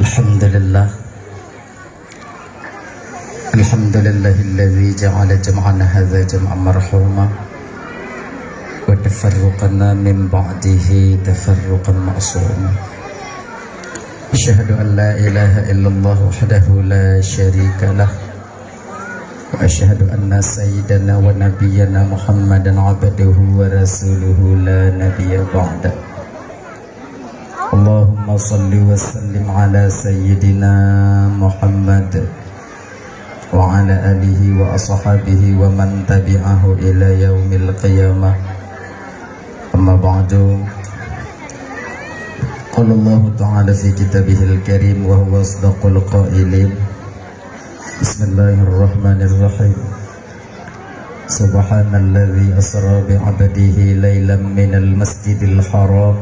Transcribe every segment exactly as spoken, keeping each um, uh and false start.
Alhamdulillah. Alhamdulillahilladzi ja'ala jam'ana hadza jam'an marhuma wa tafarruqana min ba'dihi tafarruqan ma'suma. Asyhadu an la ilaha illallah wahdahu la syarika lah. Wa asyhadu anna sayyidana wa nabiyyana Muhammadan abduhu wa rasuluhu la nabiyya ba'da. Allahumma salli wa sallim ala sayyidina Muhammad wa ala alihi wa ashabihi wa man tabi'ahu ila yaumil qiyamah. Amma ba'du. Qala Allahu ta'ala fi kitabihil karim wa huwa asdaqul qailin. Bismillahirrahmanirrahim. Subhanalladzi asra bi 'abdihi lailan minal masjidil haram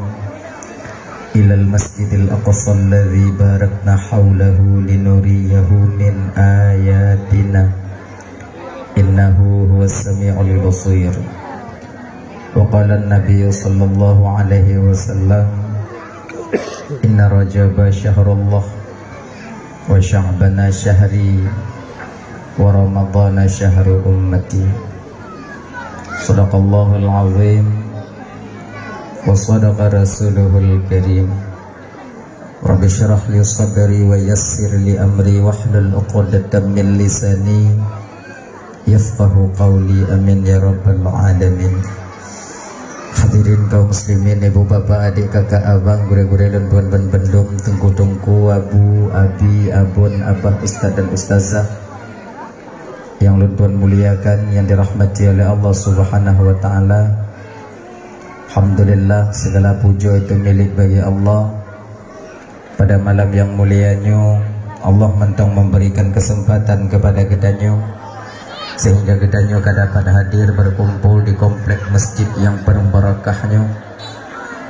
ilal masjidil aqsa alladzi barakna haulahu linuriyahu min ayatina. Innahu huwas sami'ul basir. Wa qala an-nabiyyu sallallahu alaihi wasallam, "Inna Rajaba syahrullah, wa Sya'bana syahri, wa Ramadhana syahru ummati." Sadaqallahul azim, wa sadaqa rasuluhul karim. Rabbi syrah li sadri wa yassir li amri wahlul 'uqdatam min lisani yafqahu qauli. Amin ya rabbal alamin. Hadirin kaum muslimin, ibu bapak, adik kakak abang, gurée-gurée lôn tuan ban bandum, teungku-teungku, abu, abi, abon, abah, ustaz dan ustazah yang lôn tuan muliakan, yang dirahmati oleh Allah Subhanahu wa taala. Alhamdulillah, segala puja itu milik bagi Allah. Pada malam yang mulia nyoe, Allah mantong memberikan kesempatan kepada geutanyoe, sehingga geutanyoe ka dapat hadir berkumpul di komplek masjid yang penuh barakah nyoe.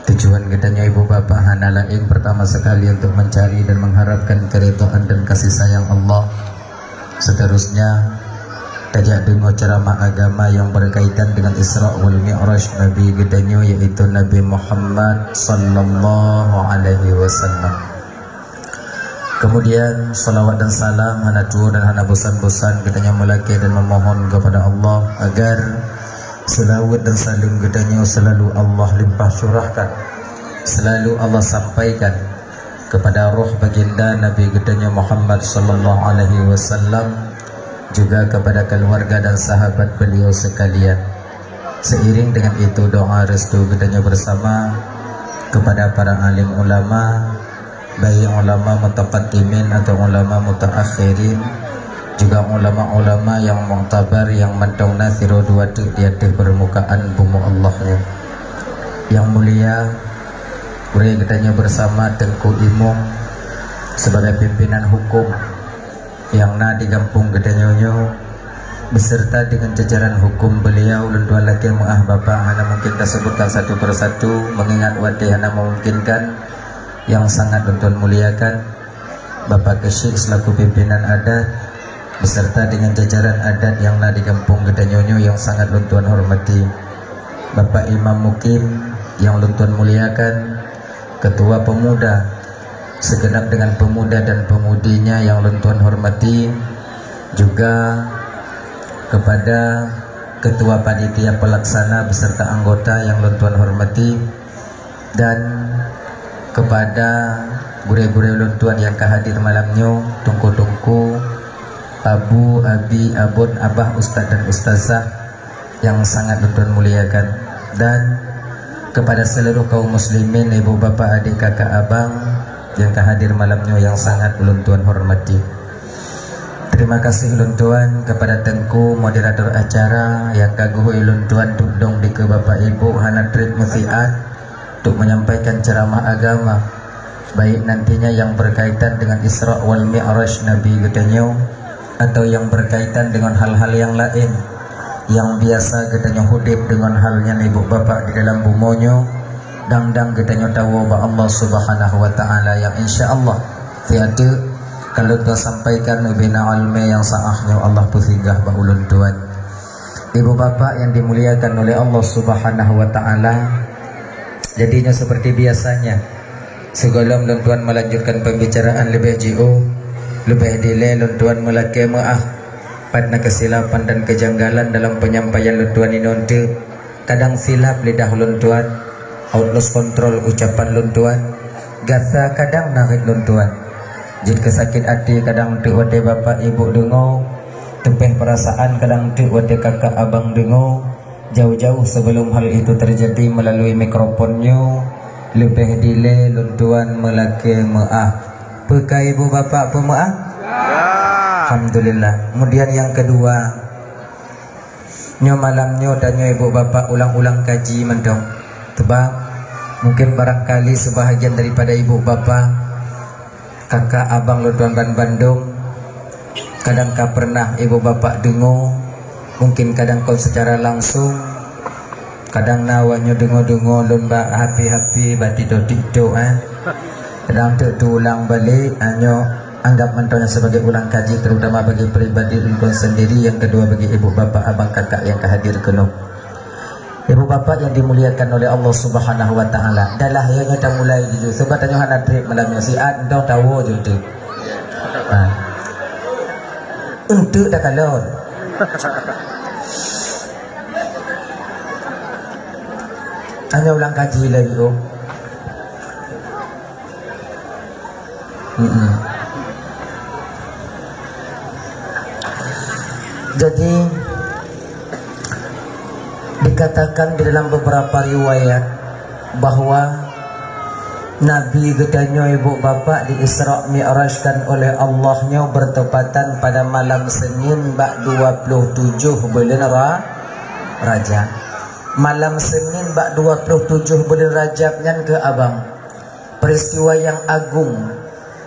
Tujuan geutanyoe ibu bapak hana laén, pertama sekali untuk mencari dan mengharapkan keridhaan dan kasih sayang Allah. Seterusnya, tajak deungoe ceramah agama yang berkaitan dengan Isra wal Mi'raj Nabi geutanyoe, yaitu Nabi Muhammad sallallahu alaihi wasallam. Kemudian, salawat dan salam hana tuwoe dan hana bosan-bosan geutanyoe meulakée dan memohon kepada Allah agar selawat dan salam geutanyoe selalu Allah limpah curahkan, selalu Allah sampaikan kepada roh baginda Nabi geutanyoe Muhammad sallallahu alaihi wasallam, juga kepada keluarga dan sahabat beliau sekalian. Seiring dengan itu, doa restu geutanyoe bersama kepada para alim ulama, baik ulama mutaqaddimin atau ulama mutaakhirin, juga ulama-ulama yang muktabar yang mantong na sidroe dua teuk di ateueh permukaan bumoe Allah nyoe. Yang mulia, gurée geutanyoe bersama Teungku Imum sebagai pimpinan hukum yang na di gampông geutanyoe nyoe, beserta dengan jajaran hukum beliau, ulôn tuan lakée meu'ah bapak hana mungkin tasebutkan satu persatu, mengingat watée hana memungkinkan, yang sangat lôn tuan muliakan. Bapak Keuchik selaku pimpinan adat beserta dengan jajaran adat yang na di gampông geutanyoe nyoe yang sangat lôn tuan hormati. Bapak Imam Mukim yang lôn tuan muliakan, Ketua Pemuda, segenap dengan pemuda dan pemudinya yang lôn tuan hormati, juga kepada Ketua Panitia Pelaksana beserta anggota yang lôn tuan hormati, dan kepada gurée-gurée lôn tuan yang ka hadir malam nyoe, teungku-teungku, abu, abi, abon, abah, ustaz dan ustazah yang sangat lôn tuan muliakan, dan kepada seluruh kaum muslimin, ibu, bapak, adik, kakak, abang yang ka hadir malam nyoe yang sangat lôn tuan hormati. Terima kasih lôn tuan kepada Teungku moderator acara yang ka geuhôi lôn tuan tudong dikeue bapak ibu hana treb meusiat untuk menyampaikan ceramah agama, baik nantinya yang berkaitan dengan Isra wal Mi'raj Nabi geutanyoe, atau yang berkaitan dengan hal-hal yang laén yang biasa geutanyoe udeb deungon hal nyan ibu bapak di dalam bumoe nyoe, dang-dang geutanyoe tawoe bak Allah Subhanahu wa Taala yang insya Allah siat teuk ka lôn tuan sampaikan ubena almé nyang sa'ah nyoe Allah peusinggah bak ulôn tuan. Ibu bapak yang dimuliakan oleh Allah Subhanahu wa Ta'ala, jadinya seperti biasanya, sebelum lôn tuan melanjutkan pembicaraan lebih jiôh, lebih dilée lôn tuan meulakée meuáh, pat na keusilapan dan kejanggalan dalam penyampaian lôn tuan inoe teuk. Kadang silap lidah lôn tuan, out lost control ucapan lôn tuan, gasa kadang narit lôn tuan. Jeuet keu sakét até kadang teuk watée bapak ibu deungoe, teupeh peurasaan kadang teuk watée kakak abang deungoe. Jauh-jauh sebelum hal itu terjadi melalui mikrofon nyoe, leubeh dilée lôn tuan meulakée meuáh. Peu ka ibu bapak peumeuáh? Ya. Alhamdulillah. Kemudian yang kedua, nyoe malam nyoe tanyoe ibu bapak ulang-ulang kaji mantong. Sebab mungkin barangkali sebahagian daripada ibu bapak, kakak abang lôn tuan ban bandum, kadang ka pernah ibu bapak deungoe, mungkin kadang kon secara langsung, kadang na awak nyoe deungoe-deungoe lôn bak hapi-hapi, bak TikTok-TikTok, eh. Kadang teuk teuulang balek, ah, nyoe anggap mantong nyan sebagai ulang kaji, terutama bagi pribadi lôn tuan sendiri, yang kedua bagi ibu bapak, abang kakak yang ka hadir keunoe. Ibu bapak yang dimuliakan oleh Allah Subhanahu wa Ta'ala, dah lah ya nyoe tamulai jujur, sebab tanyoe hana treb malam nyoe, siat entong tawoe jujur. Ha. Untuk dah kalon. Hanya ulang kaji lagi, oh. Mm-mm. Jadi, dikatakan di dalam beberapa riwayat bahwa Nabi geutanyoe ibu bapak di Isra Mi'rajkan oleh Allah nyoe bertepatan pada malam Senin bak dua puluh tujuh buleuen Ra-, Rajab. Malam Senin bak dua puluh tujuh buleuen Rajab nyan keuh abang. Peristiwa yang agung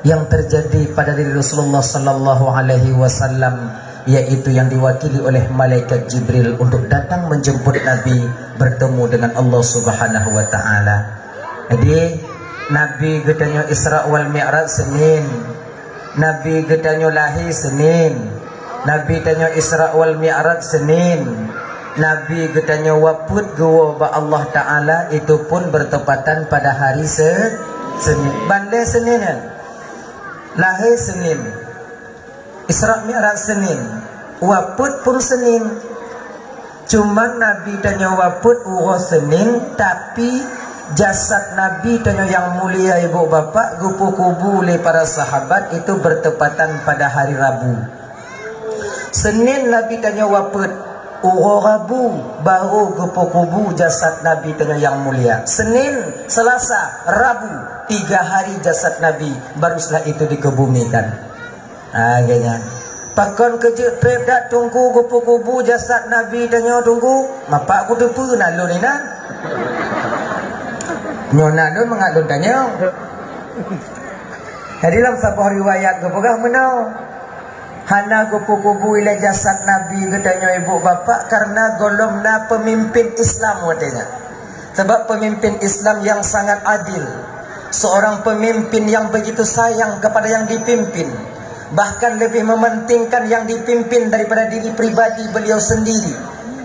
yang terjadi pada diri Rasulullah sallallahu alaihi wasallam, yaitu yang diwakili oleh malaikat Jibril untuk datang menjemput Nabi bertemu dengan Allah Subhanahu wa Ta'ala. Jadi, Nabi geutanyoe Isra wal Mi'raj Senin. Nabi geutanyoe lahé Senin. Nabi tanyoe Isra wal Mi'raj Senin. Nabi geutanyoe wapeuet geuwoe bak Allah Ta'ala, itu pun bertepatan pada hari Se-, Senin. Bandé Senin nyan. Lahé Senin. Isra Mi'raj Senin. Wapeuet pun Senin. Cuman Nabi tanyoe wapeuet uroe Senin, tapi jasad Nabi tanyoe nyang mulia ibu bapak geupeukubu lé para sahabat itu bertepatan pada hari Rabu. Senin Nabi tanyoe wapeuet, uroe Rabu baru geupeukubu jasad Nabi tanyoe nyang mulia. Senin, Selasa, Rabu, tiga hari jasad Nabi baru setelah itu dikebumikan. Ha, geuh nyan. Pakon keu jeuet treb that Teungku geupeukubu jasad Nabi tanyoe Teungku? Mapak kuteupeue na lôn inan. Nyoe na lôn mangat lôn tanyoe. Jadi lam saboh riwayat geupeugah meunoe, hana geupeukubu ilée jasad Nabi geutanyoe ibu bapak karena gohlom na peumimpin Islam watée nyan. Sebab pemimpin Islam yang sangat adil, seorang pemimpin yang begitu sayang kepada yang dipimpin, bahkan lebih mementingkan yang dipimpin daripada diri pribadi beliau sendiri.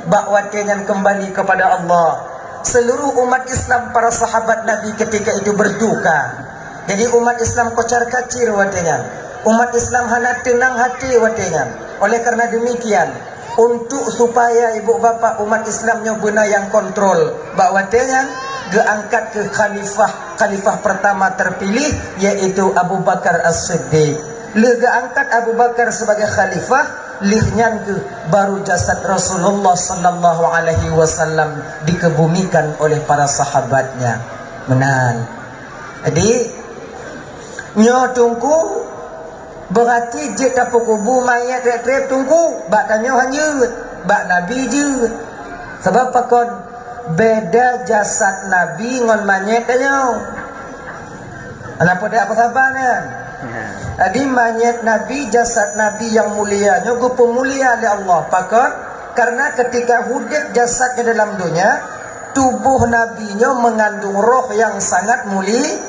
Bak watée nyan kembali kepada Allah. Seluruh umat Islam, para sahabat Nabi ketika itu berduka. Jadi umat Islam kocar-kacir watée nyan. Umat Islam hana teunang hati watée nyan. Oleh karena demikian, untuk supaya ibu bapak umat Islam nyoe beuna nyang kontrol, bak watée nyan geuangkat keu khalifah, khalifah pertama terpilih, yaitu Abu Bakar As-Siddiq. Lheueh geuangkat Abu Bakar sebagai khalifah, lheueh nyan keuh baru jasad Rasulullah sallallahu alaihi wasallam dikebumikan oleh para sahabatnya. Meunan. Jadi, nyoe Teungku, berarti jeuet tapeukubu manyét treb-treb Teungku, bak tanyoe han jeuet, bak Nabi jeuet. Sabab pakon? Beda jasad Nabi ngon manyét tanyoe. Hana peue that peusaban nyan. Jadi manyét Nabi, jasad Nabi nyang mulia nyoe geupeumulia lé Allah. Pakon? Karena ketika udeb jasadnya dalam donya, tuboh Nabi nyoe mengandung roh yang sangat muli-,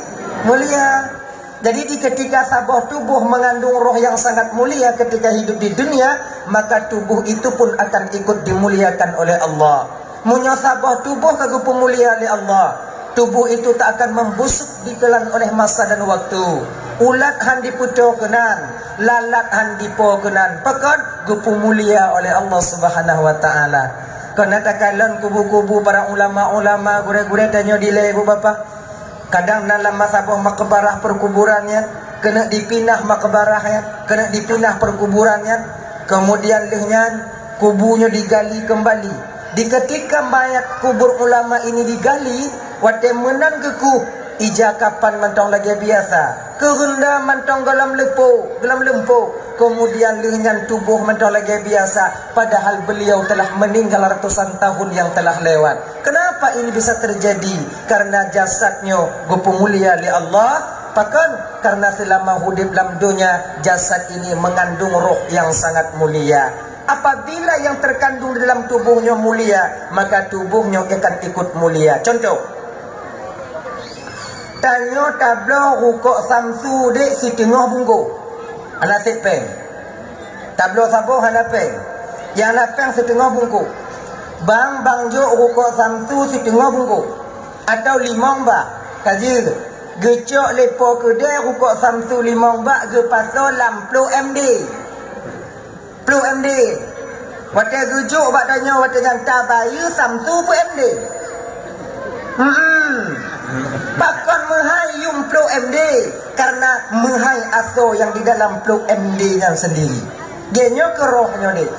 mulia. Jadi, di ketika saboh tubuh mengandung roh yang sangat mulia ketika hidup di dunia, maka tubuh itu pun akan ikut dimuliakan oleh Allah. Meunyoe saboh tubuh ka geupeumulia lé Allah, tubuh itu tak akan membusuk ditelan oleh masa dan waktu. Ulat han dipeutoe keunan, lalat han dipo keunan, pakon geupeumulia oleh Allah Subhanahu wa Taala. Keunan takalon kubu-kubu para ulama-ulama, gurée-gurée tanyoe dilée, Ibu Bapak. Kadang na lam saboh makbarah perkuburan nyan, keuneuk dipinah makbarah nyan, keuneuk dipinah perkuburan nyan, kemudian lheueh nyan kubu nyoe digali kembali. Di ketika mayat kubur ulama ini digali, watée meunan geukueh, ija kapan mantong lagée biasa, keureunda mantong gohlom leupô, gohlom lumpô, kemudian lheueh nyan tuboh mantong lagée biasa, padahal beliau telah meninggal ratusan tahun yang telah lewat. Kenapa ini bisa terjadi? Karena jasad nyoe geupeumulia lé Allah. Pakon? Karena selama udeb lam donya, jasad ini mengandung roh yang sangat mulia. Apabila yang terkandung di dalam tubuh nyoe mulia, maka tubuh nyoe akan ikut mulia. Contoh, tanyoe tabloe rukok Samsu dek siteungoh bungkôh, hana sép péng. Tabloe saboh hana péng. Nyang na péng siteungoh bungkôh. Bang, bang jok rukok Samsu siteungoh bungkôh. Atawa limong bak. Ka jeuet. Geucok lé po keudè rukok Samsu limong bak geupasoe lam ploh M D. Ploh M D. Watée geujok bak tanyoe, watée nyan tabayeue Samsu peuet M D. Hmm. Pakon meuhai yum ploh M D? Karena meuhai asoe nyang di dalam ploh M D nyan sendiri. Jih nyoe keu roh nyoe deh.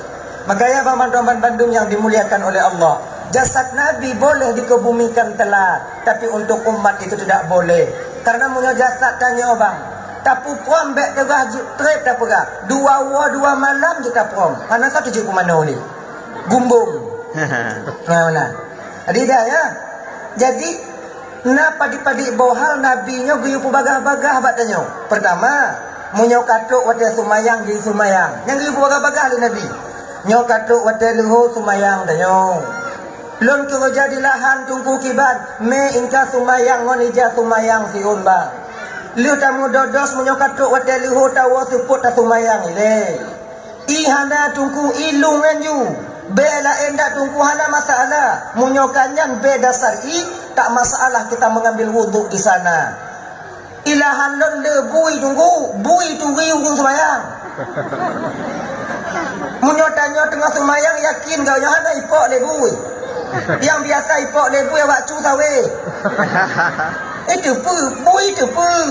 Makanya, banmandum-bandum yang dimuliakan oleh Allah, jasad Nabi boleh dikebumikan telat, tapi untuk umat itu tidak boleh. Karena meunyoe jasad tanyoe, bang, tapuprom bék teugah ju-, trép tapeugah, dua woe dua malam jeuet taprom. Hana sa teujeuet peumanoe lé. Gumbong. Nah, nah. Jadi dah, ya. Jadi, na padit-padit boh hal Nabi nyoe geuyue peubagah-bagah bak tanyoe. Pertama, meunyoe ka trok watée seumayang, geuyue seumayang. Nyang geuyue peubagah-bagah lé Nabi. Nyoe ka trok watée leuhô seumayang tanyoe. Lôn keureuja di lahan Teungku kiban, mé ingka seumayang ngon ija seumayang siôn, bang. Lheueh tamudodos, meunyoe ka trok watée leuhô tawoe seupôt taseumayang ilée. Ie hana Teungku, ie lôn nyan ju. Bée laén dak Teungku, hana masalah. Meunyoe ka nyan bée dasar ie, tak masalah kita mengambil wudhu di sana. Ilahan lôn le bui Teungku, bui turi ureuëng seumayang. Meunyoe tanyoe teungoh seumayang, yakin geuh nyoe hana ipok lé bui. Nyang biasa ipok lé bui awak cu sawe. Itu peue, bui itu peue.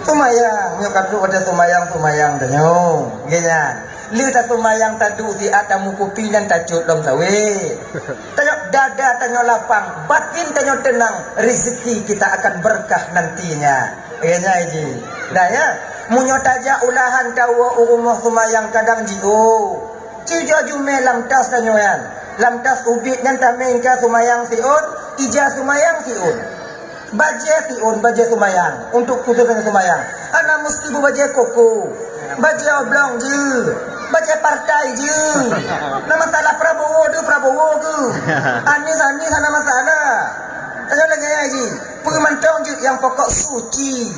Seumayang, nyoe ka trok watée seumayang, seumayang tanyoe. Nggih nyan. Lheueh taseumayang taduek siat tameukupi nyan tacot lom sawe. Tanyoe dada tanyoe lapang, batin tanyoe teunang, rezeki kita akan berkah nantinya. Nggih nyan ji. Dah ya, meunyoe tajak u lahan tawoe u rumoh seumayang kadang jiôh. Ci jijak jumé lam tas tanyoe nyan. Lam tas ubit nyan tamé ingka seumayang siôn, ija seumayang siôn. Bajée siôn, bajée seumayang, untuk khusus tanyoe seumayang. Hana musti beubajée koko. Bajée oblong jeuet. Bajée partai jeuet. Na masalah Prabowo tu, Prabowo tu. Anies, Anies, hana masalah. Tanyoe lagée nyan ji. Peue mantong jeuet, nyang pokok suci.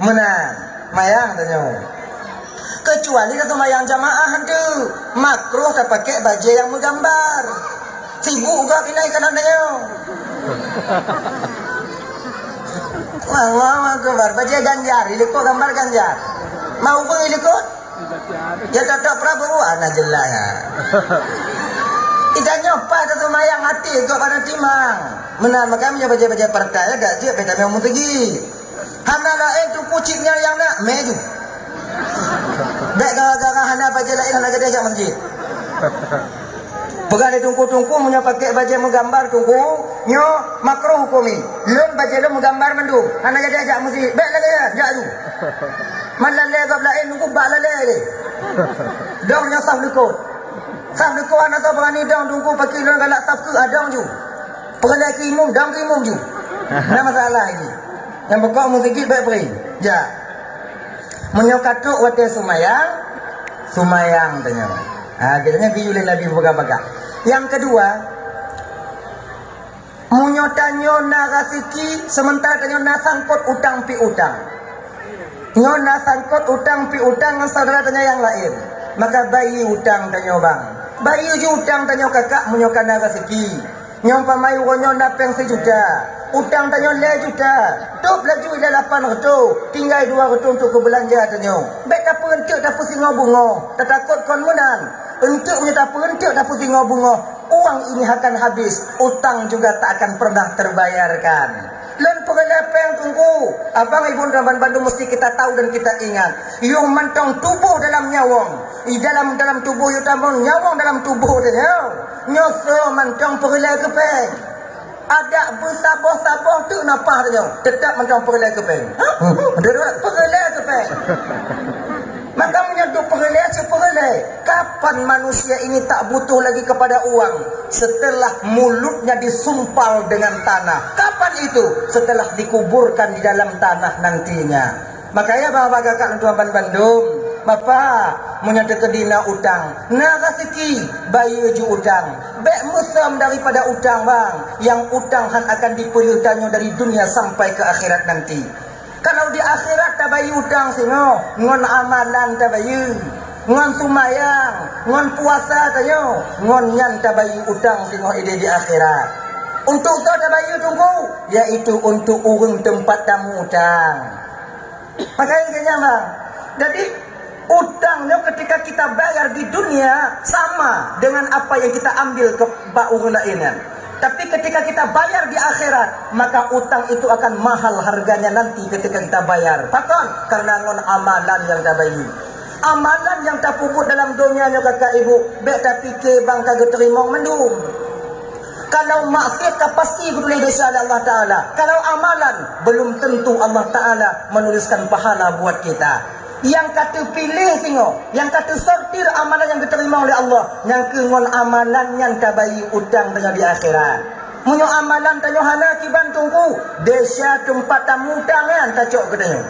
Meunan, mayang tanyoe. Keucuali taseumayang jamaah hantu, makruh tapaké bajée nyang meugambar. Sibuk gob inai kanang tanyoe. Allahu Akbar, bajée Ganjar, ilikot gambar Ganjar. Ma ureuëng ilikot? Ya, tatok Prabowo, ana jeulaih, ya. Ita nyoe paih taseumayang até gob hana timang. Meunan, maka meunyoe bajée-bajée partai, ya, dak jeuet beta meuteugui. Hana laén Teungku cit nyan nyang na, mé ju. Bék gara-gara hana bajée laén hana jadi jak masjid. Peugah lé Teungku, "Teungku, meunyoe paké bajée meugambar, Teungku, nyoe makruh huköm jih. Lôn bajée lôn meugambar mandum, hana jadi jak masjid. Bék lagée nyan, jak ju." Man lalée gob laén Teungku bak lalée lé. Dong nyoe saf likot. Saf likot hana soe beurani dong Teungku, pakri lôn galak saf keu adong ju. Peureulée keu imum, dong keu imum ju. Na masalah lagi. Nyang pokok meuseujid bék bri. Ya. Meunyoe ka trok watée seumayang, seumayang tanyoe. Ha, geutanyoe geuyue lé Nabi peugah-peugah. Nyang keudua, meunyoe tanyoe na raseuki, seumeuntara tanyoe na sangkot utang piutang. Nyoe na sangkot utang piutang ngon syedara tanyoe nyang laén. Maka bayeue utang tanyoe, bang. Bayeue ju utang tanyoe, kakak, meunyoe ka na raseuki. Nyoe umpama uroe nyoe na péng sijuta, utang tanyoe lhèe juta, tôb laju ilèe lapan reutôh, tinggai dua reutôh untuk keu beulanja tanyoe. Bèk tapeueunteuk tapeusingoh beungoh, tatakot kon meunan. Eunteuk meunyoe tapeueunteuk tapeusingoh beungoh, uang ini akan habis, utang juga tak akan pernah terbayarkan. Lôn peureulèe péng, Teungku. Abang, Ibu, teman bandum, mesti kita tahu dan kita ingat. Yôh mantong tuboh dalam nyawöng. I dalam, dalam tuboh yôh tamong nyawöng dalam tuboh teuh nyoe. Nyoe soe mantong peureulèe keu péng. Adak beusaboh-saboh teuk na paih teuh nyoe. Teutap mantong peureulèe keu péng. Hah? Peureulèe keu péng. Maka meunyoe duek peureulèe, cit peureulèe. Kapan manusia ini tak butuh lagi kepada uang? Setelah mulutnya disumpal dengan tanah. Kapan itu? Setelah dikuburkan di dalam tanah nantinya. Makanya, Bapak, Kakak, lôn tuan ban bandum, Bapak, meunyoe teukeudi na utang, na raseuki, bayeue ju utang. Bèk meusöm daripada utang, bang. Nyang utang han akan dipeuleueh tanyoe dari dunia sampai ke akhirat nanti. Kalau di akhirat tabayeue utang singoh, ngon amalan tabayeue, ngon seumayang, ngon puasa tanyoe, ngon nyan tabayeue utang singoh idéh di akhirat. Untuk soe tabayeue, Teungku? Yaitu untuk ureueng teumpat tamu utang. Makanya kenyang, bang. Jadi, utang nyoe ketika kita bayar di dunia sama dengan apa yang kita ambil ke bak ureueng laén nyan. Tapi ketika kita bayar di akhirat, maka utang itu akan mahal harganya nanti ketika kita bayar. Pakon? Karena ngon amalan nyang tabayeue. Amalan nyang tapeubuet dalam donya nyoe, kakak, ibu, bèk tapike bang ka geuteurimong mandum. Kalau maksiat ka pasti geutuléh desya lé Allah Taala. Kalau amalan, belum tentu Allah Taala menuliskan pahala buat kita. Nyang ka teupiléh singoh, nyang ka teusortir amalan nyang geuteurimong lé Allah, nyang keu ngon amalan nyan tabayeue utang tanyoe di akhirat. Meunyoe amalan tanyoe hana kiban, Teungku, desya teumpat tamu utang nyan tacok keu tanyoe.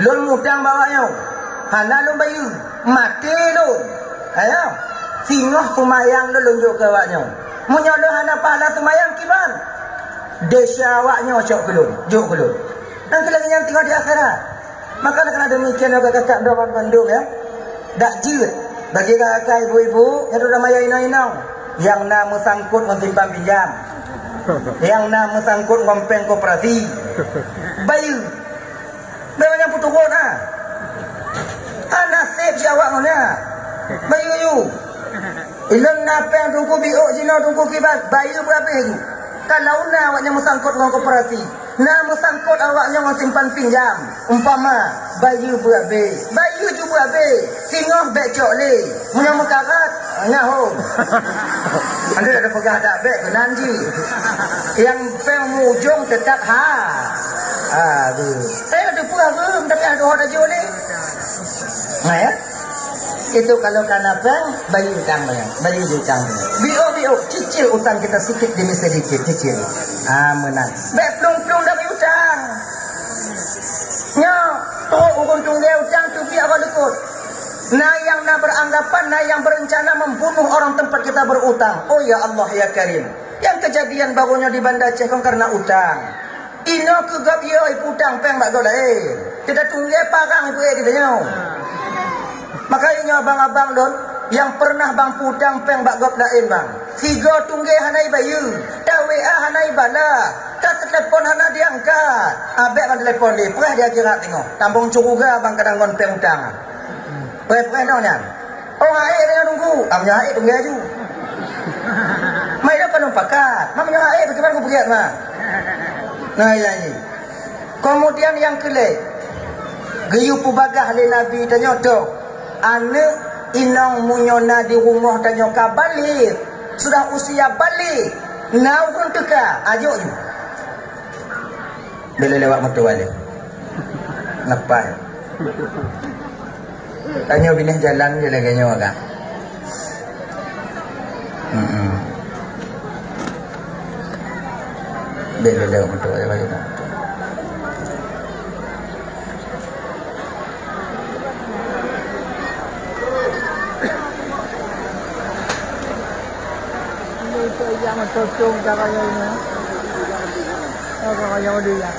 Lôn mutang bak awak nyoe, hana lôn bayeue, maté lôn. Ayo, singoh seumayang lôn, lôn jok keu awak nyoe. Meunyoe lôn hana pahala seumayang, kiban? Desya awak nyoe cok keu lôn, jok keu lôn. Nyan keuh lagèe nyan singoh di akhirat. Maka, karena demikian, kakak-kakak droe ban bandum, ya. Dak jeuet bagi kakak, ibu-ibu, nyang duduk maya inong-inong, nyang na meusangkot ngon simpan pinjam, nyang na meusangkot ngon péng koperasi. Bayeue. Bèk manyang peuturot, ha. Hana sép si awak ngon nyan. Bayeue, yue. Ilôn na péng Teungku biôk jinoe, Teungku kiban, bayeue beuabéh ju. Kalau na awak nyan meusangkot ngon koperasi, na meusangkot awak nyan ngon simpan pinjam, umpama, bayeue beuabéh, bayeue ju beuabéh, singoh bèk cok lé. Meunyoe meukarat, nyan ho. Andai ada peugah dak bèk, keunan jih. Nyang péng mujông teutap ha. Aduh. Saya ada peugah, tapi ada orang tajok lé. Nah, ya. Itu kalau kana péng, bayeue utang, bayeue utang. Biôk-biôk, cicil utang kita sikit demi sedikit, cicil. Ah, meunan. Bèk plueng-plueng dari utang. Nyoe, trok ureueng tunggé utang, teubiet awak likot. Na nyang na beranggapan, na nyang berencana membunuh orang tempat kita berutang. Oh ya Allah, ya Karim. Nyang kejadian baru nyoe di Banda Aceh kon karena utang. Inoe keu gob yo ipeutang péng bak gob laén. Kita tunggé parang ipeue di tanyoe. Makanya nyoe abang-abang lôn, nyang pernah bang peutang péng bak gob laén, bang. Sigoe tunggé hana ibayeue, ta-W A hana ibalah, ta-telepon hana diangkat. Abék bang telepon lé, preh di akhirat teungoh. Tambong syeuruga bang kadang ngon péng utang. Preh-preh nyoe nyan. Oh, hai dia tunggu. Am nyoe hai tunggé ju. Mai dah penuh pakat. Mam nyoe hai bagaimana ku peugah mah. Nah, iya ni. Kemudian nyang keulhèe, geuyue peubagah lé Nabi tanyoe, "Aneuk inong meunyoe na di rumoh tanyoe ka balek, sudah usia balek, na ureueng teuka, ajok ju." Bila lewat moto balik. Lepas. Tanyoe binéh jalan je lagèe nyoe agak. Hmm. Bèk lé-lé moto, bèk lé moto. Ini tu yang motong cara ini. Orang yang dia.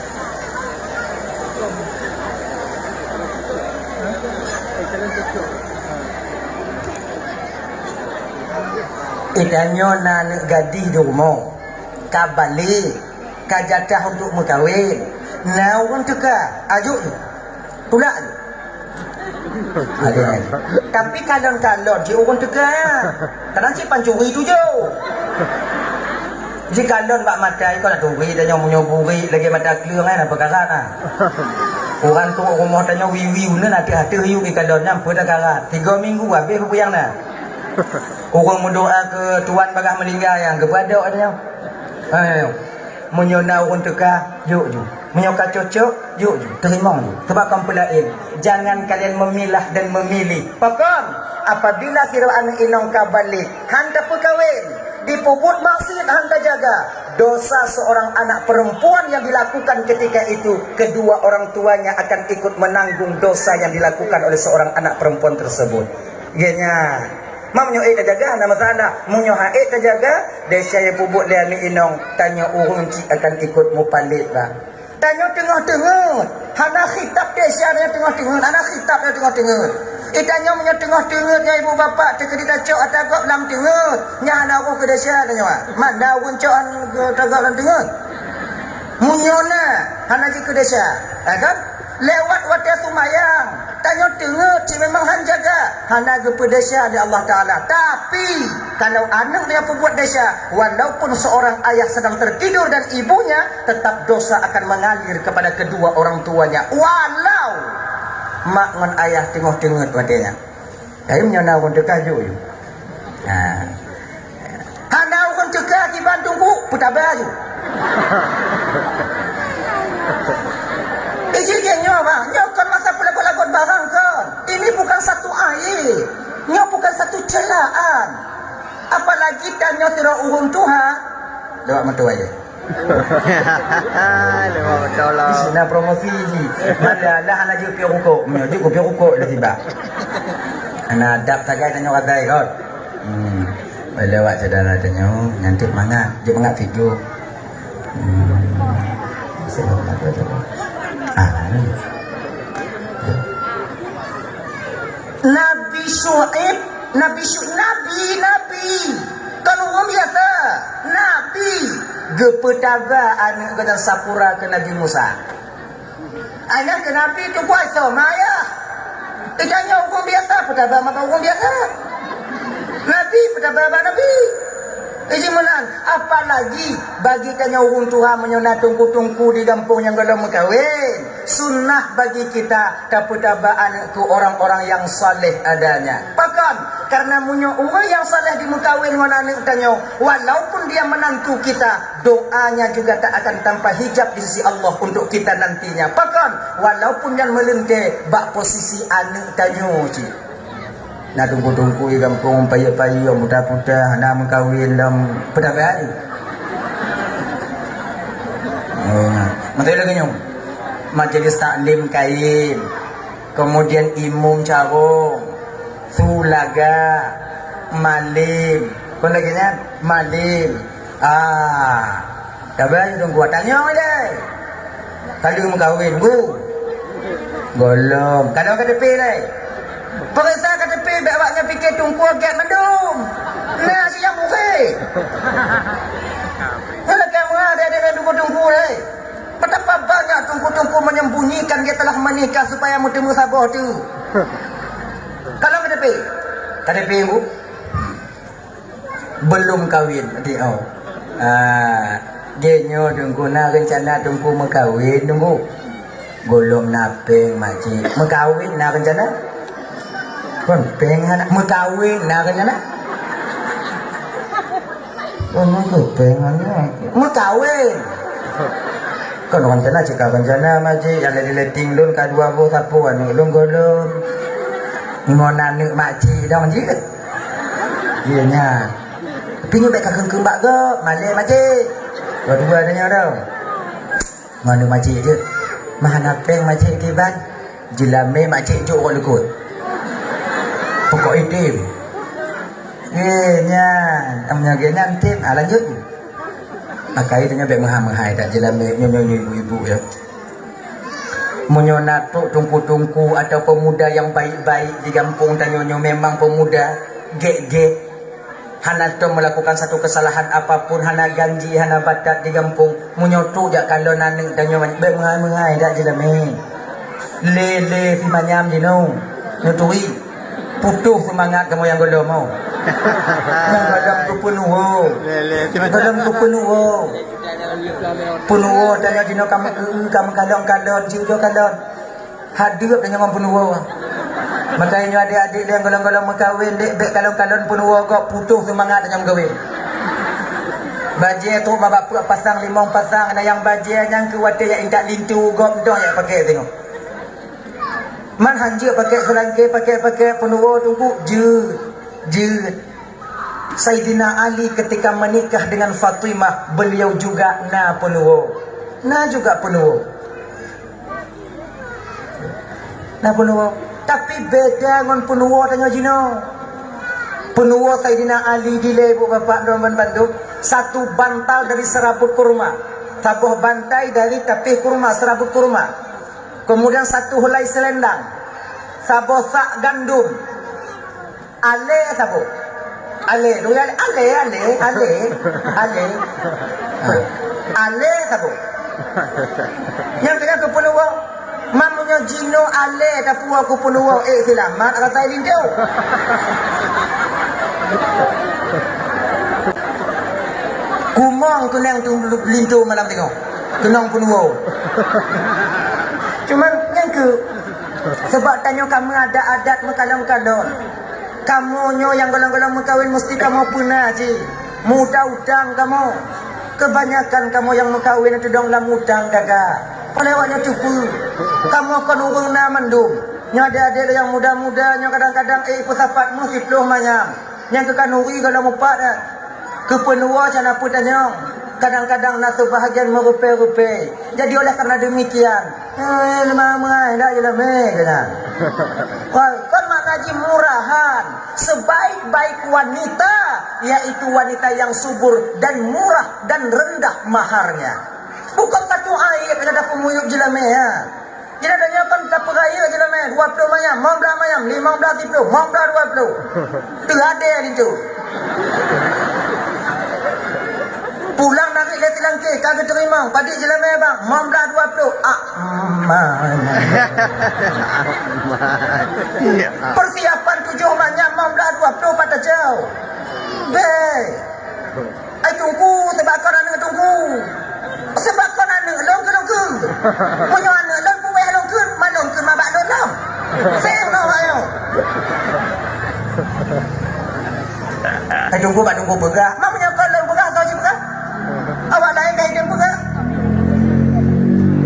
Geutanyoe na aneuk gadih di rumoh, ka balek, ka jatah untuk meukawen. Na ureueng teuka, ajok ju. Tulak ju. Ada. Tapi kalon-kalon cit ureueng teuka. Kadang cit pancuri tujoh. Jikalon bak mata ikon ateueh buri tanyoe meunyoe buri lagèe mata kleueng kan apa karat ah. Ureueng tuek rumoh tanyoe wiwi uneun ateueh-ateueh yue ikalon nyan peue dah karat. Tiga minggu habéh peubuyang na. Ureueng meudoa keu tuan bagaih meuninggai nyang geupeudok tanyoe. Eh, meunyoe na ureueng teuka, jok ju. Meunyoe ka cocok, jok ju, teurimong ju. Sebab kon peulaén, jangan kalian memilah dan memilih. Pakon, apabila sidroe aneuk inong ka balek, han tapeukawen, dipeubuet maksiat han tajaga, dosa seorang anak perempuan yang dilakukan ketika itu, kedua orang tuanya akan ikut menanggung dosa yang dilakukan oleh seorang anak perempuan tersebut. Geuhnyan, meunyoe ék tajaga, hana masalah. Meunyoe han ék tajaga, desya nyang peubuet lé aneuk inong, tanyoe ureueng cit akan ikut mupalek bah. Tanyoe teungoh teungeut, hana khitab desya nyoe teungoh teungeut, hana khitab nyoe teungoh teungeut. Itanyoe meunyoe teungoh teungeut nyoe ibu bapak teukeudi tacok ata gob lam teungeut, nyan hana roh keu desya tanyoe. Mana ureueng cok ata gob lam teungeut? Meunyoe na, hana jikeu desya, ya kan? Lewat watèe seumayang, tanyoe teungeut cit memang han jaga, hana geupeudesya lé Allah Taala. Tapi, kalau aneuk nyang peubuet desya, walaupun seorang ayah sedang tertidur dan ibunya, tetap dosa akan mengalir kepada kedua orang tuanya, walau mak ngon ayah teungoh teungeut watèe nyan. Tapi meunyoe na ureueng teuka, jok ju. Ha. Hana ureueng teuka kiban teungku, peutaba ju. Iji geng nyoe, bang. Nyoe kon masa peulagot-lagot barang kon. Ini bukan satu aib. Nyoe bukan satu celaan. Apalagi tanyoe sidroe ureueng tuha. Lewat moto aja. Lewat moto lah. Di sini promosi ji. Mana lah hana jeuet piôh rukok. Meunyoe jeuet piôh rukok dah tiba. Hana adab sagai tanyoe ratai kot. Hmm. Lewat saudara tanyoe nyan teuh mangat. Jeuet mangat video. Hmm. Ah, ni. Nabi Syu'aib, Nabi Syu'aib, Nabi, Nabi. Kon ureueng biasa, Nabi. Geupeutaba aneuk geutanyoe sapura keu Nabi Musa. Aneuk keu Nabi tu kuasa maya. Itanyoe ureueng biasa, peutaba maka ureueng biasa. Nabi peutaba bak Nabi. Jadi meunan, apalagi bagi tanyoe ureueng tuha meunyoe na teungku-teungku di gampông nyang gohlom meukawen, sunnah bagi kita tapeutaba aneuk keu orang-orang yang saleh adanya. Pakon? Karena meunyoe ureueng yang saleh dimeukawen ngon aneuk tanyoe, walaupun dia menantu kita, doanya juga tak akan tanpa hijab di sisi Allah untuk kita nantinya. Pakon? Walaupun nyan meuleuntée bak posisi aneuk tanyoe cit. Na teungku-teungku di gampông payah-payah, buta-buta, hana meukawen lom, peutaba. Oh, na. Meuteuleu lagèe nyoe. Majelis taklim kain, kemudian imum carông, su laga, malem. Kon lagèe nyan, malem. Ah, tabai dong kuat tanyong deh. Ka lheueh meukawen, Bu? Gohlom. Ka lheueh K T P lé? Peuriksa K T P, bèk awak nyan pike teungku gèt mandum. Nah, si nyang bukit. Nyan lakèe meuha deh, deh, deh, teungku-teungku lé. Betapa banyak teungku-teungku menyembunyikan dia telah menikah supaya meuteumèe saboh tu. Ka lheueh K T P? K T P, Bu? Belum kawin, di, oh. Ah, geutanyoe teungku na rencana teungku meukawen teungku? Gohlom na péng, makcik. Meukawen na rencana? Kon péng hana, meukawen na rencana? Kon meukawen péng hana. Meukawen. Kon rencana cit ka rencana, makcik, nyang lé letting lôn ka dua boh sapeue aneuk lôn gohlom. Ngon aneuk makcik dong jih. Iya nyan. Tapi nyoe bèk ka kheun-kheun bak gob, malèe makcik. Dua-dua tanyoe dong. Ngon aneuk makcik jeuet. Mah hana péng makcik kiban. Jeulamé makcik jok rot likot. Pokok item. Iya nyan. Am nyoe geuh nyan tem. Ah, lanjut. Akai tanyoe bèk meuhai-meuhai that jeulamé nyoe-nyoe ibu-ibu ya. Meunyoe na trok teungku-teungku atawa pemuda nyang baik-baik di gampông tanyoe nyoe, memang pemuda gét-gét, hana tom melakukan satu kesalahan apapun, hana ganji, hana batat di gampông. Meunyoe trok jak kalon aneuk tanyoe, bèk meuhai-meuhai dak jeulamé. Lé-lé si manyam jinoe, nyoe turi. Putôh seumangat kamoe nyang gohlom, oh. Nyang gohlom keu peunuwoe. Lé-lé si manyam. Gohlom keu peunuwoe. Peunuwoe tanyoe jinoe ka meukeue, ka meukalon-kalon, siujoe kalon. Hadeup tanyoe ngon peunuwoe. Makajih nyoe adék-adék nyang gohlom-gohlom meukawen, dek bèk kalon-kalon peunuwoe gob, putôh seumangat tanyoe meukawen. Bajèe trok bak peuet pasang, limong pasang, na nyang bajèe nyan keu watèe jak intat linto gob, dong jak pakèk tanyoe. Man hanjeuet pakèk seulangké, pakèk-pakèk peunuwoe teungku, jeuet, jeuet. Saidina Ali ketika menikah dengan Fatimah, beliau juga na peunuwoe. Na juga peunuwoe. Na peunuwoe. Tapi beda ngon peunuwoe tanyoe jinoe. Peunuwoe Saidina Ali dilèe ibu bapak droe ban bandum, satu bantal dari serabut kurma. Saboh bantai dari tapéh kurma, serabut kurma. Kemudian satu hulai selendang, saboh sak gandum, alé saboh. Alé, tu ya, alé, alé, alé, alé. Ha. Alé saboh. Nyang keu nyan keu peunuwoe. Meunyoe jinoe alé tapuwoe keu peunuwoe, eh, seulamat rasa linto. Kumong tunang tu linto malam teungoh. Keunong peunuwoe. Cuman nyang keu, sebab tanyoe ka meuadat-adat meukalon-kalon. Kamoe nyoe nyang gohlom-gohlom meukawen musti kamoe peuna cit. Meuutang-utang kamoe. Keubanyakan kamoe nyang meukawen teudong lam utang daga. Oleh awak nyoe teupeue, kamoe kon ureueng na mandum. Nyoe adék-adék nyang muda-muda nyoe kadang-kadang, eh, peusapat meusiplôh manyam. Nyang keu khanuri gohlom mupat, eh. Keu peunuwoe cana peue tanyong. Kadang-kadang na seubahagian meureupe-reupe. Jadi oleh karena demikian, eh, leumah meuai dak jeulamé keunan. Kon, kon makna jih murahan. Sebaik-baik wanita, yaitu wanita yang subur dan murah dan rendah maharnya. Bukon satu aib nyang tapeumuyueb jeulamé, ya. Jinoe tanyoe kon tapeurayeuk jeulamé, dua ploh manyam, limong blah manyam, limong blah siplôh, limong blah dua ploh. Teuadé linto. Pulang dari lé silangké, ka geuteurimong, padit jeulamé bang, limong blah dua ploh. Ah, man. Persiapan tujoh manyam, limong blah dua ploh pat tajak. Bèk. Ai teungku, seubab kon aneuk teungku. Seubab kon aneuk lôn keu lôn keu. Meunyoe aneuk lôn peuwèh lôn keu, ma lôn keu ma bak lôn lom. Seng noh ayo. Ai teungku bak teungku peugah, ma meunyoe kon lôn peugah, soe jipeugah? Awak laén ka idéh peugah.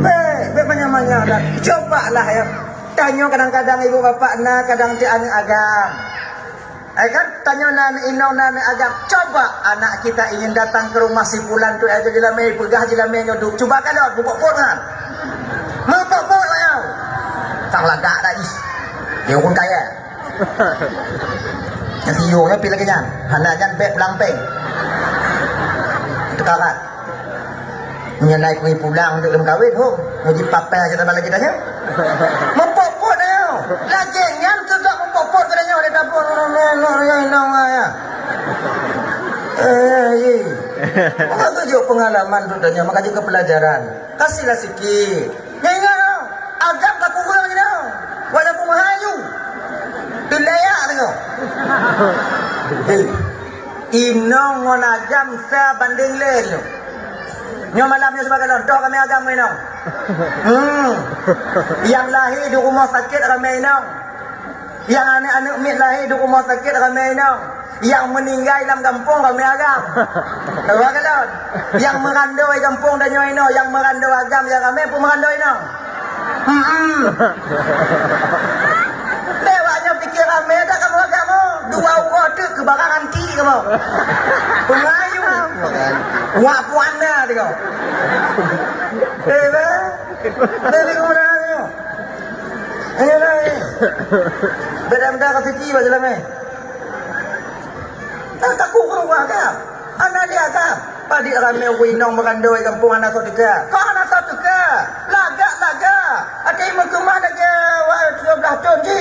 Bèk, bèk manyang-manyang dah. Coba lah ya. Tanyoe kadang-kadang ibu bapak na, kadang ti aneuk agam. Eh kan, tanyoe na aneuk inong, na aneuk agam. Coba anak kita ingin datang ke rumah si fulan tu, eh, jeulamé, peugah jeulamé nyoe duek. Cuba kalon, meupot-pot kan? Meupot-pot lah nyoe. Sang lagak dah ih. Dia ureueng kaya. Nyang siyueng nyoe pi lagèe nyan. Hana nyan bèk pulang péng. Teukarat. Meunyoe na ikui pulang untuk lôn kawin, ho. Nyoe jipapai aja tambah lagi tanya. Meupot-pot ayo. Lagèe nyan keu gak meupot-pot keu tanyoe, lé dapur. Eh, eh, eh. Maka tu jok pengalaman tu tanya, maka jok pelajaran. Kasihlah sikit. Nyan ingat, agam ka kurang ni dah. Walaupun meuhai ju. Dilayak tengok. Eh. Inong ngon agam sa bandeng lé nyoe. Nyoe malam nyoe sibagoe lôn, toh ramé agam ngon inong. Hmm. Nyang lahé di rumoh sakét ramé inong. Nyang aneuk-aneuk miet lahé di rumoh sakét ramé inong. Nyang meuninggai lam gampông ramé agam. Sibagoe lôn. Nyang meurandoi gampông tanyoe inoe, nyang meurandoi agam nyang ramé peue meurandoi inong. Hmm. Lewat nyoe pikir ramé dah kamoe agam, oh. Dua uroe teuk keu barang anti kamoe. Pengayu. Wak puana tengok. Eh, bah. Dari orang tu. Ayolah, eh. Beda-beda rezeki bak jeulamé. Takue keu ureueng agam. Hana lé agam. Padit ramé ureueng inong meurandoi gampông hana soe teuka. Kok hana soe teuka? Lagak-lagak. Até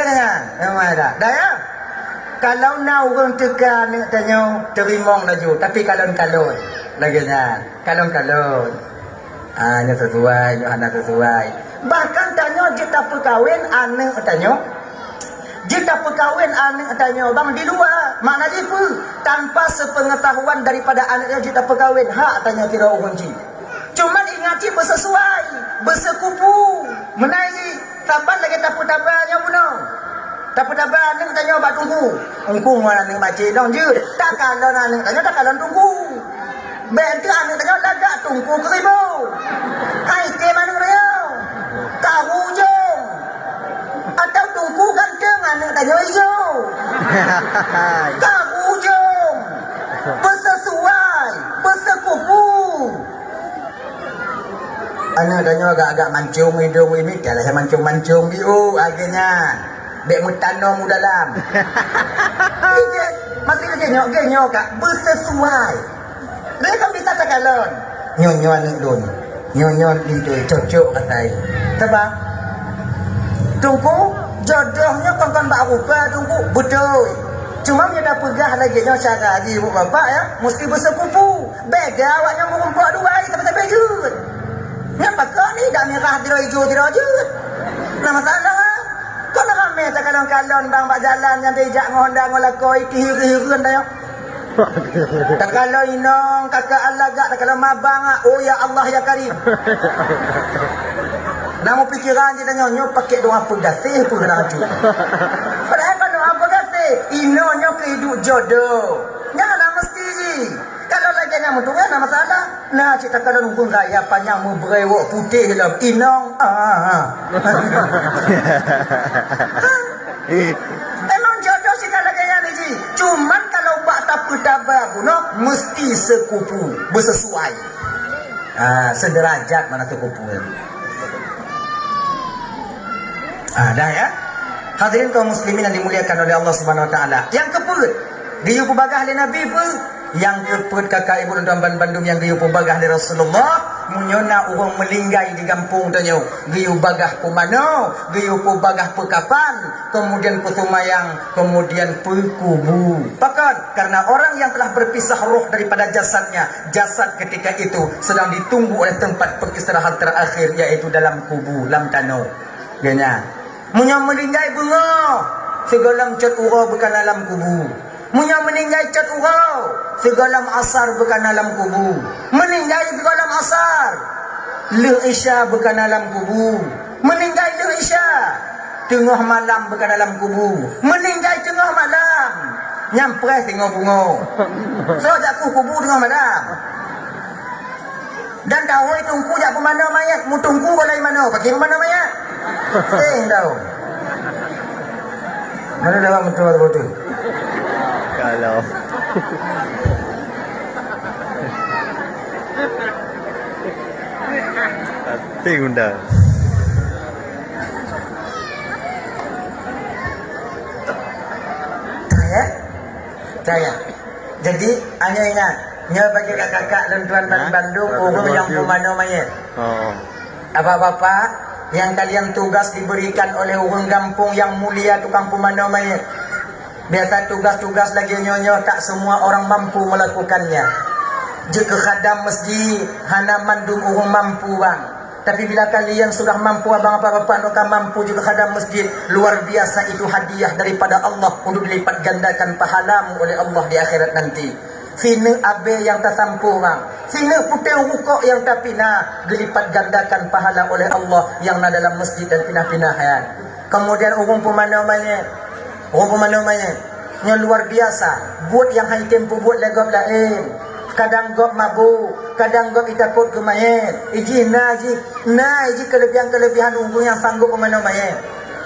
lagée nyan. Memang dah. Dah ya? Kalau na ureuëng teuka aneuk tanyoe, teurimong laju, tapi kalon-kalon. Lagée nyan. Kalon-kalon. Ah, nyoe sesuai, nyoe hana sesuai. Bahkan tanyoe jeuet tapeukawen aneuk tanyoe. Jeuet tapeukawen aneuk tanyoe bang di luwa. Makna jih peue? Tanpa sepengetahuan daripada aneuk nyoe jeuet tapeukawen. Hak tanyoe sidroe ureuëng jih. Cuman ingat cit beusesuai, beuseukupu. Meunan jih, saban lagée tapeutaba nyoe bunoe. Tapeutaba aneuk tanyoe bak teungku. Teungku ngon aneuk macé dong jeuet. Takalon aneuk tanyoe, takalon teungku. Bék teuk aneuk tanyoe lagak teungku keuribu. Hai tem aneuk tanyoe. Ka hujong. Atau teungku ganteng aneuk tanyoe ijo. Ka hujong. Beuseusuai, beuseukupu. Aneuk tanyoe agak-agak mancong idong ini, dah lah mancong-mancong di, oh, lagée nyan. Bék meutanom u dalam. Iya, maksud lagée nyoe, lagée nyoe, Kak, beuseusuai. Dia kan bisa takalon. Nyoe-nyoe aneuk lôn. Nyoe-nyoe pintoe cocok katai. Sebab Teungku, jodoh nyoe kon-kon bak rupa, Teungku. Beutôi. Cuma meunyoe tapeugah lagée nyoe cara jih ibu bapak, ya, mesti beuseukupu. Beda awak nyang meurumpok dua, sabe-sabe jeuet. Nyan pakon ni dak mirah sidroe ijo sidroe jeuet. Nah, masalah, kon ramé takalon-kalon bang bak jalan nyan dijak ngon honda ngon lakoe, tihireuen-hireuen tanyoe. Takalon inong, kakak lagak, takalon mabang, ah, oh ya Allah ya Karim. Namun pikiran jih tanyoe, nyoe pakai doa peugaséh peue keunan cut. Padahai kan doa peugaséh, inong nyoe keuhidup jodoh. Nyan hana meusti jih. Kalau lagée nyan meutuwah, hana masalah. Nah, cit takalon ureuëng raya panyang meubrewok putéh lom. Inong, ah. Memang jodoh sih kalau lagée nyan jih. Cuman kalau bak tapeutaba bunoe, mesti sekupu, beuseusuai. Ah, sederajat mana sekupu. Ah, dah ya. Hadirin kaum muslimin yang dimuliakan oleh Allah Subhanahu Wa Taala. Nyang keupeuet, geuyue peubagah lé Nabi peue? Nyang keupeuet, kakak ibu dan tuan ban bandum, nyang geuyue peubagah lé Rasulullah, meunyoe na ureuëng meuninggai di gampông tanyoe, geuyue bagah peumanoe, geuyue peubagah peukapan, kemudian peuseumayang, kemudian peukubu. Pakon? Karena orang yang telah berpisah roh daripada jasadnya, jasad ketika itu sedang ditunggu oleh tempat peristirahatan terakhir, yaitu dalam kubu, lam tanoh. Geuhnyan. Meunyoe meuninggai beungoh, sigohlom cot uroe beukana lam kubu. Meunyoe meuninggai cot uroe, sigohlom asar beukana lam kubu. Meuninggai sigohlom asar, lheueh isya beukana lam kubu. Meuninggai lheueh isya, teungoh malam beukana lam kubu. Meuninggai teungoh malam, nyan preh singoh beungoh. Soe jak kueh kubu teungoh malam? Dan dawai teungku jak peumanoe manyét, meuteungku golai manoe, pakri peumanoe manyét. Seng tau. Mana dalam betul atau betul? Kalau. Tapi undang. Saya? Saya. Jadi, hanya ingat, nyoe bagi kakak-kakak lôn tuan ban bandum ureuëng nyang peumanoe manyét. Oh. Bapak-bapak, yang kalian tugas diberikan oleh ureuëng gampông yang mulia tukang peumanoe manyét. Biasa tugas-tugas lagée nyoe-nyoe tak semua orang mampu melakukannya. Jeuet keu khadam masjid, hana mandum ureuëng mampu, bang. Tapi bila kalian sudah mampu, abang, bapak-bapak, nyoe ka mampu jeuet keu khadam masjid, luar biasa itu hadiah daripada Allah untuk dilipat gandakan pahalamu oleh Allah di akhirat nanti. Sineuk abée nyang tasampôh, bang. Sineuk puténg rukok nyang tapinah, geulipat gandakan pahala oleh Allah nyang na dalam masjid dan pinah-pinah nyan. Kemudian ureuëng peumanoe manyét, ureuëng peumanoe manyét, nyoe luar biasa. Buet nyang han item peubuet lé gob laén. Kadang gob mabök, kadang gob itakot keu manyét. Ijih na jih, na ijih keulebihan-keulebihan ureuëng nyang sanggob peumanoe manyét.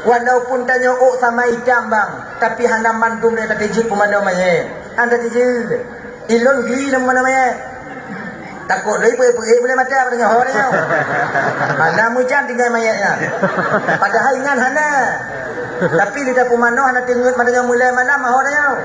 Walaupun tanyoe ôk sama itam bang, tapi hana mandum lé tateujeut peumanoe manyét. Hana tateujeut. Ilôn gli lom peumanoe manyét. Takot lé peuék-peuék bulée mata pada nyoe ho nyoe. Hana meujan tinggai manyét nyan. Padahai nyan hana. Tapi lidah peumanoe hana teungeut mata nyoe mulai malam ho nyoe.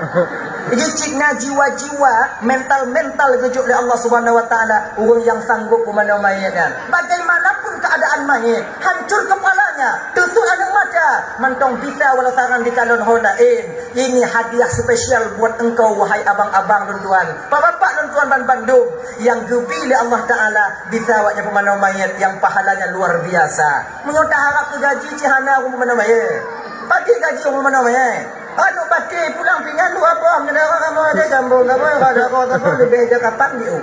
Jadi cit na jiwa-jiwa, mental-mental geujok lé Allah Subhanahu wa Taala ureuëng nyang sanggup peumanoe manyét nyan. Bagaimanapun keadaan manyét, hancur kepalanya, teusut aneuk mata, mantong bisa walau saran di calon ho laén. Ini hadiah spesial buat engkau, wahai abang-abang lôn tuan, bapak-bapak lôn tuan ban bandum nyang geubi lé Allah Taala, bisa awaknyan peumanoe manyét nyang pahalanya luar biasa. Meunyoe taharap keu gaji, cit hana ureuëng peumanoe manyét. Pati gaji ureuëng peumanoe manyét. Aneuk baté pulang pingan dua boh, ngeudara kamoe ada jambon, kamoe ada kau, kamoe leubeh jak kapak diu.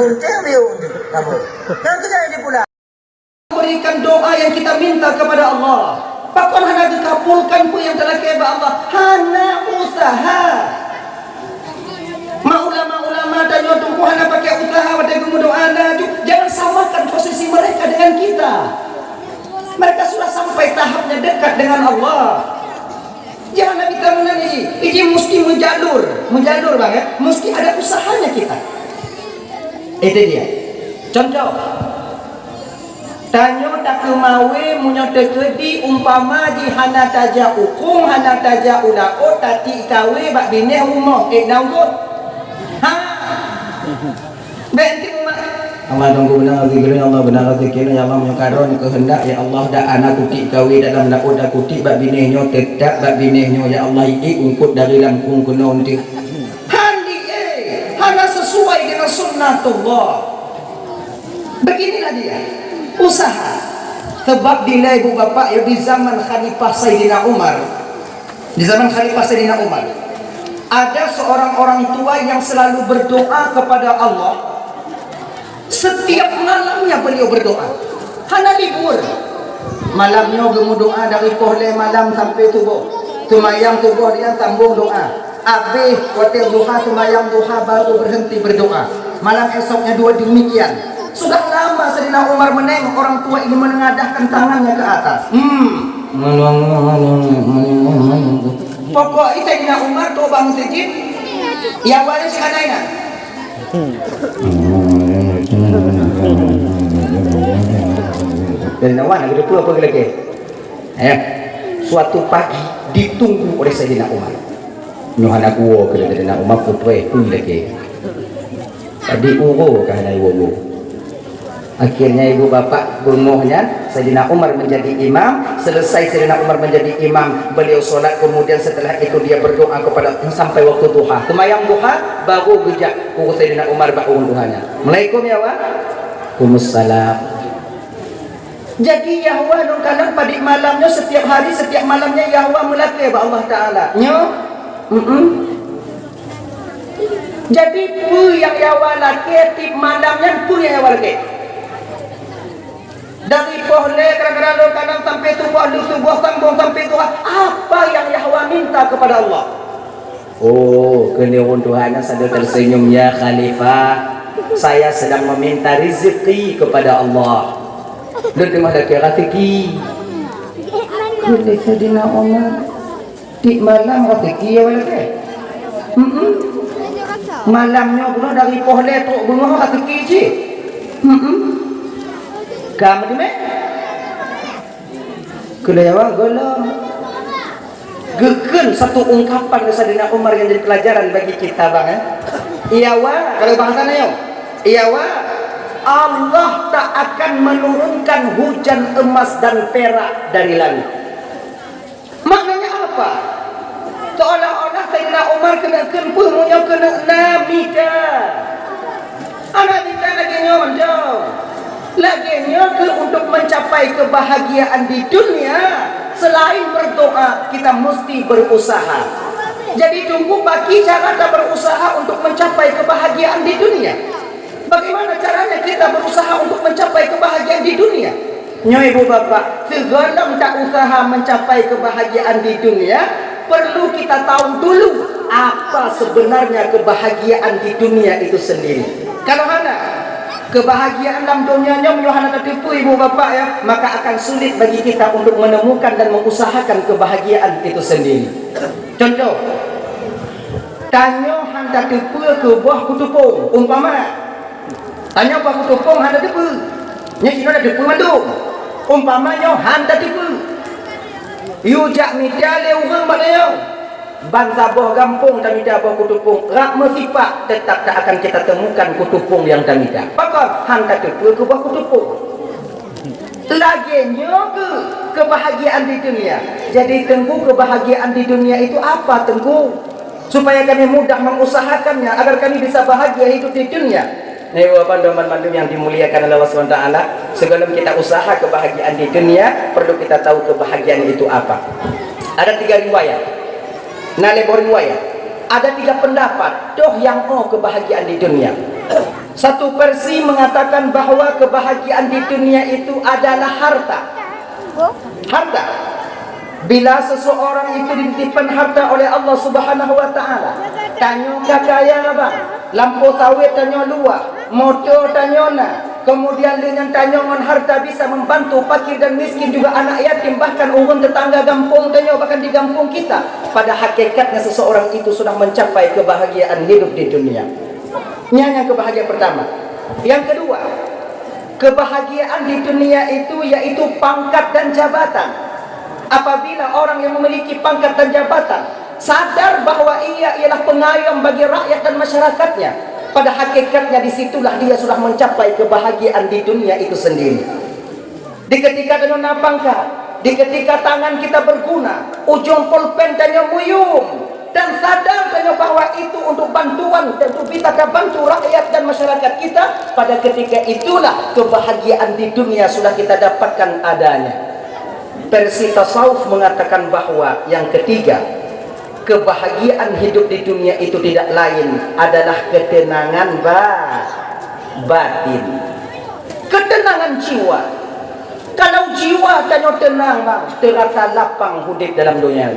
Gunting diu tu, kamoe. Yang kita ini pula. Berikan doa yang kita minta kepada Allah. Pakon hana dikabulkan pun yang talakée bak Allah? Hana usaha. Mak ulama-ulama tanyoe teungku hana pakai usaha watée geumeudoa laju. Jangan samakan posisi mereka dengan kita. Mereka sudah sampai tahapnya dekat dengan Allah. Jangan Nabi tamunan ini, ini mesti menjalur, menjalur bang ya, mesti ada usahanya kita. Itu dia. Contoh, tanyoe takeumawe meunyoe teukeudi umpama jih hana tajak ukung, hana tajak ulaôt, tati kawe bak binéh rumoh, ék na ulôn. Ha? Bék enteuk umat. Allah tunggu beuna rezeki, ya Allah beuna rezeki, ya Allah meunyoe ka droe keuheundak, ya Allah dak hana kutik kawe dalam laôt dak kutik bak binéh nyoe, teutap bak binéh nyoe, ya Allah, ié ungkot dari lam kung keunoe enteuk. Hana, eh, hana sesuai dengan sunnatullah. Beginilah dia usaha. Sebab dilai ibu bapak ya di zaman Khalifah Saidina Umar, di zaman Khalifah Saidina Umar, ada seorang orang tua yang selalu berdoa kepada Allah. Setiap malamnya beliau berdoa. Hana libur. Malam nyoe geumeudoa dari poh lhée malam sampai suboh. Seumayang suboh dia sambung doa. Habéh watée duha seumayang duha baru berhenti berdoa. Malam esoknya dua demikian. Sudah lama Saidina Umar menengok orang tua ini menengadahkan tangannya ke atas. Hmm. Pokok Saidina Umar tu bang sejid. Ya wali si anak. Dan lawan lagi tu apa lagi? Eh, suatu pagi ditunggu oleh Saidina Umar. Nyoe hana kuwoe keu Saidina Umar, putroe pun lagi. Tadi uroe ka hana iwoe. Akhirnya ibu bapak beungoh nyan, Saidina Umar menjadi imam. Selesai Saidina Umar menjadi imam, beliau sholat, kemudian setelah itu dia berdoa kepada sampai waktu duha. Seumayang duha, baru geujak ureuëng Saidina Umar bak ureuëng duha nyan. Assalamualaikum ya, Wa. Waalaikumsalam. Jadi Yahwa lôn kalon padit malam nyoe setiap hari, setiap malamnya Yahwa meulakée bak Allah Taala. Nyoe? Mm-mm. Jadi peue nyang Yahwa lakée tiep malam nyan, peue nyang Yahwa lakée? Dari poh lhée kadang-kadang lôn kalon sampai suboh, lheueh suboh sambung sampai duha, apa yang Yahwa minta kepada Allah? Oh, keuneuk Tuhan sabe tersenyum, "Ya Khalifah, saya sedang meminta rezeki kepada Allah." Lôn teungoh lakée rezeki. Keuneuk Saidina Umar. Tiep malam rezeki ya walakée. Hmm. Malam nyoe bunoe dari poh lhée trok beungoh rezeki cit. Hmm. Ka meuteumé? Keuneuk Yahwa gohlom. Geukheun satu ungkapan lé Saidina Umar nyang jadi pelajaran bagi kita bang, eh. Yahwa, kalau bahasa nyoe, Yahwa, Allah tak akan menurunkan hujan emas dan perak dari langit. Maknanya apa? Seolah-olah Saidina Umar keuneuk kheun peue meunyoe keuneuk na mita. Hana mita lagée nyoe mantong. Lagée nyoe keuh untuk mencapai kebahagiaan di dunia, selain berdoa, kita mesti berusaha. Jadi tunggu bagi cara ta berusaha untuk mencapai kebahagiaan di dunia. Bagaimana caranya kita berusaha untuk mencapai kebahagiaan di dunia? Nyoe ibu bapak, sigohlom ta usaha mencapai kebahagiaan di dunia, perlu kita tahu dulu apa sebenarnya kebahagiaan di dunia itu sendiri. Kalau hana, Kebahagiaan lam dunia nyoe meunyoe hana tateupeue ibu bapak ya, maka akan sulit bagi kita untuk menemukan dan mengusahakan kebahagiaan itu sendiri. Contoh, tanyoe han tateupeue keu boh kutupông. Umpama, tanyoe boh kutupông han tateupeue. Nyoe jinoe tateupeue mandum. Umpama nyoe han tateupeue. Yue jak mita lé ureuëng bak tanyoe. Ban saboh gampông tamita boh kutupông, rab meusipak, tetap tak akan kita temukan kutupông nyang tamita. Pakon? Han tateupeue keu boh kutupông. Lagée nyoe keuh kebahagiaan di dunia. Jadi, Teungku, kebahagiaan di dunia itu apa, Teungku? Supaya kami mudah mengusahakannya agar kami bisa bahagia hidup di dunia. Nah, ibu bapak dan teman-teman yang dimuliakan oleh Allah Subhanahu wa Taala, sebelum kita usaha kebahagiaan di dunia, perlu kita tahu kebahagiaan itu apa. Ada tiga riwayat. Nah, lé boh riwayat. Ada tiga pendapat, toh nyang o kebahagiaan di dunia. Satu versi mengatakan bahwa kebahagiaan di dunia itu adalah harta. Harta. Bila seseorang itu dititipkan harta oleh Allah Subhanahu wa Taala, tanyoe ka kaya, bang. Lampôh sawét tanyoe luwah, moto tanyoe na, kemudian lé nyan tanyoe ngon harta bisa membantu fakir dan miskin, juga anak yatim, bahkan ureuëng tetangga gampông tanyoe, bahkan di gampông kita. Pada hakikatnya seseorang itu sudah mencapai kebahagiaan hidup di dunia. Nyan nyang kebahagiaan pertama. Yang kedua, kebahagiaan di dunia itu yaitu pangkat dan jabatan. Apabila orang yang memiliki pangkat dan jabatan sadar bahwa ia ialah pengayom bagi rakyat dan masyarakatnya, pada hakikatnya di situlah dia sudah mencapai kebahagiaan di dunia itu sendiri. Di ketika tanyoe na pangkat, di ketika tangan kita berguna, ujong polpen tanyoe muyum, dan sadar tanyoe bahwa itu untuk bantuan, untuk bisa ka bantu rakyat dan masyarakat kita, pada ketika itulah kebahagiaan di dunia sudah kita dapatkan adanya. Versi tasawuf mengatakan bahwa yang ketiga, kebahagiaan hidup di dunia itu tidak lain adalah ketenangan ba-, batin. Ketenangan jiwa. Kalau jiwa tanyoe tenang, bang, terasa lapang udép dalam dunia.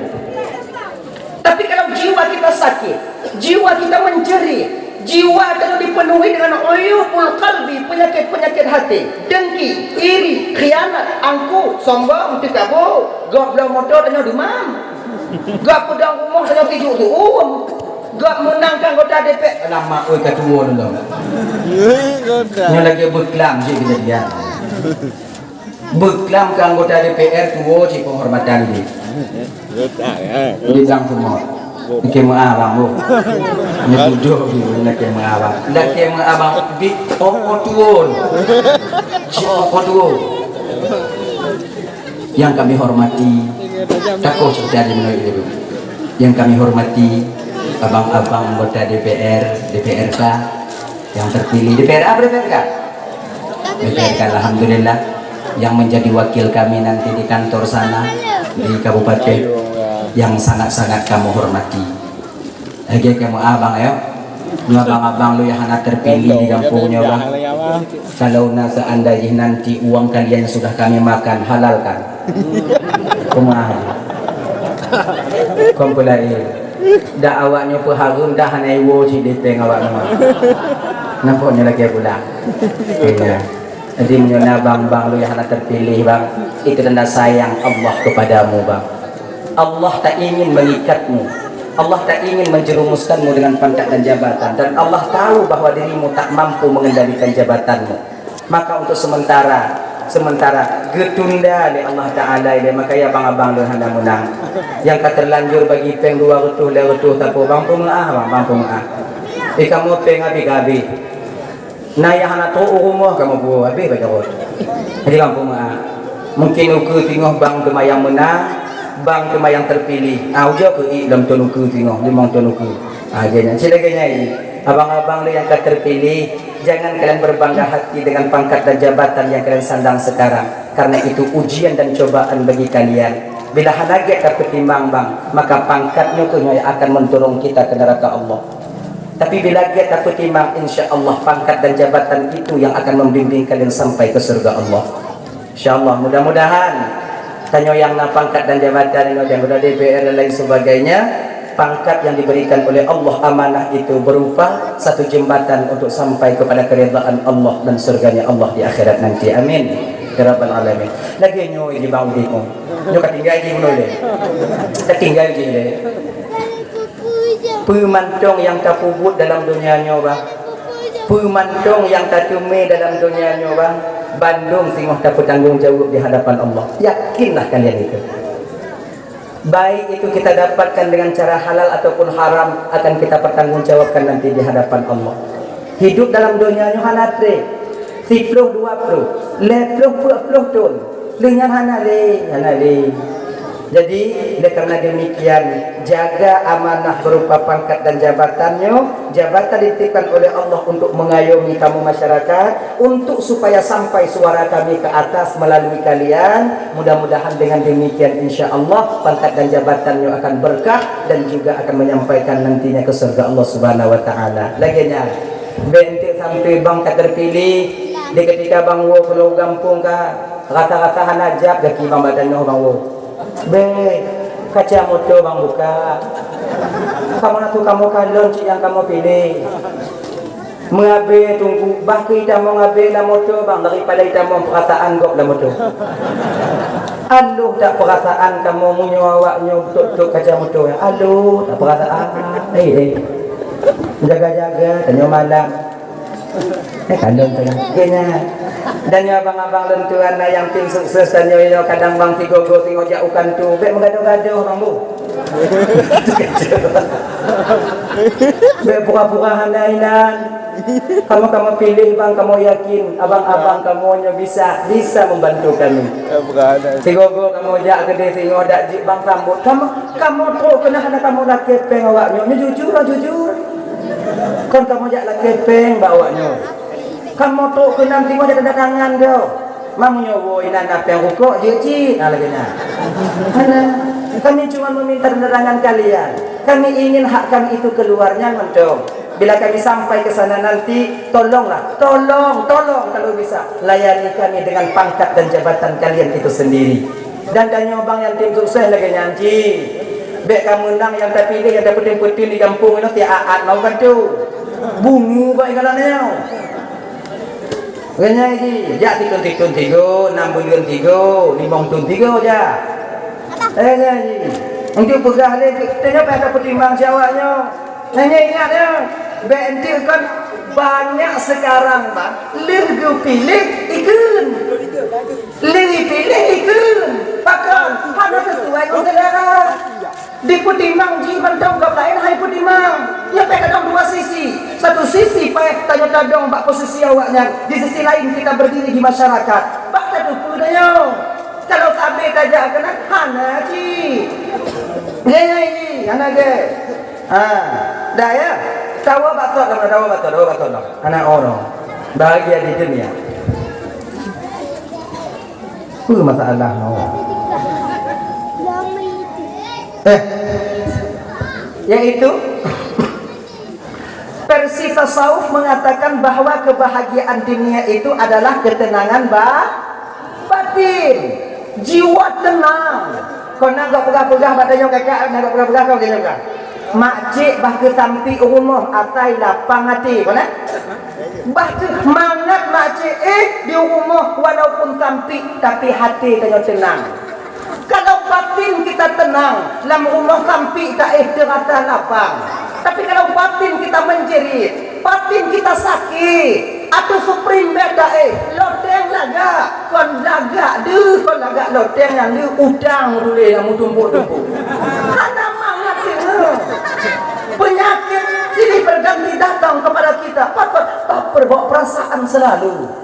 Tapi kalau jiwa kita sakit, jiwa kita menjerit, jiwa kita dipenuhi dengan uyubul qalbi, penyakit-penyakit hati, dengki, iri, khianat, angkuh, sombong, teukabô, gob bloe moto tanyoe dumam, gob peudong rumoh tanyoe tijuk su'um, gob meunang keu anggota D P R, alamak, oi, ka tuwo lom. Nyoe lagée beuklam jih kejadian. Beuklam keu anggota D P R tuwo cit penghormatan jih. Di Gang Sumot. Lakée meuah bang, bu. Nyoe tujoh jih lakée meuah bang. Lakée meuah bang, bi, oh, oh, tuwo. Cit, oh, oh, tuwo. Yang kami hormati, takoh cit dari menuju itu. Yang kami hormati, abang-abang anggota D P R, D P R K, yang terpilih, D P R A apa D P R K? D P R K, alhamdulillah, yang menjadi wakil kami nanti di kantor sana, di kabupaten, yang sangat-sangat kamu hormati. Lagée kamu abang, ya. Nyoe abang-abang lôn nyang hana terpilih di gampông nyoe, bang. Kalau na seandai jih nanti uang kalian sudah kami makan, halalkan. Kumaha? Kompulai. Dak awak nyoe peuhareuem dah hana iwoe cit diteng awak nyoe. Nampak nyoe lagée pula. Iya. Jadi meunyoe na bang-bang lôn nyang hana terpilih, bang, itu tanda sayang Allah kepadamu, bang. Allah tak ingin mengikatmu. Allah tak ingin menjerumuskanmu dengan pangkat dan jabatan. Dan Allah tahu bahwa dirimu tak mampu mengendalikan jabatanmu. Maka untuk sementara, sementara geutunda lé Allah Ta'ala ilée, maka ya bang-abang lôn hana meunang. Nyang ka terlanjur bagi péng dua reutôh, lhée reutôh sapeue, bang peumeu'ah, bang, bang peumeu'ah. Eh, kamoe péng habéh-habéh. Na nyang hana trok u rumoh, kamoe puwoe habéh bak jaroe. Jadi bang peumeu'ah. Mungkin ukeue singoh bang teuma nyang meunang, bang teuma nyang terpilih. Ah, ujoe keu ié lom thon ukeue singoh, limong thon ukeue. Ah, jadi nyan. Cit lagée nyan, abang-abang lé nyang ka terpilih, jangan kalian berbangga hati dengan pangkat dan jabatan yang kalian sandang sekarang, karena itu ujian dan cobaan bagi kalian. Bila hana gét tapeutimang, bang, maka pangkat nyoe keuh nyoe akan mendorong kita ke neraka Allah. Tapi bila gét tapeutimang, insya Allah pangkat dan jabatan itu yang akan membimbing kalian sampai ke surga Allah. Insya Allah, mudah-mudahan tanyoe nyang na pangkat dan jabatan, nyang na anggota D P R dan lain sebagainya, Pangkat yang diberikan oleh Allah, amanah itu berupa satu jembatan untuk sampai kepada keridhaan Allah dan surganya Allah di akhirat nanti. Amin. Ya Rabbal Alamin. Lagèe nyoe di Bang Udi nyoe. Nyoe ka tinggai jih bunoe lé. Ka tinggai jih lé. Peue mantong nyang tapeubuet dalam donya nyoe, bah. Peue mantong nyang tateumé dalam donya nyoe, bah. Bandum singoh tapeutanggong jaweueb di hadapan Allah. Yakinlah kalian itu. Baik itu kita dapatkan dengan cara halal ataupun haram, akan kita pertanggungjawabkan nanti di hadapan Allah. Hidup dalam donya nyoe hana trép, siplôh dua plôh, lhèe plôh peuet plôh thôn, lheueh nyan hana lé, hana lé. Jadi, oleh karena demikian, jaga amanah berupa pangkat dan jabatan nyoe, jabatan dititipkan oleh Allah untuk mengayomi kamu masyarakat, untuk supaya sampai suara kami ke atas melalui kalian. Mudah-mudahan dengan demikian, insya Allah, pangkat dan jabatan nyoe akan berkah dan juga akan menyampaikan nantinya ke surga Allah Subhanahu wa Taala. Lagèe nyan, bèk enteuk sampai bang ka terpilih, di ketika bang woe keunoe gampông ka rasa-rasa hana jap gaki bang bak tanyoe bang woe. Bèk, kaca moto bang buka. Kamoe na tu kamoe kalon cit nyang kamoe piléh. Meuabé teungku, bah keu itamong abé lam moto bang daripada itamong peurasaan gob lam moto. Aloh that peurasaan kamoe meunyoe awak nyoe beutôk-tôk kaca moto nyan. Aloh that peurasaan. Eh, eh. Jaga-jaga tanyoe malam. Eh, kandong tanyoe. Oke nya. Dan nyoe abang-abang lôn tuan na nyang tim sukses tanyoe nyoe kadang bang sigoe-goe singoh jak u kanto. Bèk meugadoh-gadoh bang bu. Bèk pura-pura hana inan. Kamoe, kamoe piléh bang, kamoe yakin abang-abang kamoe nyoe bisa, bisa membantu kami. Sigoe-goe kamoe jak keudéh singoh dak jeuet bang sambot. Kamoe, kamoe trok keunan hana kamoe lakèe pèng awak nyoe. Nyoe jujur, jujur. Kon kamoe jak lakèe pèng bak awak nyoe. Kamoe trok keunan singoh jak tanda tangan nyoe. Meunyoe woe inan na pèng rukok jeuet cit, nah lagèe nyan. Hana. Kami cuma meminta tanda tangan kalian. Kami ingin hak kami itu keluar, nyan mantong. Bila kami sampai ke sana nanti, tolonglah, tolong, tolong kalau bisa layani kami dengan pangkat dan jabatan kalian itu sendiri. Dan tanyoe bang nyang tim sukses lagèe nyan cit. Bèk kamoe nang nyang tapiléh nyang tapeutem-peutem di gampông nyoe tiep aat mau kan tu. Bungu bak igolan nyoe. Renyai jih, jak sithôn-sithôn sigoe, nam buleuen sigoe, limong thôn sigoe jak. Renyai jih. Untuk peugah lé, tanyoe payah tapeutimang si awak nyoe. Renyai ingat nyoe, bèk enteuk kon banyak sekarang bah, lheueh geupiléh ikheun. Lheueh piléh ikheun. Pakon, hana sesuai ngon seulera. Dipeutimang jih mantong gob laén hai peutimang. Nyoe payah tadong dua sisi. Satu sisi payah tanyoe tadong bak posisi awak nyan, di sisi laén kita berdiri di masyarakat. Bak tateupeue tanyoe. Kalau sabe tajak keunan, hana cit. Ngai-ngai jih, hana gèt. Ha, dah ya. Tawa bak tot lom, tawa bak tot, tawa bak tot lom. Hana oro. Bahagia di dunia. Peue masalah nyoe? Eh. Yaitu versi tasawuf mengatakan bahwa kebahagiaan dunia itu adalah ketenangan ba-, batin. Jiwa tenang. Kon na gop peugah-peugah bak tanyoe kakak, na gop peugah-peugah kon tanyoe peugah. Makcik bah keu sampik rumoh asai lapang até, kon na? Bah keu mangat makcik éh di rumoh walaupun sampik, tapi até tanyoe teunang. Kalau batin kita tenang, lam rumoh sampik taéh teurasa lapang. Tapi kalau batin kita menjerit, batin kita sakét, atau supreme bed taéh, loteng lagak, kon lagak deuh, kon lagak loteng nyang deuh, utang tuléh nyang meutumpuk-tumpuk. Hana mangat teungoh. Penyakit silih berganti datang kepada kita. Pakon? Baper bawa perasaan selalu.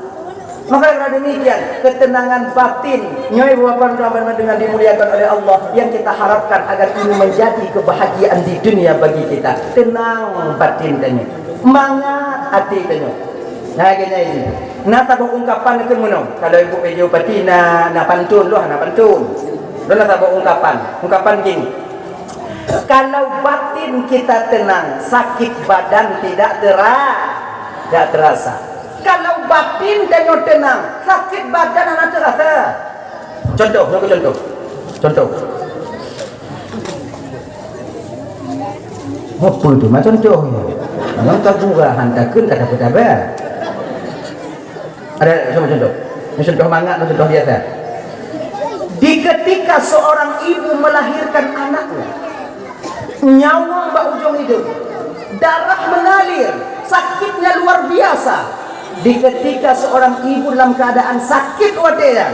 Maka karena demikian, ketenangan batin, nyoe Bapak Ibu teman-teman dengan dimuliakan oleh Allah, yang kita harapkan agar ini menjadi kebahagiaan di dunia bagi kita. Tenang batin tanyoe, mangat até tanyoe. Nah, gini ini. Nah, saboh ungkapan keu meunoe. Kalau ibu video pati na, na pantun loh, na pantun. Loh, na saboh ungkapan. Ungkapan gini. Kalau batin kita tenang, sakit badan tidak tera-, tidak terasa. Kalau batin tanyoe tenang, sakit badan hana terasa. Contoh, contoh, contoh. Contoh. Apa tu? Macam contoh ya. Memang tak gurah, hantarkan kata pejabat. Ada sama contoh. Ini contoh mangat, contoh biasa. Di ketika seorang ibu melahirkan anaknya, nyawong bak ujong idong, darah mengalir, sakitnya luar biasa. Di ketika seorang ibu dalam keadaan sakit watèe nyan,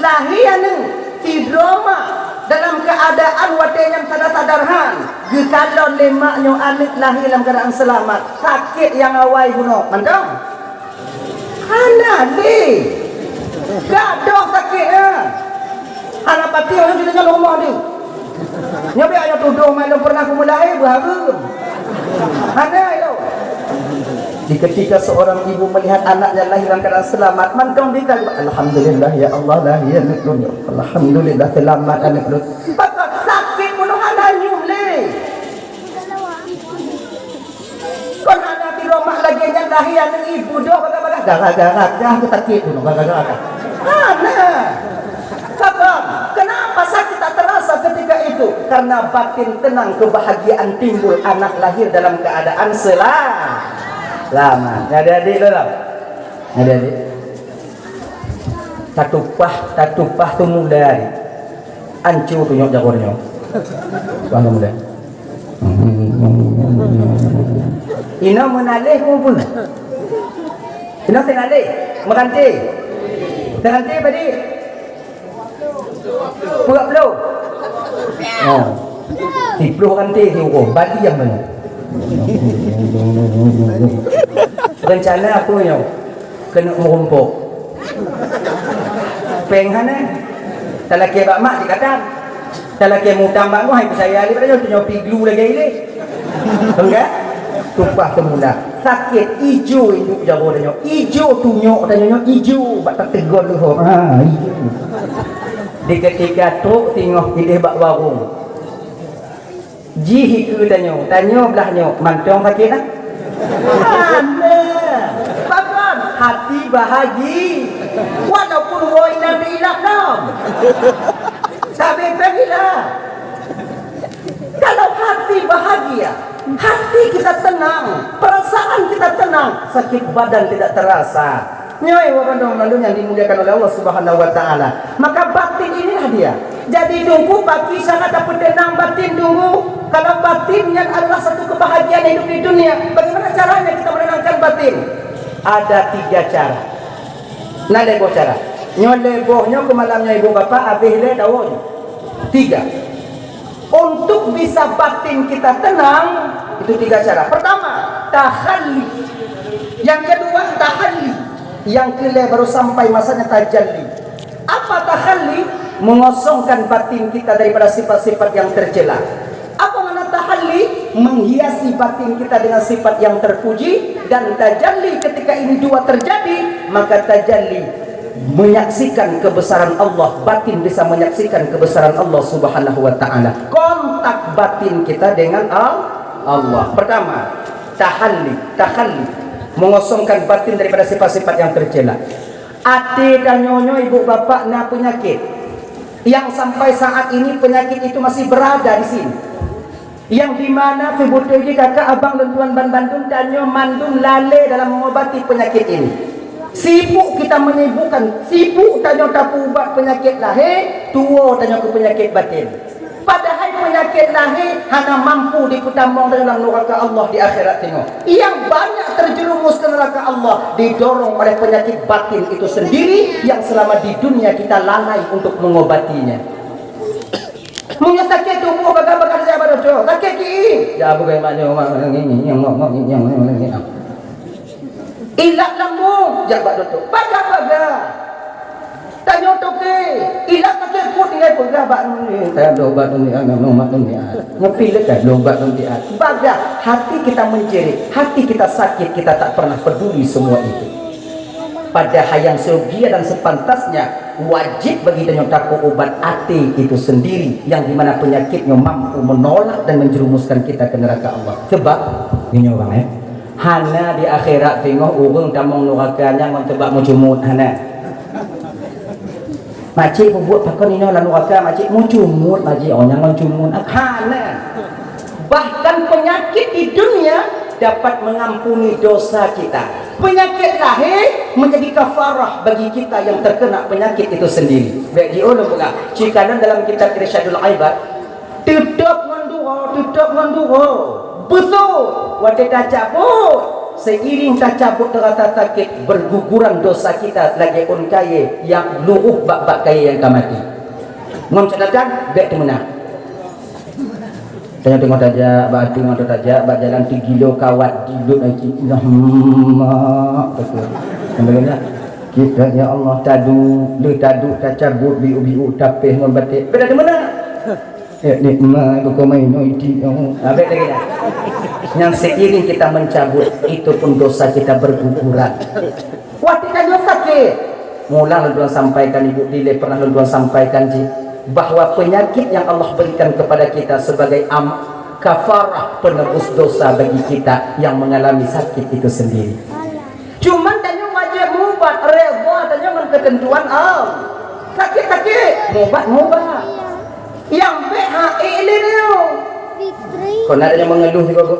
lahé aneuk, tidroe mak, dalam keadaan watèe nyan sadar-sadar han, geukalon lé mak nyoe aneuk lahé dalam keadaan seulamat, sakét nyang awai bunoe, mantong? Hana lé. Gadôh sakét nyan. Hana pati ureueng sidroe nyoe rumoh ni. Nyoe biar nyoe tudoh mai lôn pernah kumeulahé beuhareuem. Hana ilôn. Di ketika seorang ibu melihat anaknya lahir dalam keadaan selamat, mantong dikali, "Alhamdulillah ya Allah, lahir aneuk lôn. Alhamdulillah selamat aneuk lôn." Pakon sakét bunoe hana nyoe lé. Kon hana tiromak lagèe nyan lahé aneuk ibu doh bagah-bagah gara-gara dah sakét bunoe gara-gara. Hana. Pakon? Kenapa sakit tak terasa ketika itu? Karena batin tenang, kebahagiaan timbul, anak lahir dalam keadaan sela-, selamat. Adik-adik dalam. Adik-adik. Tatupah, tatupah tu mula ni. Ancu tunyok jago nyoe. Bang mula. Ina meunaleh pun pun. Ina meunaleh. Meurante. Meurante tadi. Peuet ploh. Ha. Siploh ranté siuroe, bali nyang mana? Rencana apa nyoe? Keuneuk meurumpok. Péng hana. Talakèe bak mak jikatan. Talakèe mutang bak ngoh, hai peucaya lé pada nyoe, nyoe pi glu lagèe ilèe. Enggak? Tumpah teumula. Sakét, ijo induek jaroe tanyoe. Ijo tunyok tanyoe nyoe, ijo bak tategon leuhô. Ha, ijo. Di ketika trok singoh pideh bak warong. Jih ikeue tanyoe, tanyoe blah nyoe, mantong sakét nah? Hana. Pakon? Hati bahagi. Walaupun woe inan ilap lom. Tapi peuhila. Kalau hati bahagia, hati kita tenang, perasaan kita tenang, sakit badan tidak terasa. Nyoe, wak bandum mandum nyang dimuliakan oleh Allah Subhanahu wa Ta'ala. Maka batin inilah dia. Jadi, Teungku, bagi syarat dapet tenang batin, Teungku. Kalau batin nyan adalah satu kebahagiaan hidup di dunia, bagaimana caranya kita menenangkan batin? Ada tiga cara. Na lhèe boh cara. Nyoe lhèe boh nyoe keu malam nyoe, ibu bapak, habéh lé dawa nyoe. Tiga. Untuk bisa batin kita tenang, itu tiga cara. Pertama, takhalli. Yang kedua, tahalli. Yang kelima baru sampai masanya tajalli. Apa takhalli? Mengosongkan batin kita daripada sifat-sifat yang tercela. Apa makna tahalli? Menghiasi batin kita dengan sifat yang terpuji, dan tajalli ketika ini dua terjadi, maka tajalli menyaksikan kebesaran Allah, batin bisa menyaksikan kebesaran Allah Subhanahu wa Ta'ala. Kontak batin kita dengan Al-, Allah. Pertama, tahalli, tahalli, mengosongkan batin daripada sifat-sifat yang tercela. Até tanyoe nyoe, ibu bapak, na penyakit yang sampai saat ini penyakit itu masih berada di sini. Yang di mana seubeutôi jih kakak abang lôn tuan banmandum, tanyoe mandum lalé dalam mengobati penyakit ini. Sibuk kita menyibukkan, sibuk tanyoe tapeuubat penyakit lahé, tuwoe tanyoe keu penyakit batin. Padahai penyakit lahé hana mampu dipeutamong dalam nuraka Allah di akhirat teungoh. Yang banyak terjerumus ke neraka Allah didorong oleh penyakit batin itu sendiri yang selama di dunia kita lalai untuk mengobatinya. Meunyoe sakét tuboh, bagah-bagah jak bak dokto. Sakét kiék. Jak beugai mak nyoe, mak nyoe, mak nyoe, mak nyoe. Ilak lambung, jak bak dokto. Bagah-bagah. Tanyoe toke, ilak sakét pruet tinggai peugah bak nyoe. Tayang bloe ubat nyoe, nyoe, nyoe, mak nyoe. Nyoe pi lé ka bloe ubat nyoe. Bagah, hati kita menciri, hati kita sakit, kita tak pernah peduli semua itu. Padahai nyang seugia dan sepantasnya wajib bagi tanyoe tapeuubat até itu sendiri, yang di mana penyakitnya mampu menolak dan menjerumuskan kita ke neraka Allah. Sebab, nyoe bang, eh, hana di akhirat teungoh ureuëng tamong nuraka nyan ngon teubak meucumut, hana. Makcik peubuet pakon inoe lam nuraka, makcik meucumut, makcik, oh, nyan ngon cumut, hana. Bahkan Penyakit di dunia dapat mengampuni dosa kita. Penyakit lahé menjadi kafarah bagi kita yang terkena penyakit itu sendiri. Bèk jiôh peugah, cikalon dalam kitab Irsyadul Ibad, teutôb ngon dua, teutôb ngon dua. Beutôi, watèe tacabut, seiring tacabut rasa sakit, berguguran dosa kita lagèe ôn kayèe nyang luruh bak-bak kayèe nyang ka maté. Ngon catatan, bèk teumeunang. Tanyoe teungoh tajak, bak ateueh mantong tajak, bak jalan teugilo kawat dilot ai cit. Nah, mak, beutôi. Sampai kena. Kita, ya Allah, taduek, le taduek tacabut biu-biu tapéh ngon batèe. Beda di mana? Eh, nikmat bukan main oi ti. Habis lagi dah. Yang seiring kita mencabut, itu pun dosa kita berguguran. Watèe tanyoe sakét, mulang lôn tuan sampaikan, ibu dilèe pernah lôn tuan sampaikan jih, bahwa penyakit yang Allah berikan kepada kita sebagai am-, kafarah penebus dosa bagi kita yang mengalami sakit itu sendiri. Cuman tanyoe wajéb mubat, redha tanyoe ngon keuteuntuan Allah. Sakét-sakét, mubat, mubat. Nyang bèk hana ilèe nyoe. Kon na nyang mengeluh juga, Bu.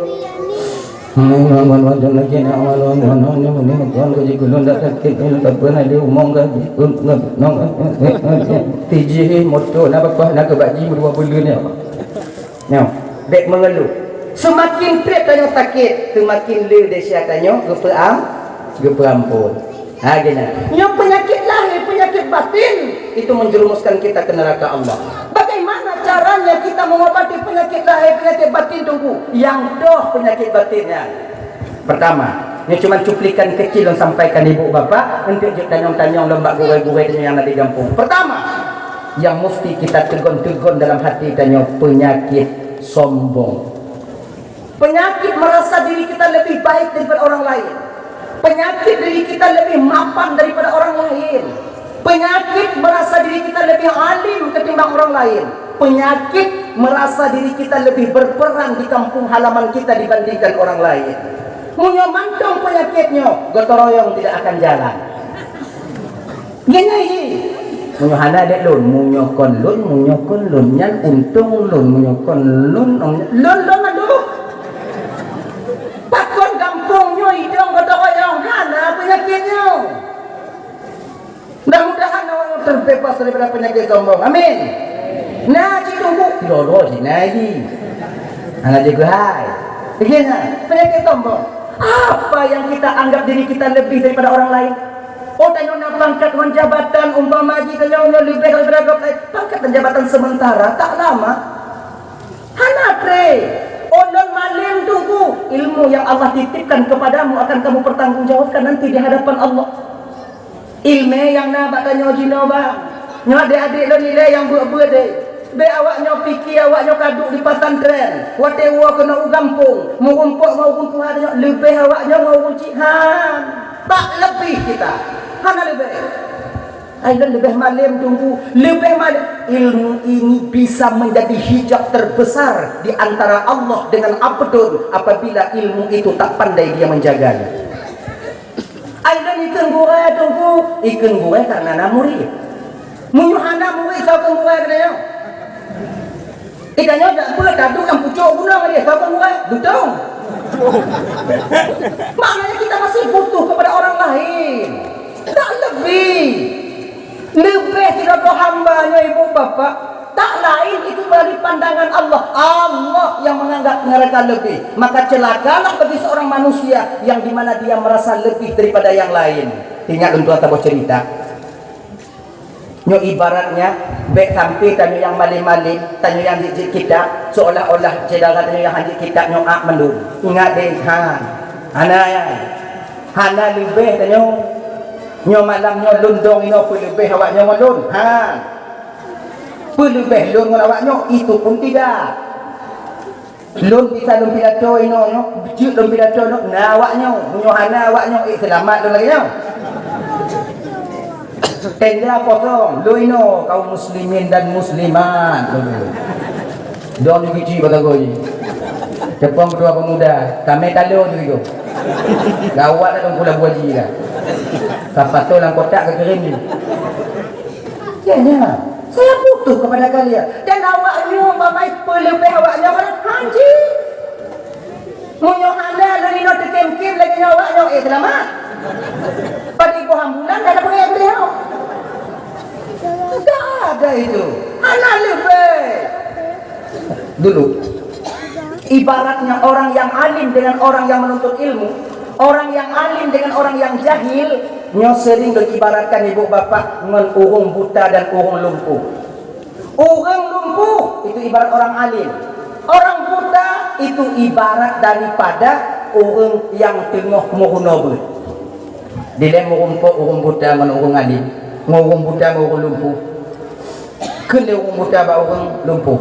Ngon, ngon, ngon, ngon, lagi nak ngon, ngon, ngon, ngon, ngon, ngon, ngon, gaji gulong dak sakét, ngon, tak pernah dia umong gaji, ngon, ngon, ngon, ngon, ngon, ngon, tijih, moto, na bakah, na keu bak ji, dua buleuen nyoe. Nyoe, bèk mengeluh. Seumaken trép tanyoe sakét, seumaken le desya tanyoe geupeuam-, geupeuampon. Ha, geuhnyan. Nyoe penyakit lahé, penyakit batin, itu menjerumuskan kita ke neraka Allah. Bagaimana caranya kita mengobati penyakit lahé, penyakit batin, Teungku? Nyang toh penyakit batin nyan. Pertama, nyoe cuma cuplikan kecil lôn sampaikan ibu bapak, untuk jeuet tanyong-tanyong lom bak gurèe-gurèe tanyoe nyang na di gampông. Pertama, yang mesti kita tegon-tegon dalam hati tanyoe penyakit sombong. Penyakit merasa diri kita lebih baik daripada orang lain. Penyakit diri kita lebih mapan daripada orang lain. Penyakit merasa diri kita lebih alim ketimbang orang lain. Penyakit merasa diri kita lebih berperan di kampung halaman kita dibandingkan orang lain. Meunyoe mantong penyakit nyoe, gotong royong tidak akan jalan. Nyan, nyan, hi. Meunyoe hana dek lôn, meunyoe kon lôn, meunyoe kon lôn, nyan untông lôn, meunyoe kon lôn, lôn, lôn mandum. Pakon gampông nyoe idong gotong royong hana penyakit nyoe. Mudah-mudahan awak nyoe terbebas daripada penyakit sombong. Amin. Nah, cit tunggu. Lolo cit nah ji. Hana jaga hai. Begini, penyakit sombong. Apa yang kita anggap diri kita lebih daripada orang lain? Oh, tanyoe na pangkat ngon jabatan, umpama ji tanyoe nyoe leubeh daripada gob laén. Pangkat dan jabatan sementara, tak lama. Hana tré. Oh, lôn malém tunggu. Ilmu yang Allah titipkan kepadamu akan kamu pertanggungjawabkan nanti di hadapan Allah. Ileumèe nyang na bak tanyoe jinoe, bah. Nyoe adék-adék lôn ilèe nyang beuet-beuet deh. Bèk awak nyoe piké awak nyoe ka duek di pesantren. Watèe woe keunoe u gampông, meurumpok ngon ureueng tuha tanyoe leubeh awak nyoe ngon ureueng cit, han. Tak leubeh kita. Hana leubeh. Ai lôn leubeh malém tunggu, leubeh malém. Ilmu ini bisa menjadi hijab terbesar di antara Allah dengan abdon apabila ilmu itu tak pandai dia menjaganya. Ai lôn ikheun gurèe tunggu, ikheun gurèe karena na murit. Meunyoe hana murit, soe kheun gurèe keunoe? Kita nyoe jak beuet taduek lam pucôk gunong lé, soe kheun gurèe? Beutôi. Maknanya kita masih butuh kepada orang lain. Tak lebih. Leubeh sidroe hamba nyoe ibu bapak, tak lain itu melalui pandangan Allah. Allah yang menganggap mereka lebih. Maka celakalah bagi seorang manusia yang di mana dia merasa lebih daripada yang lain. Ingat lôn tuan saboh cerita. Nyoe ibaratnya, bèk sampai tanyoe nyang malém-malém, tanyoe nyang jeuet-jeuet kitab, seolah-olah syedara tanyoe nyang han jeuet kitab nyoe ak mandum. Ingat deh, ha. Hana ya. Hana leubeh tanyoe. Nyoe malam nyoe lôn dong inoe peuleubeh awak nyoe ngon lôn. Ha. Peuleubeh lôn ngon awak nyoe, itu pun tidak. Lôn bisa lôn pidato inoe nyoe, jeuet lôn pidato nyoe, na awak nyoe. Meunyoe hana awak nyoe, eh, seulamat lôn lagèe nyoe. Tenda kosong, lôn inoe kaum muslimin dan muslimat. Lôn. Dong di keuci batagoi. Tepông ketua pemuda, tamé talo tu itu. Gawat dah tengku labu haji dah. Kapato lam kotak ka kirim ni. Ya, ya. Saya butuh kepada kalian. Dan awak nyoe bamai peuleubeh awak nyoe pada haji. Meunyoe hana lôn inoe teukem-kem lagèe nyoe awak nyoe, eh, seulamat. Padum boh ambulan dah dapat gaya gurèe nyoe. Enggak ada itu. Hana leubeh. Dulu, ibaratnya orang yang alim dengan orang yang menuntut ilmu, orang yang alim dengan orang yang jahil, nyoe sering diibaratkan ibu bapak ngon ureueng buta dan ureueng lumpuh. Ureueng lumpuh itu ibarat orang alim. Orang buta itu ibarat daripada ureueng nyang teungoh meurunoe beuet. Dilèe meurumpok ureueng buta ngon ureueng alim, ngon ureueng buta ngon ureueng lumpuh. Kheun lé ureueng buta bak ureueng lumpuh,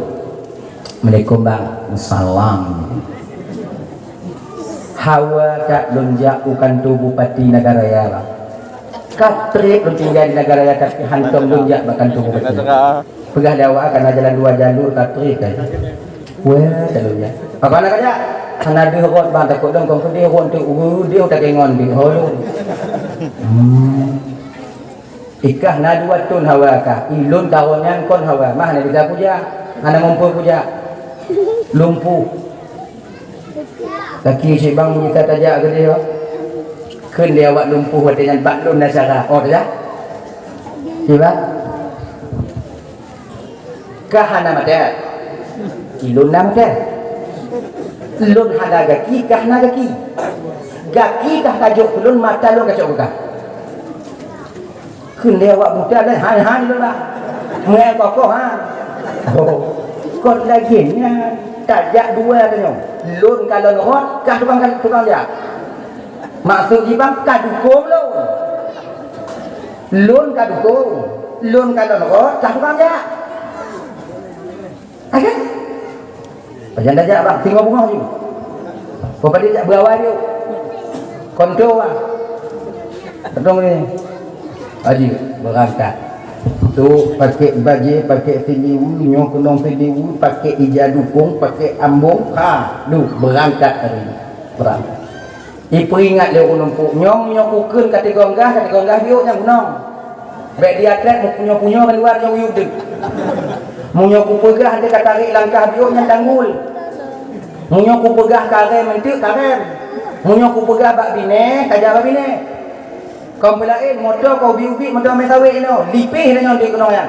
"Assalamualaikum, Bang." "Salam." "Hawa that lôn jak u kantô bupati Nagan Raya, Bang. Ka trép lôn tinggai di Nagan Raya, tapi hantom lôn jak bak kantô bupati." Peugah lé awak, "Ka na jalan dua jalur, ka trép kan." "Wah, that lôn jak." "Pakon hana kajak?" "Hana deuh rot, Bang, takot lôn kon keudéh rot teuk, uh, deuh takengon deuh." "Oh, lôn." Hmm. "Ikah na dua thôn hawa kah, ilôn taroe nyan kon hawa, mah hana bisa kujak, hana mumpu kujak." Lumpuh. Gaki cit, Bang, bisa tajak keudéh, oh. Kheun lé awak lumpuh watèe nyan, "Bak lôn na syara." Oh, tajak. Sibat. Kah hana mata? Ilôn na mata. Lôn hana gaki, kah na gaki. Gaki kah kajok keu lôn, mata lôn kacok keu kah. Kheun lé awak buta lé, han, han lôn bah. Meungai kokoh, ha. Oh. Kon lagèe nyan, tajak dua tanyoe. Lôn kalon rot, kah tukang, tukang jak. Maksud jih, Bang, ka dukong lôn. Lôn ka dukong, lôn kalon rot, kah tukang jak. Ada? Pajan tajak, Bang, singoh beungoh ju. Ko padé jak beuawai ju. Konto, Bang. Beutôi ni. Haji, beurangkat. Tu pakèk bajèe, pakèk siliwu, nyoe keunong siliwu, pakèk ija dukong, pakèk ambong. Ha, duh, beurangkat hari nyoe. Beurangkat. Ipeuingat lé ureueng lumpuh, "Nyoe, nyoe kukheun ka teugong gah, ka teugong gah biôk nyan keunong. Bèk diatrét, meunyoe punyoe ka luwa nyoe uyueb deuh. Meunyoe kupeugah deuh ka tarek langkah biôk nyan tanggul. Meunyoe kupeugah karém eunteuk karém. Meunyoe kupeugah bak binéh, ka jak bak binéh. Kon peulaén, moto ka ubit-ubit, moto mé sawét inoe, lipéh nyoe deuh keunong nyan."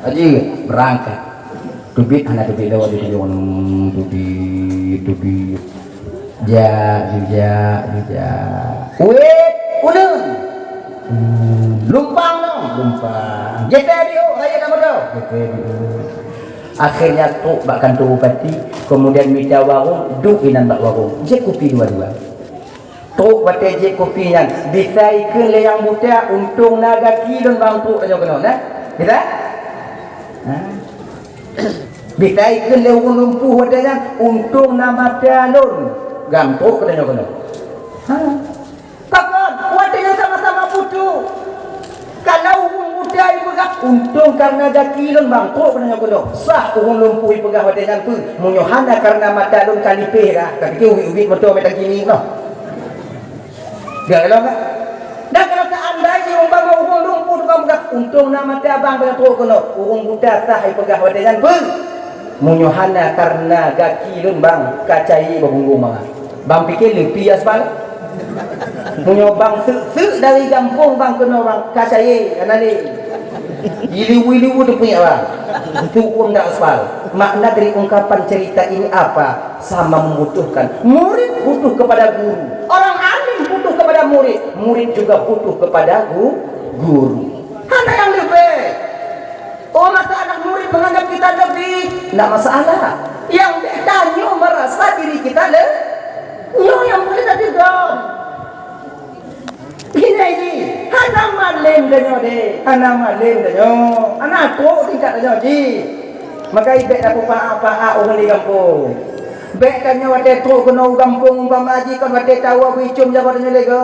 Haji, beurangkat. Teubiet hana teubiet lewat di tujuh, teubiet, teubiet. Jak, jak, jak. Wét, ulôn. Lumpang nyoe, lumpang. Geutée diuk, rayeuk lam moto. Geutée diuk. Akhirnya trok bak kantô bupati, kemudian mita warong, duek inan bak warong. Jép kupi dua-dua. Trok watée jép kupi nyan, bisa ikheun lé nyang buta, untông na gaki lôn bang trok tanyoe keunoe, nah. Bisa? Nah. Bisa ikheun lé ureuëng lumpuh watée nyan, untông na mata lôn bang trok tanyoe keunoe. Ha. Pakon? Watée nyan sama-sama buta. Kalau ureuëng buta jipeugah, "Untông kareuna gaki lôn bang trok keunoe keunoe." Sah ureuëng lumpuh jipeugah watée nyan peue? Meunyoe hana kareuna mata lôn ka lipéh dah, ka pike ubit-ubit moto meutan kini noh. Dah elok kan? Dan kalau seandainya umpama ureuëng lumpuh tukang peugah, "Untông na mata bang keunoe trok keunoe." Ureuëng buta sah jipeugah watée nyan peue? Meunyoe hana kareuna gaki lôn bang ka cayée bak punggong mangat. Bang pike leupie aspal. Meunyoe bang seuk-seuk dari gampông bang keunoe bang ka cayée, hana lé. Ileue-ileue teupeue bang. Itu hukum dak aspal. Makna dari ungkapan cerita ini apa? Sama membutuhkan. Murid butuh kepada guru. Orang alim butuh kepada murid. Murid juga butuh kepada gu-, guru. Hana nyang leubeh. Oh, masa anak murid menganggap kita lebih, ndak masalah. Yang tanyoe merasa diri kita le-, nyoe nyang boleh jadi dong. Ini, ini, hana malem tanyoe deh, hana malem tanyoe, hana trok tingkat tanyoe jih. Maka ibek dah peupaak-paak ureuëng di gampông. Bek tanyoe watée trok keunoe u gampông umpama jih kon watée tawoe beuicum jaroe tanyoe lego.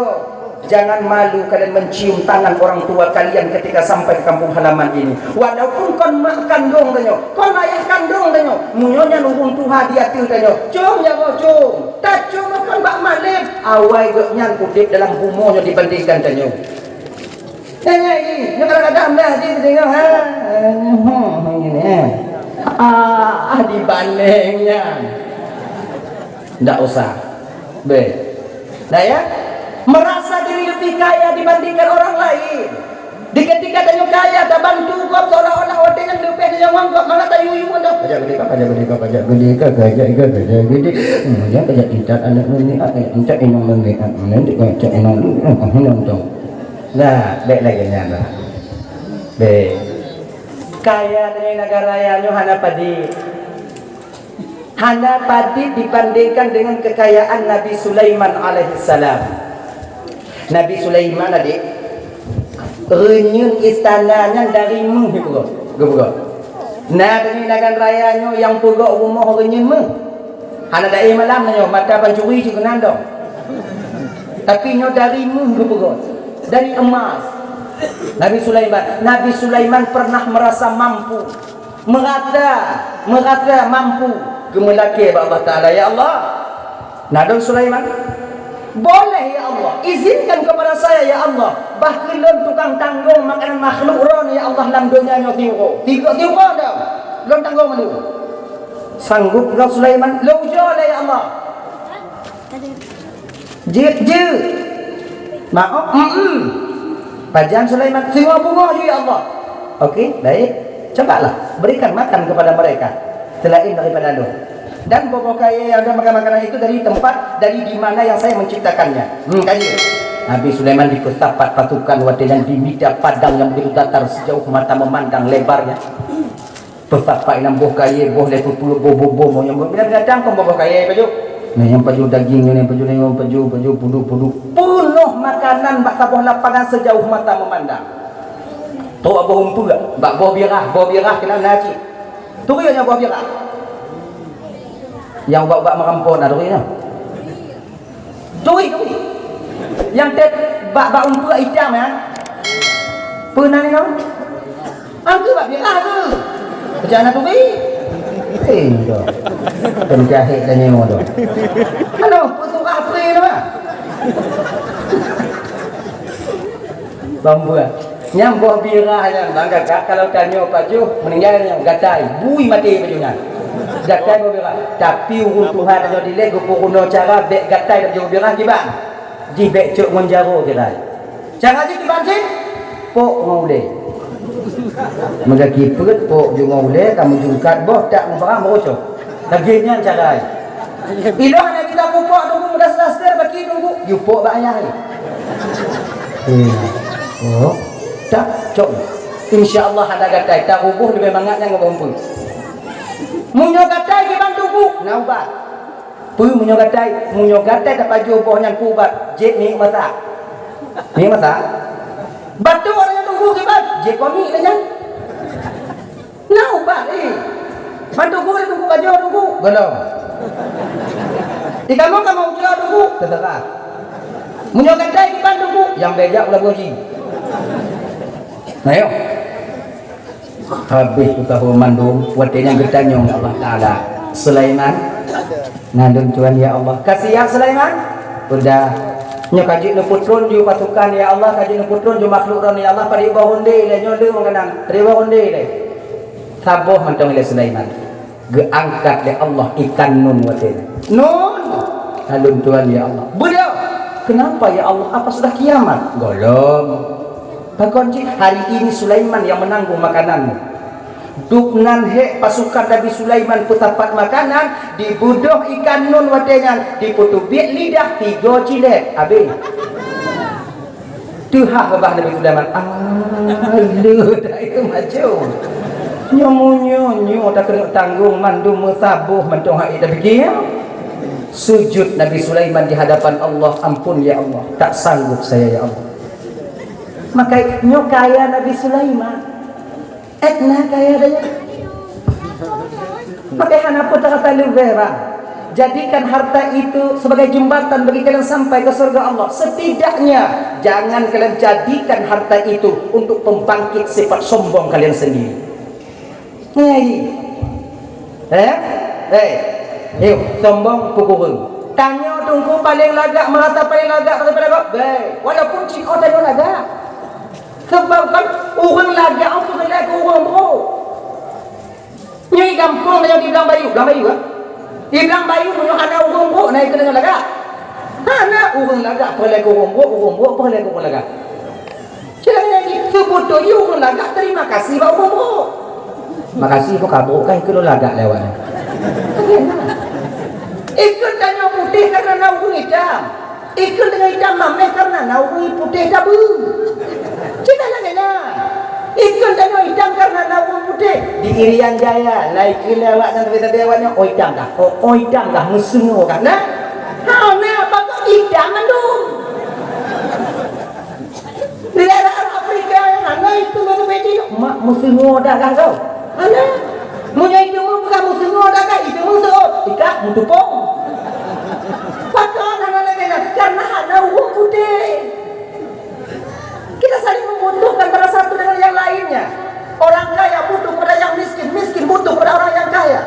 Jangan malu kalian mencium tangan orang tua kalian ketika sampai ke kampung halaman ini. Walaupun kon mak kandong tanyoe, kon ayah kandong tanyoe, meunyoe nyan ureuëng tuha di ateueh tanyoe, com jaroe com. Tacom kon bak malem, awai gobnyan udeb dalam bumoe nyoe dibandingkan tanyoe. Eh, eh, eh, nyoe kadang-kadang dah jih tengok, ha? Eh, hmm, ini, eh. Ah, dibanding nyan. Ndak usah. Beh. Nah ya, merasa diri lebih kaya dibandingkan orang lain. Di ketika tanyoe kaya, tabantu gob seolah-olah watèe nyan leubeh tanyoe ngon gob, malah tayue-yue ngon gob. Pajak gede ka, pajak gede ka, pajak gede ka, pajak gede ka, pajak gede. Hmm, ya, pajak intat aneuk ngon ni, ah, pajak intat inong ngon ni, ah, nanti pajak inong dulu, ah, inong dong. Nah, bèk lagèe nyan lah. Beh. Kaya tanyoe negara raya nyoe hana padit. Hana padit dibandingkan dengan kekayaan Nabi Sulaiman alaihissalam. Nabi Sulaiman, adik, reunyeun istana nyan dari méuh geupeugah. Geupeugah. Na dari nagan raya nyoe nyang peugah rumoh reunyeun méuh. Hana daé malam nyoe, mata pancuri cit keunan dong. Tapi nyoe dari méuh geupeugah. Dari emas. Nabi Sulaiman, Nabi Sulaiman pernah merasa mampu. Merasa, merasa mampu geumeulakèe bak Allah Taala, "Ya Allah, na lôn Sulaiman, boleh ya Allah, izinkan kepada saya ya Allah, bah keu lôn tukang tanggong makanan makhluk droe ya Allah lam donya nyoe tiga. Tiga, tiga dah. Lôn tanggong mandum." Sanggup keu Sulaiman? Lôn ujoe lé ya Allah. Jeuet, jeuet. Maoh, mm-mm. Pajan Sulaiman, singoh beungoh ju ya Allah. Oke, baik. Cobalah, berikan makan kepada mereka selain daripada lôn. Dan boh-boh kayèe nyang ada makan makanan itu dari tempat, dari di mana yang saya menciptakannya. Hmm, kayèe. Nabi Sulaiman dipeusapat pasukan watèe nyan di medan padang yang begitu datar sejauh mata memandang lebarnya. Peusapat inan boh kayèe, boh lé peue-peue, boh, boh, boh, boh, nyang binatang kon boh, boh kayèe pajoh. Nah, nyang pajoh daging, nyang pajoh lewang, pajoh, pajoh puduk, puduk. Peunoh makanan bak saboh lapangan sejauh mata memandang. Trok boh umpeuek, bak boh birah, boh birah keunan na cit. Turi nyoe boh birah. Nyang ubat-ubat meurampok na turi nyoe. Turi, turi. Nyang tét bak, bak umpeuek itam nyan. Peue nan nyoe? Angkeu bak bilah tu. Peucah na turi. Eh, tu. Penjahit dan nyoe tu. Aduh, peue tu apa ni, Pak? Bambuat. Nyang boh birah nyan, bang kakak, kalau tanyoe pajoh, meuninggai nyan gatai, bui maté pajoh nyan. Gatai boh birah. Tapi ureueng tuha tanyoe dilèe geupeurunoe cara bèk gatai pajoh boh birah kiban. Jih bèk cok ngon jaroe kiban. Cara jih kiban cit, pok ngon ulèe. Meugaki peuet, pok ju ngon ulèe, ka meujungkat boh, tak ngon barang, meurucok. Lagèe nyan cara jih. Ilôn hana gita pupok teungku, meudas-das ter baki teungku. Jupok bak ayah jih. Eh. Oh. Tak, cok. Insya Allah hana gatai, taruboh leubeh mangat nyan ngon bawang peuet. Meunyoe gatai kiban teungku, na ubat. Peue meunyoe gatai? Meunyoe gatai tapajoh boh nyan keu ubat, jép miék masak. Miék masak. Batuk nyan teungku kiban, jép boh miék lé nyan. Na ubat, eh. Ban teungku, teungku pajoh teungku? Golom. Di kamoe, kamoe ujoe teungku? Teuseurah. Meunyoe gatai kiban teungku? Nyang bèe jak u labu haji. Nah, yo. Habéh peugah mandum, watèe nyan geutanyong lé Allah Taala, "Sulaiman, na lôn tuan ya Allah." "Ka siap Sulaiman?" "Udah." "Nyoe ka jeuet neupeutron ju pasukan ya Allah, ka jeuet neupeutron ju makhluk droeneuh ya Allah, padub boh rundé lé nyoe lé meuganang, padub boh rundé lé." Saboh mantong lé Sulaiman. Geuangkat lé Allah ikan nun watèe nyan. "Nun, na lôn tuan ya Allah." "Beudôh." "Kenapa ya Allah? Apa sudah kiamat?" "Golom." "Pakon cit?" "Hari ini Sulaiman yang menanggung makananmu." Dubnan hék pasukan Nabi Sulaiman peusapat makanan, dibeudôh ikan nun watèe nyan, dipeuteubiet lidah, tiga cilét, habéh. Teuhah babah Nabi Sulaiman, "Ah, le dah itu maco. Nyoe meunyoe nyoe takeuneuk tanggong mandum meusaboh mantong hai tapiké." Sujud Nabi Sulaiman di hadapan Allah, "Ampun ya Allah, tak sanggup saya ya Allah." Maka nyoe kaya Nabi Sulaiman. Ék na kaya daya. Maka hana peue tarasa leubeh, bang. Jadikan harta itu sebagai jembatan bagi kalian sampai ke surga Allah. Setidaknya, jangan kalian jadikan harta itu untuk pembangkit sifat sombong kalian sendiri. Hei. Eh? Hei. Yuk, sombong peukureueng. Tanyoe teungku paléng lagak, merasa paléng lagak daripada gob. Hei. Walaupun cit oh tanyoe lagak. Sebab kan ureueng lagak, ureueng lagak, ureueng brok. Nyoe gampông nyoe di Blang Bayu, Blang Bayu, eh? Di Blang Bayu, meunyoe hana ureueng brok, na ikeu deungon lagak. Hana ureuëng lagak peureulée keu ureuëng brok, ureuëng brok peureulée keu ureuëng lagak. Cit lagée nyan jih, seubeutôi jih ureuëng lagak terima kasih bak ureuëng brok. Makasih bak kabrok kan keu lagak lewat. Ikheun tanyoe putéh karena na ureuëng itam. Ikheun tanyoe itam mameh karena na ureuëng putéh tabeue. Cit lagée nyan. Ikheun tanyoe itam karena na ureuëng putéh. Di Irian Jaya, na ikheun lé awaknyan, tapi-tapi awaknyan, "Oh, itam kah? Oh, oh, itam kah? Meusungoh kah?" Nah, hana, pakon itam mandum. Di daerah Afrika nyang hana itu baru beda. Mak meusungoh dah kah kau? Hana. Meunyoe itu meupeugah meusungoh dah kah? Itu meusungoh. Ikah meutupong. Pakon hana lagée nyan? Karena hana ureuëng putéh. Kita saling membutuhkan antara satu dengan yang lainnya. Orang kaya butuh kepada yang miskin, miskin butuh kepada orang yang kaya.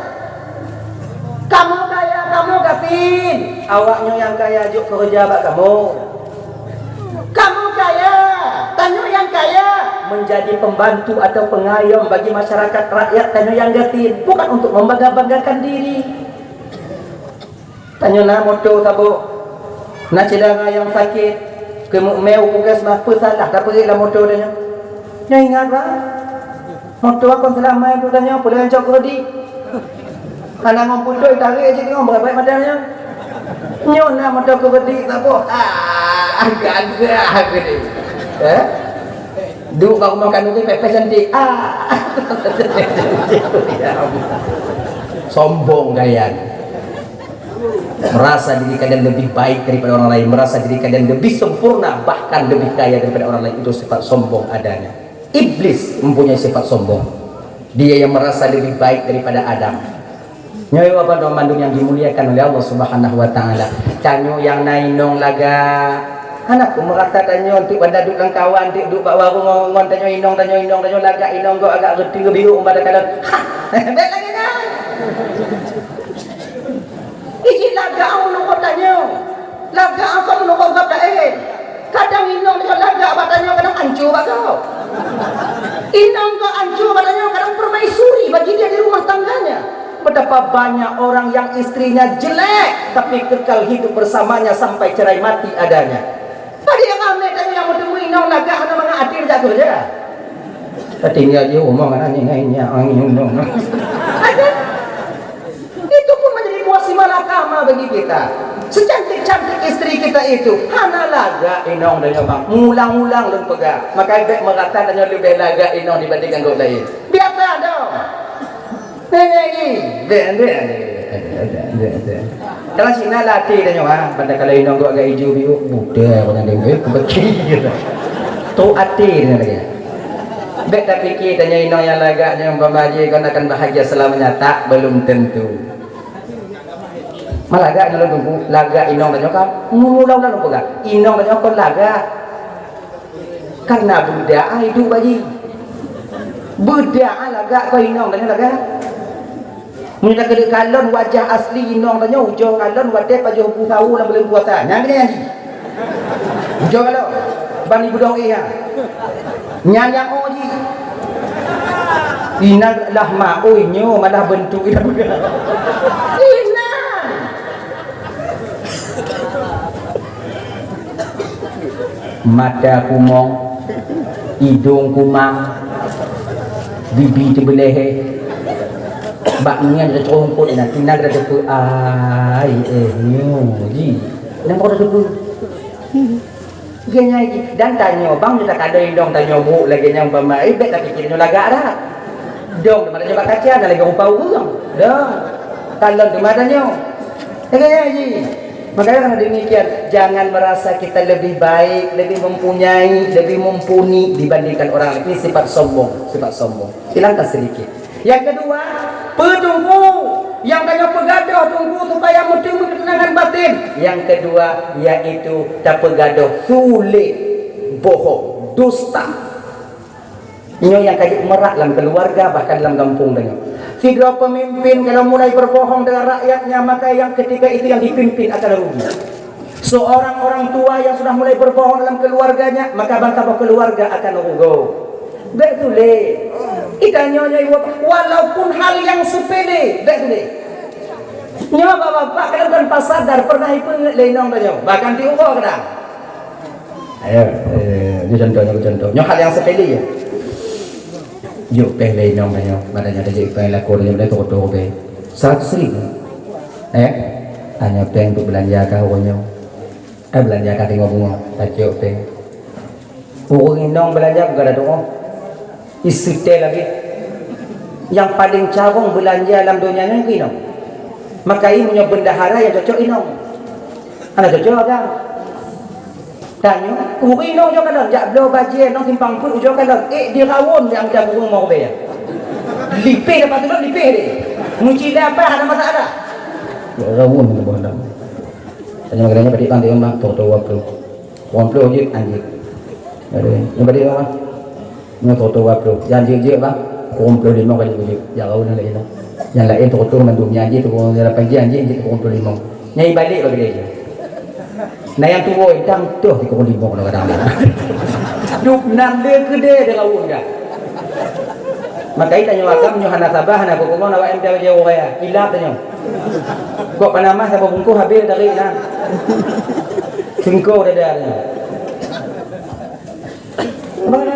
Kamoe kaya, kamoe gasien. Awaknyoe nyang kaya jok keureuja bak kamoe. Kamoe kaya, tanyoe nyang kaya. Menjadi pembantu atau pengayom bagi masyarakat rakyat tanyoe nyang gasien. Bukan untuk membangga-banggakan diri. Tanyoe na moto saboh, na syedara nyang sakét, keuneuk mé u puskesmas, peue salah tapeuék lam moto tanyoe? Nyoe ingat, bah, moto kon seulama itu tanyoe, peue lagée cok keureudik. Hana ngon putôi tarék cit ngon beureubat mata nyoe. Nyoe na moto keureudik saboh. Ah, gagah keureudik. Eh? Duek bak rumoh khanuri pépéh cantik. Ah. Ya Allah. Sombong gaya. Merasa diri kalian lebih baik daripada orang lain, merasa diri kalian lebih sempurna, bahkan lebih kaya daripada orang lain, itu sifat sombong adanya. Iblis mempunyai sifat sombong. Dia yang merasa lebih baik daripada Adam. Nyoe Bapak dan Ibu yang dimuliakan oleh Allah Subhanahu wa taala. Tanyoe nyang na inong lagak. Hana ku meurasa tanyoe, tiep banda duek lam kawan, tiep duek bak warong ngon, ngon tanyoe inong, tanyoe inong, tanyoe lagak inong gob agak reuteubiôk umbak takalon. Ha! Bèk lagèe nyan. Iji lagak meunurot tanyoe. Lagak kok meunurot gob laén. Kadang inong tanyoe lagak bak tanyoe, kadang ancô bak gob. Inong gob ancô bak tanyoe, kadang permaisuri bagi dia di rumah tangganya. Betapa banyak orang yang istrinya jelek, tapi kekal hidup bersamanya sampai cerai mati adanya. Padahai ramè tanyoe nyang meuteumèe inong lagak hana mangat até jak keureuja. Tinggai di rumoh ngon aneuk nyan, nyan, nyan, nyan. Itu pun menjadi buah simalakama bagi kita. Secantik-cantik istri kita itu, hana lagak inong tanyoe bang. Ulang-ulang lôn peugah. Maka bèk meurasa tanyoe leubeh lagak inong dibandingkan gob laén. Biasa dong. Nyan, nyan, nyan. Bèk, bèk, bèk, bèk, bèk, bèk. Kalau sinan latih tanyoe, ha, pada kalau inong gob agak ijo biôk, buta pun ada, eh, betul. Tu até tanyoe lagi. Bèk tapikir tanyoe inong nyang lagak nyoe umpama jih kon akan bahagia selamanya, tak, belum tentu. Malagak nyoe lôn teungku, lagak inong tanyoe kan, mula-mula lôn peugah, inong tanyoe kon lagak. Karena beuda ai duek bak jih. Beuda ai lagak kon inong tanyoe lagak. Meunyoe takalon wajah asli inong tanyoe, ujoe kalon watèe pajoh bu sawo lam buleuen puasa. Nyan keuh nyan jih. Ujoe kalon. Ban ibu dong iya. Nyan nyang oh jih. Inan lah mak, oi, nyoe malah bentuk ina beuda. Inan. Mata kumong, idong kumang, bibi teubeuleuhé. Bak nyan teucongkot na, tina gata teupeue, ai, eh, nyoe ji. Nyan baru teupeue. Lagèe nyan ji. Dan tanyoe, bang, nyoe takalon idong tanyoe brôk lagèe nyan umpama, eh, bèk tapikir nyoe lagak dah. Dong, teuma tanyoe bak kaca, na lagèe rupa ureueng. Dong. Kalon teuma tanyoe. Lagèe nyan ji. Makanya karena demikian, jangan merasa kita lebih baik, lebih mempunyai, lebih mumpuni dibandingkan orang lain. Ini sifat sombong, sifat sombong. Hilangkan sedikit. Yang kedua, peue teungku nyang tanyoe peugadôh teungku supaya meuteumèe keuteunangan batin. Yang kedua, yaitu tapeugadôh sulet, bohong, dusta. Nyoe nyang ka jeuet meurak lam keuluwarga, bahkan lam gampông tanyoe. Sidroe peumimpin kalau mulai berbohong dengan rakyatnya, maka yang ketika itu yang dipimpin akan rugi. Seorang orang tua yang sudah mulai berbohong dalam keluarganya, maka bansa boh keluarga akan rugoe. Bèk sulet. Itanyoe nyoe, walaupun hal yang sepele, bèk sulet. Nyoe bapak-bapak kadang tanpa sadar pernah ipeungeut lé inong tanyoe, bahkan di uroe kadang. Ayo, eh, ini contoh, ini contoh. Nyoe hal yang sepele ya. Juk péng lé inong tanyoe, badan nyoe tajak péng laku tanyoe beli toko-toko péng. Seratus ribu. Eh, hanya péng untuk belanja kah uroe nyoe. Eh, belanja ka teungoh bungoh, tacok teh. Ureueng inong belanja bukan ada doa. Iseutée lagi. Yang paling carong belanja lam donya nyoe inong. Maka i meunyoe bendahara yang cocok inong. Hana cocok agam. Tanyoe, ureueng inong ujoe kalon, jak bloe bajée nong simpang peuet ujoe kalon. Eh, dirawon nyang jagung mau bée. Lipéh dapat tulok, lipéh deh. Mucila apa hana masalah. Rawon tu boh lam. Tanya makanannya padik bang, tiga bang, tuh, tuh, dua puluh. Dua puluh jeuet, anjing. Ada, yang padik bang, bang. Ini tuh, tuh, dua puluh. Yang jeuet, jeuet, bang. Dua puluh lima kali jeuet. Ya, kau nak lain, bang. Yang lain tuh, tuh, mandum. Yang anjing tuh, dua puluh lima. Yang ibadik bagi dia. Nah, yang tua, yang tuh, tiga puluh lima kalau kadang. Dup, enam dia ke dia, dia kawin dah. Maka itu nyoe akam, nyoe hana sabar, hana kukumon, awak M P J O raya. Ilap tu nyoe. Kok panama siapa bungkus habis dari nah. Singko dada tu. Mana?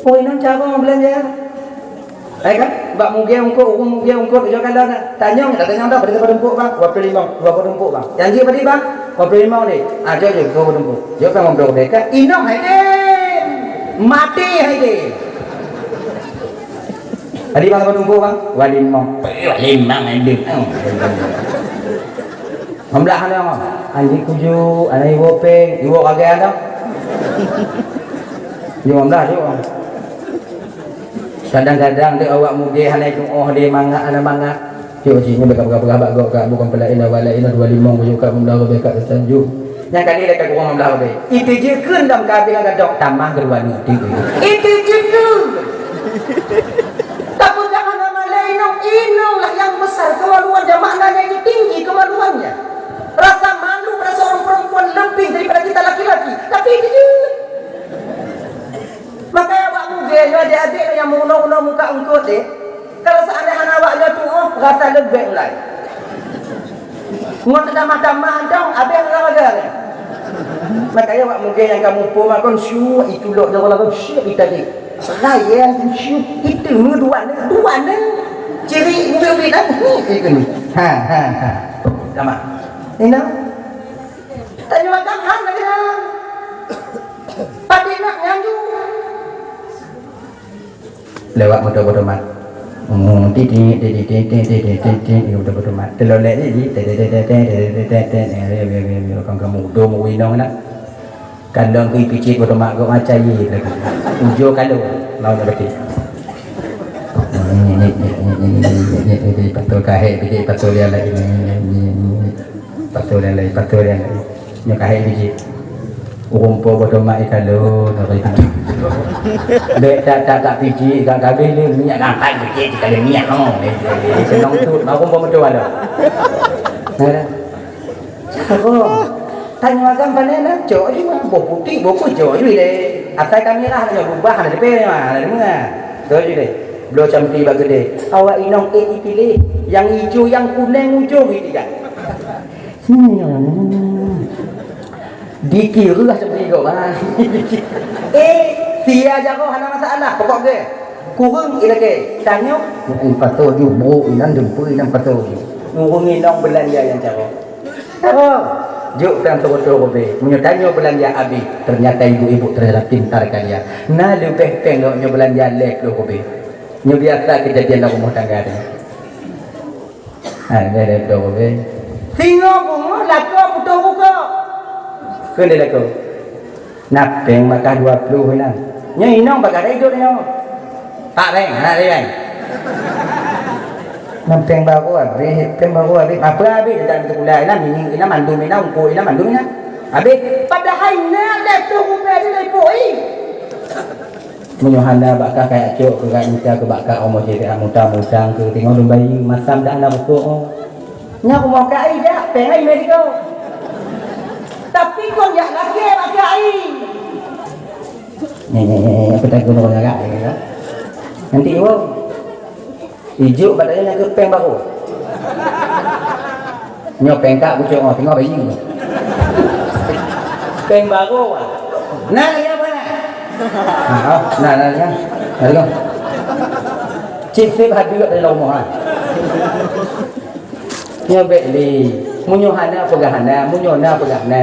Oh, inong cara belanja. Eh kan? Bak mugé ungkot, ureueng mugé ungkot, ujoe kalon na. Tanyong, tak tanyong dah, pada siapa tumpuk bang? Dua puluh lima, dua puluh tumpuk bang. Janji tadi bang? Dua puluh lima ni. Ah, jom, jom, dua puluh tumpuk. Jom kan ngobrol deh. Kan inong hai deh. Mati hai deh. Tadi bang berapa tumpuk bang? Dua lima. Dua lima mandum. Memblah hana. Anjing kuju, anak ibu peng, ibu kagak ada. Jom memblah jom. Kadang-kadang dek awak mugé hana itu oh deh mangat hana mangat. Cuk cik ni beka peugah-peugah bak gok kak bukan pelain awak lain dua lima kuju kak memblah lebih kak tersanjung. Nyang kali lé ka kurang belah udeh. Itu je keun dong ka bilang gadok tamah keudua ni. Itu je keun. Tapi jangan nama lain inong, inong lah yang besar kemaluannya, maknanya itu tinggi kemaluannya. Rasa malu pada seorang perempuan lebih daripada kita laki-laki. Tapi itu je. Makanya awak mugé nyoe adik-adik nyang meuunoe-unoe muka eungkôt deh. Kalau seandai hana awak nyoe tuoh, rasa leubeh ulai. Ngon teutamah-tamah dong, abéh rasa-rasa nyan. Makanya awak mugé nyang kamoe po makon syuk itu lok jaroe lagoe syuk itadi. Layan syuk itu meuduan, duan. Ciri mugé-mugé dah ni itu ni. Ha ha ha. Sama. Ina. Tanya makan han lagi han. Pati nak nganju. Lewat moto bodoh mat. Hmm, titik, titik, titik, titik, titik, titik, moto bodoh mat. Telolek je, titik, titik, titik, titik, titik, titik, titik, titik, titik, titik, kamu udah mau winong nak. Kandang kui picit bodoh mat gok macam ye lagi. Ujo kalau mau nak betul. Ini, ini, ini, ini, ini, ini, ini, ini, patul kahek, picit patul dia lagi. Ini, ini, ini, ini. Pasoe dan lain, pasoe dan lain. Nyoe kahai biji. Ureueng po bodoh mak ikalon, nyoe kahai biji. Bek tak, tak, tak biji, gak gabe le minyak, gak angkat biji, jika le minyak, oh. Senang tu, mak ureueng po betul ada. Cara. Tanya makan panen lah, cok je mah. Boh putih, boh pun cok je le. Asai kami lah, ada berubah, ada depe mah, ada dengar. Cok je le. Bloe campli bak gede. Awak inong eh dipilih. Yang ijo, yang kuneng ujong itiga. Hmm. Dikira seperti itu, ha. Eh, sia jago hana masalah, pokok ge. Kurang ilage, tanyong. Patut ju bro inan jumpa inan patut ju. Urung inong belanja yang jago. Jago. Juk peng toko-toko be. Meunyoe tanyoe belanja abis, ternyata ibu-ibu ternyata pintar kalian. Nah, lebih peng nyoe belanja leh puluh be. Nyoe biasa kejadian dalam rumah tangga tu. Ha, dah, dah, dah, okey. Singoh bungoh, lakoe putôh rukok. Keu dia lakoe. Napeng bakah dua puluh inan. Nyoe inong bakah dah hidup nyoe. Tak peng, hana peng. Napeng baru habis, peng baru habis. Apa habis? Dah betul pula inan, minyék inan, mandum inan, ungkot inan, mandum inan. Habis. Padahai na dah tu rupiah di lipoi. Meunyoe hana bak kah kayak cok keu rak mita keu bak kah omoh jih muta-muta keu tingoh lôn bayeue masam dak hana bukôk oh. Nyoe kumoh kai dak, peng ai meh tigo. Tapi kon jak lakée bak kai. Nyoe, nyoe, nyoe, nyoe, peutagun ureueng agak, ya. Nanti iwoe. Ijuk bak dayah nyang keu peng baru. Nyoe péng kak bucok, oh, teungoh bayi. Péng baru, ah. Nah, ya, mana? Ah, oh, nah, nah, ya. Nah, tengok. Cit sip hadir dari rumah, ah. Nyoe bèk lé. Meunyoe hana peugah hana, meunyoe na peugah na.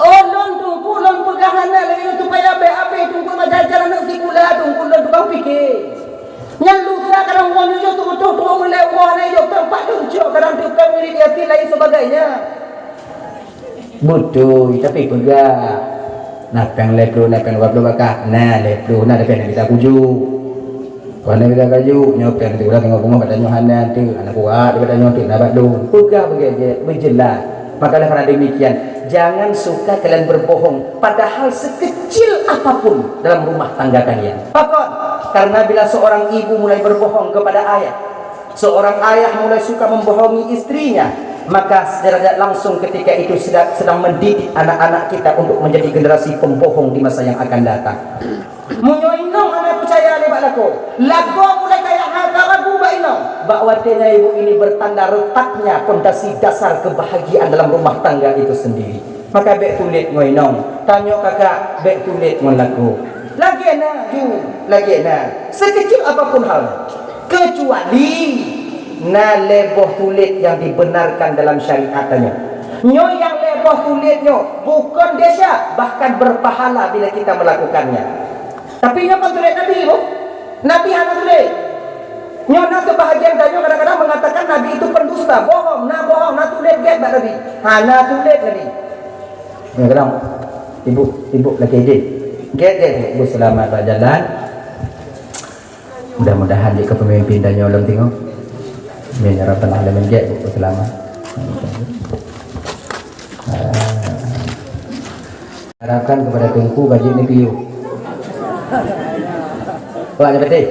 Oh, lôn Teungku, lôn peugah hana lagèe nyoe supaya bèk abéh Teungku, meujajan aneuk sikula Teungku, lôn tukang pike. Nyan lusa kadang uroe nyoe jok teubeutôh tuwoe meulée uroe hana jok teumpat lôn cok, kadang tukang murit yatim lain sebagainya. Beutôi, tapi peugah. Na péng lhèe plôh, na péng dua plôh bakah. Na lhèe plôh, na tapi hana bisa kujuk. Hana bisa kujuk, nyoe péng teulah teungoh beungoh bak tanyoe hana teuh, hana kuat bak tanyoe teuh, na bak lôn. Peugah beugét-gét, beujeulaih. Maka oleh karena demikian, jangan suka kalian berbohong, padahal sekecil apapun dalam rumah tangga kalian. Pakon? Karena bila seorang ibu mulai berbohong kepada ayah, seorang ayah mulai suka membohongi istrinya, maka secara tidak langsung ketika itu sedang, sedang mendidik anak-anak kita untuk menjadi generasi pembohong di masa yang akan datang. Meunyoe inong hana peucaya lé bak lakoe, lakoe mulai kaya hana ragu bak inong, bak watée nyan ibu ini bertanda retaknya pondasi dasar kebahagiaan dalam rumah tangga itu sendiri. Maka bèk tulet ngon inong, tanyoe kakak bèk tulet ngon lakoe. Lagée na ju, lagée na, sekecil apapun hal, kecuali na lhèe boh tulet nyang dibenarkan dalam syariat tanyoe. Nyoe nyang lhèe boh tulet nyoe bukon desya, bahkan berpahala bila kita melakukannya. Tapi nyoe kon tulet Nabi, Bu. Nabi hana tulet. Nyoe na sebahagian tanyoe kadang-kadang mengatakan Nabi itu pendusta, bohong, na bohong, na tulet gét bak Nabi. Hana tulet Nabi. Nyoe kadang ibu, ibu lagi idin. Gét, gét, gét. Ibu selamat bak jalan. Mudah-mudahan jeuet keu pemimpin tanyoe lom teungoh. Amin ya rabbal alamin. Gét, ibu selamat. Ah. Harapkan kepada Teungku bajik ni piôh. Awak nyan beutôi?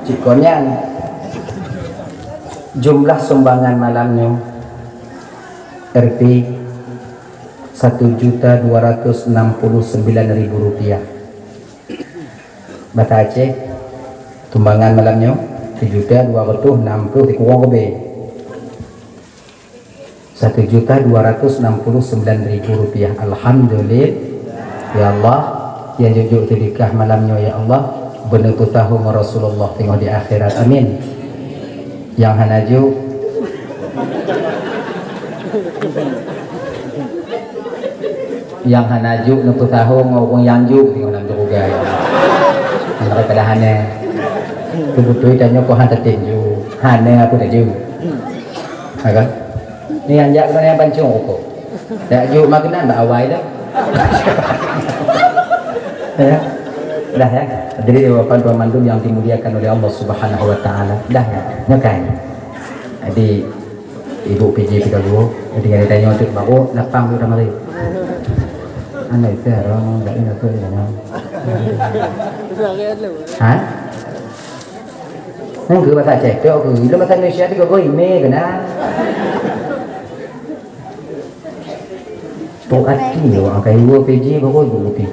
Cit kon nyan. Jumlah sumbangan malam nyoe, R P, satu juta dua ratus enam puluh sembilan ribu rupiah. Bata Aceh, sumbangan malam nyoe, satu juta dua ratus enam puluh sikureueng leubeh. Satu juta dua ratus enam puluh sembilan ribu rupiah. Alhamdulillah. Ya Allah, nyang jok-jok seudeukah malam nyoe, ya Allah, beuneupeusaho ngon Rasulullah teungoh di akhirat. Amin. Nyang hana jok, nyang hana jok neupeusaho ngon ureueng nyang jok teungoh lam syeuruga. Mereka dah hana. Beutôi tanyoe kok hana tem jok. Hana apa dah jok. Ha kan? Ni anjak keunan nyang pancong rukok. Dak jok makanan bak awai dah. Ya. Dah ya. Jadi bapak tuan mandum yang dimuliakan oleh Allah Subhanahu wa taala. Dah ya. Nyokai. Jadi ibu P J tiga dua, jadi ada tanya untuk baru lapang tu dah mari. Anak itu orang tak ingat tu ya. Ha? Nang ke bahasa Aceh tu aku, itu bahasa Indonesia tu kau ime kena. Tok ati awak akan dua P J baru ibu putih.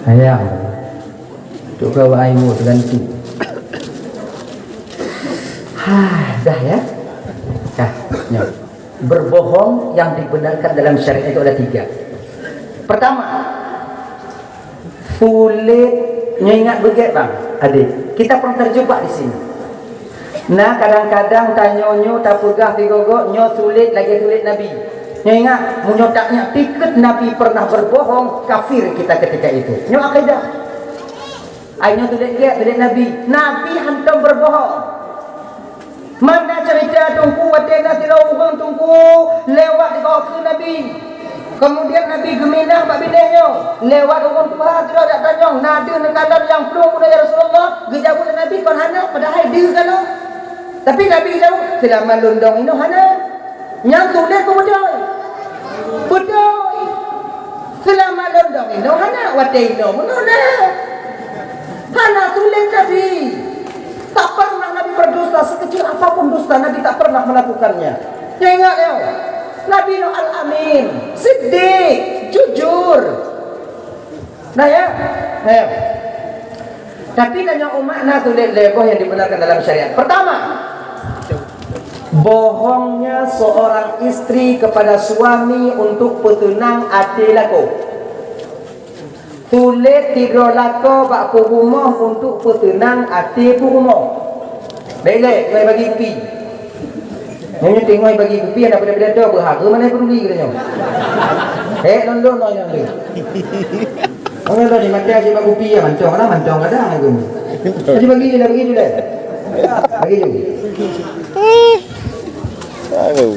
Ayang. Tok kau ayo tergantung. Ha, dah ya. Dah, nyoe. Berbohong yang dibenarkan dalam syariat itu ada tiga. Pertama, sulet, nyoe ingat beugét bang, adik. Kita pernah terjebak di sini. Nah, kadang-kadang tanyoe nyoe tapeugah sigogo nyoe sulet lagée sulet Nabi. Nyoe ingat, meunyoe tak ingat, tikeuet Nabi pernah berbohong, kafir kita ketika itu. Nyoe akidah. Ai nyoe tuléh gét, tuléh Nabi. Nabi hantom berbohong. Mana cerita Teungku watée na sidroe ureuëng Teungku lewat di bawah keu Nabi. Kemudian Nabi geuminah bak binéh nyoe. Lewat ureuëng tuha sidroe jak tanyong, na deuh neukalon nyang plueng bunoe ya Rasulullah? Geujaweueb lé Nabi kon hana, padahai deuh kalon. Tapi Nabi geujaweueb, seulama lôn dong inoe hana. Nyang tuléh keu beutôi. Beutôi. Seulama lôn dong inoe hana, watée inoe meunoe na. Hana tuléh Nabi. Tak pernah Nabi berdusta, sekecil apapun dusta Nabi tak pernah melakukannya. Ingat ya, Nabi Nuh Al-Amin, siddiq, jujur. Nah ya, nah ya. Tapi tanyoe umat na tuléh lhèe boh nyang dibenarkan dalam syariat. Pertama, bohongnya seorang istri kepada suami untuk peuseunang até lakoe. Tuléh sidroe lakoe bak peurumoh untuk peuseunang até peurumoh. Bèk lé, ngon bagi kupi. Nyoe tengok bagi kupi, ada beda-beda tu, berharga mana peduli kita nyoe. Eh, lon-lon nyoe nyoe. Orang dah di mata asyik bagi kupi ya, mantong ada, mantong ada aku. Asyik bagi je lah, bagi je lah. Bagi je. Aduh.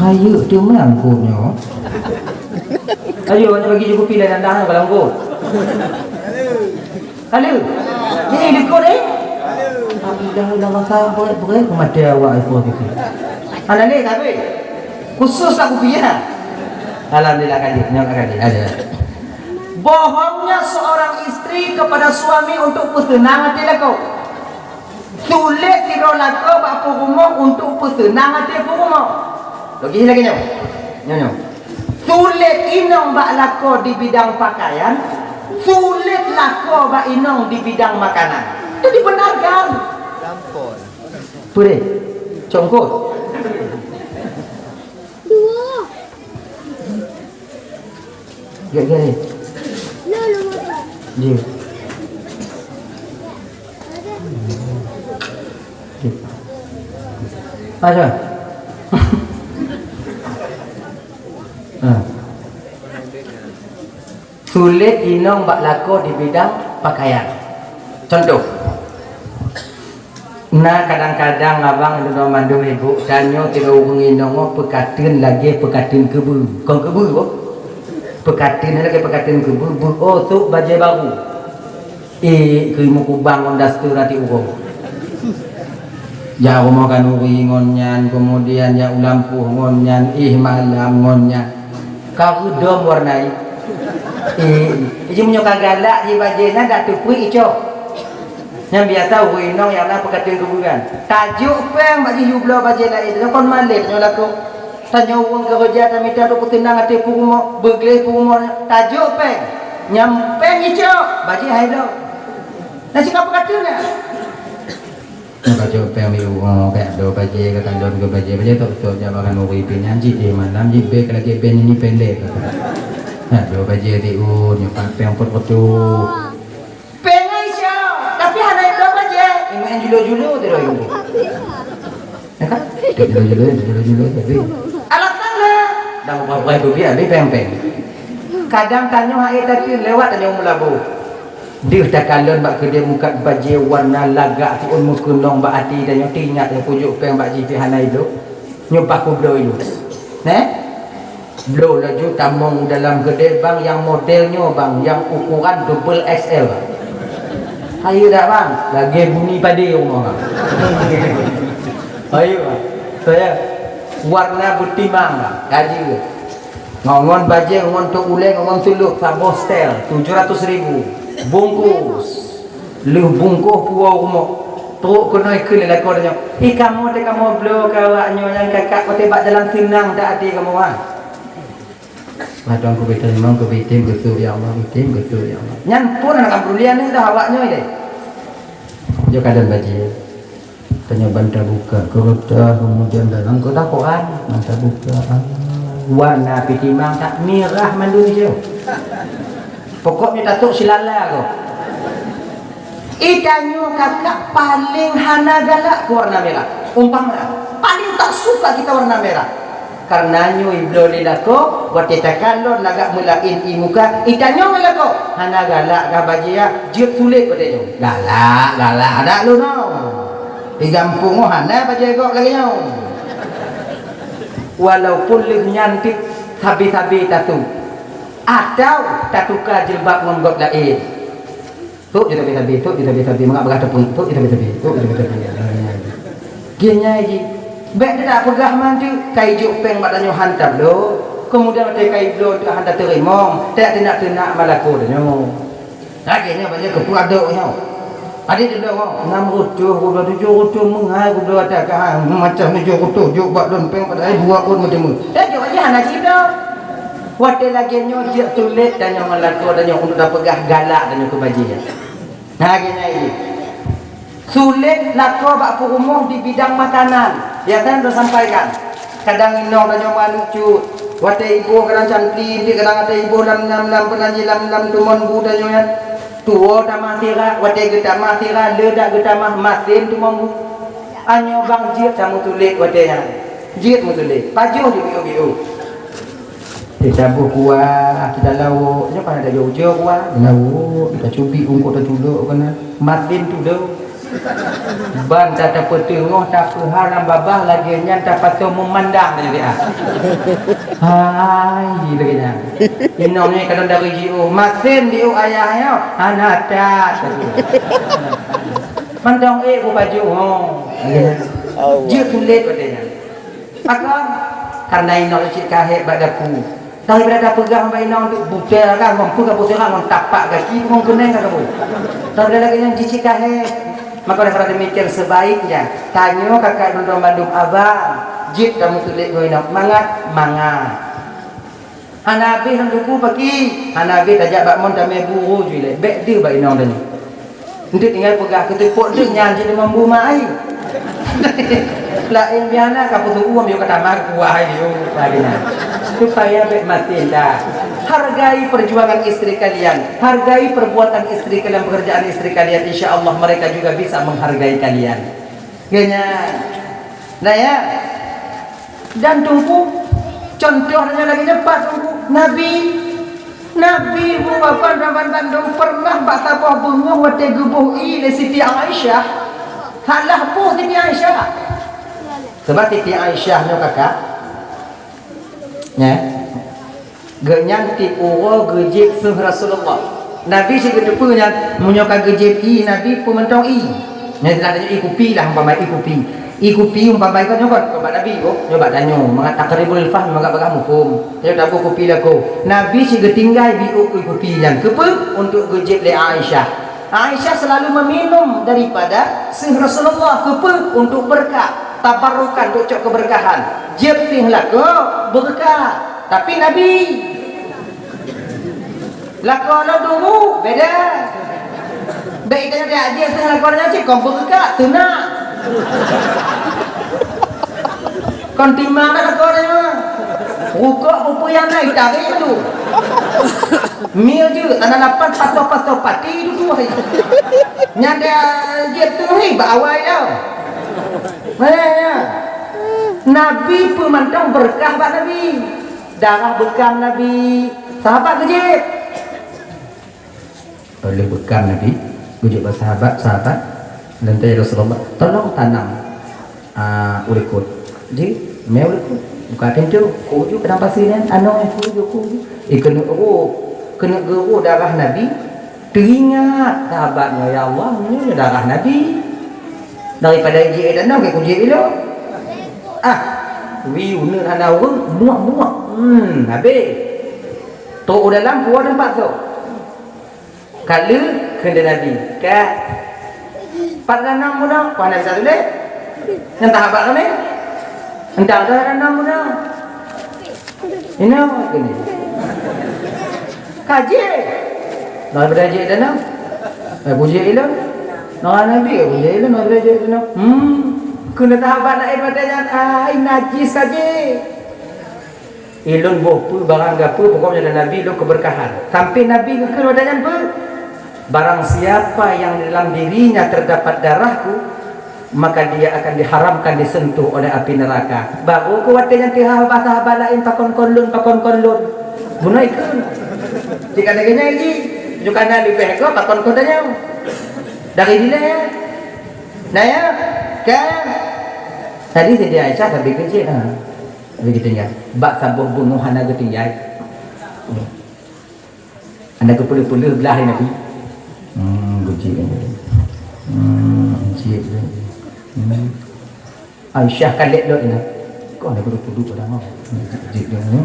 Rayeuk teuma angkot nyoe. Ayo, nak bagi je kupi dah dandang kalau angkot. Halo. Ni likot eh? Alhamdulillah, Allah sayang berat-berat ke mata awak itu gitu. Anak ni tak habis. Khusus lah kupi ya. Alhamdulillah kali. Nyoe kali ada. Bohongnya seorang istri kepada suami untuk peuseunang até lakoe. Tuléh sidroe lakoe bak peurumoh untuk peuseunang até peurumoh. Lagi lagi nyoe. Nyoe nyoe. Tuléh inong bak lakoe di bidang pakaian, tuléh lakoe bak inong di bidang makanan. Itu dibenarkan. Purih. Congkot. Dua. Gak-gak ni. Lo, lo, lo. Dia. Ada. Ada. Ha. Tuléh inong bak lakoe di bidang pakaian. Contoh, na kadang-kadang abang inong mandum ibu tanyoe tiga ureueng inong nyoe peukateun lagèe peukateun keubeue. Kon keubeue boh. Peukateun lagèe peukateun keubeue, beuo sôk bajèe baru. Eh, keu mukubang ngon daster até uroe. Jak rumoh khanuri ngon nyan, kemudian jak u lampôh ngon nyan, eh, malam ngon nyan. Ka reudôm warna i. Eh, jadi meunyoe ka galak jih bajèe nyan dak teupeue icok. Nyang biasa ureueng inong nyang na peukateun kuburan. Tajok péng bak jih yue bloe bajèe laén, kon malèe nyoe lakoe. Tanyoe ureueng keureuja tamita untuk peuseunang até peurumoh, beugleh peurumoh, tajok péng. Nyang péng icok, bajèe hai bloe. Na sika peukateun na. Nyang ka jok péng di uroe, ka do bajèe, ka kalon keu bajèe, bajèe tok-tok jak bak khanuri pih nyan jih, eh, malam jih bèe ka lagèe bèe nyanyi pendek. Ka do bajèe di u, nyoe pat péng peuet reutôh. Péng Aisyah, tapi hana iplueng bajèe. Ingat julo-julo tu dah ibu. Ya kan? Julo-julo, julo-julo tapi. Alasan lah. Dah ubah-ubah tu dia, dia péng-péng. Kadang tanyoe hai tadi lewat tanyoe meulabu. Deuh takalon bak keudè mukat bajèe warna lagak siôn meukeunong bak até tanyoe teuingat nyang kujok péng bak jih pih hana idup. Nyoe bah kubloe ilu. Neh? Bloe laju tamong u dalam keudè bang nyang model nyoe bang, nyang ukuran double X L bang. Hayeue dak bang? Lagèe bunyi padé rumoh bang. Hayeue bang. Saya warna beutimang bang. Hayeue. Ngon, ngon bajèe, ngon tok ulèe, ngon sulôk, saboh setel, tujoh ratus ribu. Bungkus. Lheueh bungkôh puwoe rumoh. Trok keunoe kheun lé lakoe nyoe. Ih, kamoe teuh kamoe bloe keu awak nyoe nyang kakak, watèe bak jalan seunang that até kamoe, ha. Bah tuan keubiet teurimong, keubiet tem, geusu ya Allah, item, geusu ya Allah. Nyan pun hana ka peudulian dah awak nyoe deh. Jok kadang bajèe. Tanyoe ban tabuka keureutah, kemudian dalam keureutah Quran, ban tabuka. Ah, warna pih timang that mirah mandum ijo. Pokoknya tatuk silala ko. Ih, tanyoe kakak paling hana galak keu warna merah. Umpama, paling tak suka kita warna merah. Karena nyoe ibloe lé lakoe, watèe takalon lagak meulaén ié muka, ih, tanyoe lé lakoe, hana galak kah bajèe, jeuet sulet watèe nyoe. Galak, galak, adak lôn nyoe. Di gampông nyoe hana bajèe gob lagèe nyoe. Walaupun lheueh nyan teuk sabe-sabe tatu, atau tatuka jilbab ngon gob laén. Tok je tabi-tabi, tok je tabi-tabi, mangat bagah teupeue, tok je tabi-tabi, tok je tabi-tabi. Geuh nyan jih. Bèk teudak peugah mandum, ka ijok péng bak tanyoe han tabloe, kemudian watèe ka ibloe teuh han tateurimong, tajak teunak-teunak malaku tanyoe. Lagèe nyoe bajèe keupeue adok nyoe. Adik dia bilang, "Nam reutôh, gubloe tujoh reutôh meuhai, gubloe ata ka, macam tujoh reutôh, jok bak lôn péng padahai dua pun meuteumé." Eh, jok aja hana cit dah. Watée lagée nyoe jeuet sulet tanyoe ngon lakoe tanyoe untuk tapeugah galak tanyoe keu bajée. Nah, geuhnyan. Sulet lakoe bak peurumoh di bidang makanan. Biasa nyoe sampaikan. Kadang inong tanyoe meuaneuk cut. Watée iboh kadang cantik, kadang watée iboh lam, lam, lam peunaji lam, lam tumon bu tanyoe nyan. Tuwoe tamah sira, watée geutamah sira, le dak geutamah masen tumon bu. Anyoe bang jeuet tameusulet watée nyan. Jeuet meusulet. Pajoh di biu-biu. Teutabôh kuah, kita lawok. Nyoe kan ada jauh-jauh kuah. Lawok, kita cubi ungkot tertulok kena. Masin tu dah. Ban tak tapeuteungoh, tapeuha lam babah lagée nyan tapasoe meumandang tadi ah. Hai, lagée nyan. Inong ni kadang dari jiôh, masin diôh ayah nyoe, hana that. Mantong ék ku baju, ho. Lagée nyan. Allah. Jeuet tulet pada nyan. Pakon? Karena inong cit kahé bak dapu. Daripada tapeugah bak inong tu, buta lah, ngon peugah buta lah, ngon tapak gaki, ngon keuneng ka kabu. Daripada lagée nyan jicit kahé. Maka oleh karena demikian, sebaiknya tanyoe kakak inong bandum abang, jeuet tameusulet ngon inong, mangat, mangat. Hana habéh lam duku paki, hana habéh tajak bak mon tamé buru ju ilée, bék deuh bak inong tanyoe. Enteuk tinggai peugah keuteupok enteuk nyan cit limong bu mak ai. Laén biana ka peutuuem yôh ka tamah kuah ai yôh lagée nyan. Supaya bék maté dah. Hargai perjuangan istri kalian, hargai perbuatan istri kalian, pekerjaan istri kalian, insya Allah mereka juga bisa menghargai kalian. Geuhnyan. Nah ya. Dan Teungku, contoh nyan lagée nyoe pat Teungku, Nabi, Nabi Muhammad Raban Bandung pernah bak saboh beungoh watée geuboh ié lé Siti Aisyah, salah boh Siti Aisyah. Sebab Siti Aisyah nyoe kakak, ya. Geuhnyan tiep uroe geujieb seuh Rasulullah. Nabi cit geuteupeue nyan, meunyoe ka geujieb ié Nabi peumantong ié. Nyan seulah tanyoe ié kupi lah umpama ié kupi. Ié kupi umpama ié nyoe kon, kon bak Nabi, oh, nyoe bak tanyoe, mangat taqribul fahm, mangat bagah muphom. Tanyoe taboh kupi lakoe. Nabi cit geutinggai biôk ié kupi nyan. Keupeue? Untuk geujieb lé Aisyah. Aisyah selalu meminum daripada seuh Rasulullah. Keupeue? Untuk berkat. Tabarukan, untuk cok keberkahan. Jieb seuh lakoe, berkat. Tapi Nabi, lakoe lôn duru, beda. Bék itanyoe tajak jieb seuh lakoe nyan cit, kon beukeukat, teunak. Kon timang dah lakoe nyan. Rukok bukui nyang na, itarek tu. Mil jeuet, tanah lapan, patoh-patoh pati tu tu hai. Nyan dia jieb tu ni, bak awai tau. Mana ya? Nabi peumantong berkah bak Nabi. Darah bekam Nabi, sahabat geujieb. Oleh bekam Nabi, geujieb bak sahabat, sahabat, dan tanya Rasulullah, "Tolong tanam, ah, ulikot." Jadi, mé ulikot. Buka pintu, kuju padang pasir nyan, anoe, kuju, kuju. Eh, keuneuk roh, keuneuk geuro darah Nabi, teuingat sahabat nyoe, "Ya Allah, nyoe darah Nabi." Daripada jieb danau, ke kujieb ilôn. Ah, wieu neuk hana ureueng, muak-muak. Hmm, habéh. Trok u dalam, puwoe teumpat trok. Ka lheueh kheun lé Nabi, "Ka pat ranong bunoe?" Wah, Nabi, "Ka tuléh." Nyan tahabat ramé. "Entah dah ranong bunoe." Inoe keunoe. Ka jieb. Daripada jieb danau. Eh, kujieb ilôn. Ngon Nabi, eh, kujieb ilôn daripada jieb danau. Hmm. Keuneuk sahabat laén watée nyan, ai, najis ka jieb. Ilôn boh peue, barang gapeue, pokoknya ada Nabi, ilôn keberkahan. Sampai Nabi geukheun watée nyan peue? Barang siapa yang dalam dirinya terdapat darahku, maka dia akan diharamkan disentuh oleh api neraka. Baru keu watée nyan teuhah basa haba laén pakon kon lôn, pakon kon lôn. Bunoe ikheun. Jika ada geunya ini, juga na leubeh keu pakon kon tanyoe. Dari dilée ya. Nah ya, kan? Tadi Siti Aisyah tapi kecil ha. Tapi ditinggai. Bak saboh beungoh hana geutinggai. Hana geupeuleuh-peuleuh blah Nabi. Hmm, geujieb. Hmm, jieb. Hmm. Aisyah kalek lom ina. Kok hana geupeuleuh-peuleuh pada mau. Jieb dia ni.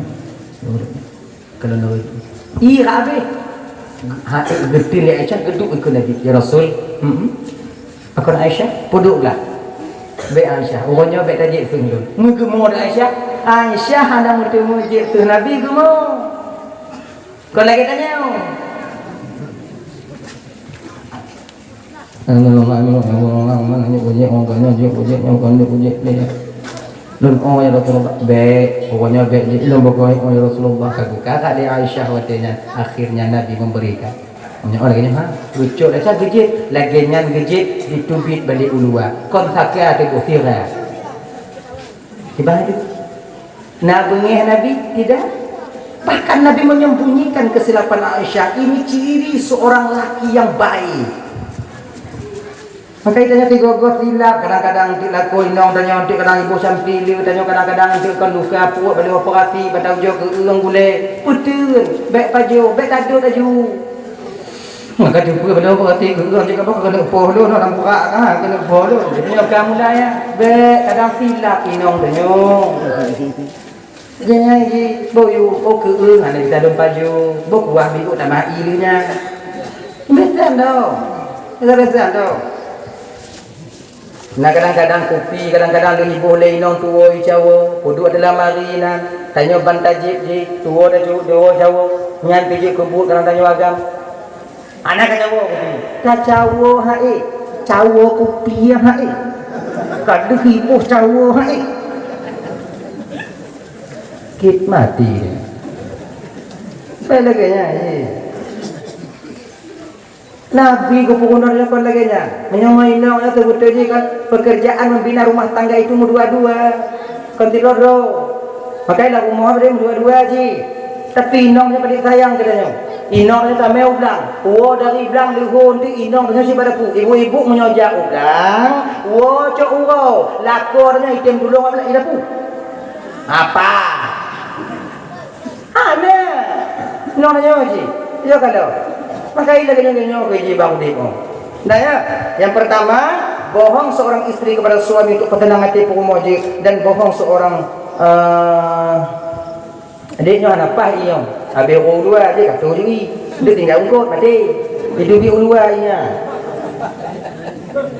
Kalau nak. Ih, habis. Ha, geuti lé Aisyah, geuduek keu Nabi, "Ya Rasul, hmm, pakon Aisyah, peuduek lah." "Bèk Aisyah, uroe nyoe bèk tajép seunyum." Meugeumo lé Aisyah, Aisyah hana meuteumé jép seuh Nabi geumo. Kon lagèe tanyoe. Lôn, "Oh, ya Rasulullah." "Bèk, pokoknya bèk jép lôn, pokoknya bèk jép." Lôn buka, "Oh, ya Rasulullah." Ka geukarat lé Aisyah watèe nyan, akhirnya Nabi memberikan. Nyoe lagèe nyan, ha? Geucok Aisyah geujép, lagèe nyan geujép, jiteubiet bak uluwa. Kon sakét teuk sira. Kiban itu. Na beungéh Nabi? Tidak. Bahkan Nabi menyembunyikan kesilapan Aisyah. Ini ciri seorang laki yang baik. Maka tanyoe tigoe-goe silap, kadang-kadang teuk lakoe inong tanyoe, teuk kadang iboh cantik le tanyoe, kadang-kadang teuk kon luka pruet, bak lheueh operasi, bak taujoe keu ureueng gulèe. Peuteun, bèk pajoh, bèk tadot laju. Maka teupeu bak lheueh operasi keu ureueng cit, ka keuneuk poh lôn, lam purak ka keuneuk poh lôn. Jadi nyoe ka mulai, ya. Bèk, kadang silap inong tanyoe. Jangan ji, boh yue, oh, keu ureueng hana geutanam pajoh, boh kuah biôk tamah ie lé nyan. Biasa nyoe. Biasa nyoe. Na kadang-kadang kupi, kadang-kadang lheueh iboh lé inong tuwoe icawoe, peuduek dalam lamari nan, tanyoe ban tajép jih, tuwoe tajép, tuwoe icawoe, nyan pih jeuet keu buet kadang tanyoe agam. Hana kacawoe kupi. Kacawoe hai, cawoe kupi hai. Ka deuh iboh cawoe hai. Kit mati. Bèk lagèe nyan, ye. Nabi geupeurunoe kon lagèe nyan. Meunyoe inong nyan seubeutôi jih kan, pekerjaan membina rumah tangga itu meudua-dua. Kon sidroe-droe. Makanya lam rumoh deh meudua-dua jih. Tapi inong nyan paling sayang keu tanyoe. Inong nyan tamè u blang. Woe dari blang leuhô nteuk inong tanyoe sibak dapu. Ibu-ibu meunyoe jak u blang, woe cok uroe. Lakoe tanyoe item tulông bak blang i dapu. Apa? Hana. Nyoe nyoe jih. Yo ka lheueh. Maka ilèe nyoe nyoe keu jih bang udép, oh. Nah ya, yang pertama, bohong seorang istri kepada suami untuk ketenangan hati peurumoh jih, dan bohong seorang, eh, adik nyoe hana paih i nyoe. Habéh uroe dua jih ka tuh jih. Dia tinggal ungkot mati. Hidup di ulua inya.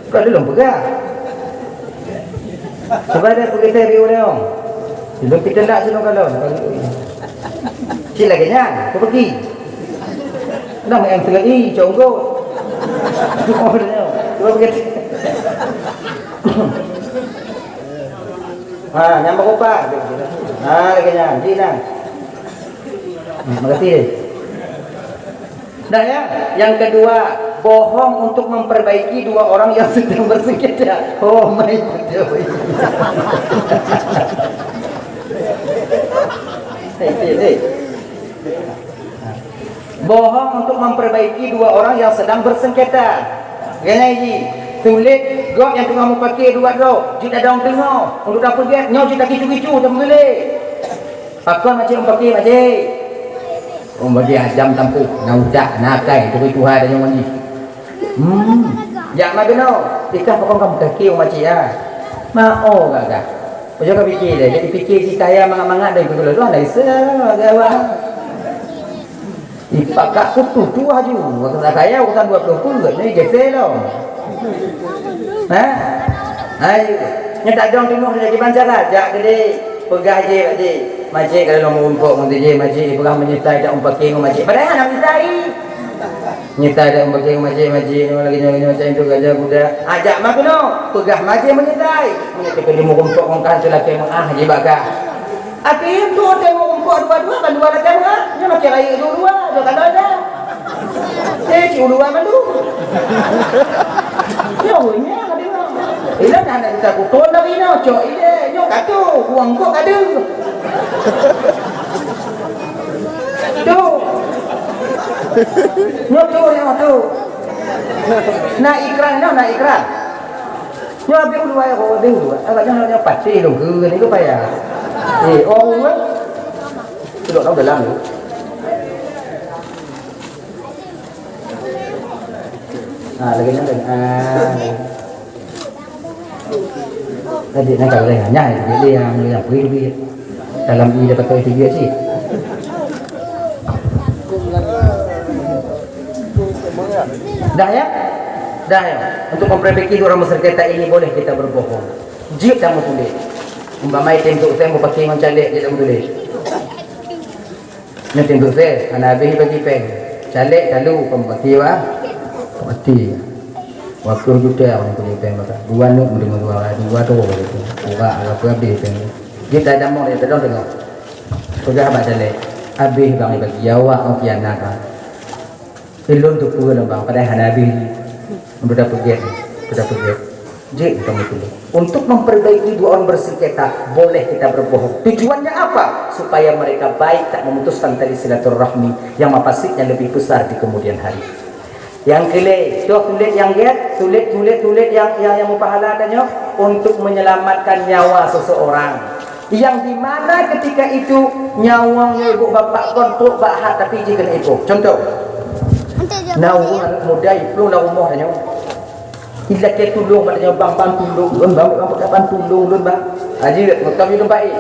Ka lôn peugah. Cuba deh peugah teh riu lé ong. Lôn pih teulat sinan kalon. Cit lagèe nyan, keu peuki. Dah main tengah i, conggo. Cuba peugah teh. Ha, nyang meurupa. Ha, lagèe nyan, jih nyan. Hmm, makasih deh. Nah ya, yang kedua, bohong untuk memperbaiki dua orang yang sedang bersengketa. Oh my God. Hei, hei, hei. Bohong untuk memperbaiki dua orang yang sedang bersengketa. Kena ji, tuléh gob nyang teungoh meupaké dua droe, jeuet adong teungoh, untuk tapeugét, nyoe jeuet takicu-kicu, tapeugulé. Pakon makcik meupaké, makcik? Oh, bagi ajam tampuh, na utak, na akai, turi tuha dan nyang mandi. Hmm, jak mageuno, ikah pakon kamu kaki, oh, makcik, ya? Mao gagah. Ujoe ka pike deh, jadi pike si kaya mangat-mangat dari gula tu, anda isa, gawat. Ipak kak kutu tu aju, waktu tak kaya, urusan dua puluh pun, ni gese lo. Ha? Hai, nyetak dong timu dari kiban cara, jak gede. Peugah jih, Pak Jih. Makcik ka lôn meurumpok ngon si Jih, makcik peugah meunyetai dak meupaké ngon makcik. Padahai hana meunyetai. Nyetai dak meupaké ngon makcik, makcik nyoe lagèe nyoe, lagèe nyoe, macam itu gajah budak. Ajak mak keunoe, peugah makcik meunyetai. Meunyetai ka lôn meurumpok ngon kah, seulakèe meuah jih bak kah. Até tu teuh meurumpok dua-dua, ban dua lakèe meuah. Nyoe makcik rayeuk dua-dua, dua kali dah. Eh, cik uluwa mandum. Nyoe nya ka deungoe. Ilôn hana bisa kuton lagi nyoe, cok ilèe. Nyoe ka tu, uang kok ka deuh. Tu. Nyoe tu, nyoe tu. Na ikra, nyoe na ikra. Nyoe abéh uluwa, oh, abéh uluwa. Agak nyoe, nyoe pasti lôn keu ni, keu payah. Eh, oh, uluwa. Duduk dalam tu. Ha, lagèe nyan, lagèe. Ha, lagèe. Tadi nak kata lagèe nyan, dia yang, yang pergi, pergi. Dalam ni dia kata itu dia cit. Dah ya? Dah ya? Untuk memperbaiki dua orang bersengketa ini boleh kita berbohong. Jeuet tameutuléh. Umpama item tu saya mau pakai ngon caleg, jeuet tameutuléh. Nyan item tu saya, hana habéh bagi péng. Caleg lalu pembaki wah. Pembaki. Waktu juta orang punya péng maka. Dua nuk meundeungoe suara, dua tu gitu. Urak apa habéh péng. Dia tak ada mau dia tolong tengok. Peugah bak caleg. Habéh bang bagi awak mau kianat bang. Ulôn teupeue lom bang, padahai hana habéh jih. Udah peugét, udah peugét. Jeuet kamoe teupeue. Untuk memperbaiki dua orang bersengketa, boleh kita berbohong. Tujuannya apa? Supaya mereka baik, tak memutuskan tali silaturahmi yang mafasidnya lebih besar di kemudian hari. Yang keulhèe, toh tuléh nyang gét, tuléh, tuléh, tuléh nyang, nyang, nyang meupahala tanyoe untuk menyelamatkan nyawa seseorang. Yang di mana ketika itu nyawöng nyoe ibu bapak kon trok bak hat tapi jih keuneuk ipoh. Contoh, na ureueng aneuk muda iplueng lam rumoh tanyoe. Ilakèe tulông bak tanyoe, "Bang, bantu lôn, bang, bang, bang, bantu lôn, lôn, bang." Aji, meutam di teumpat, eh.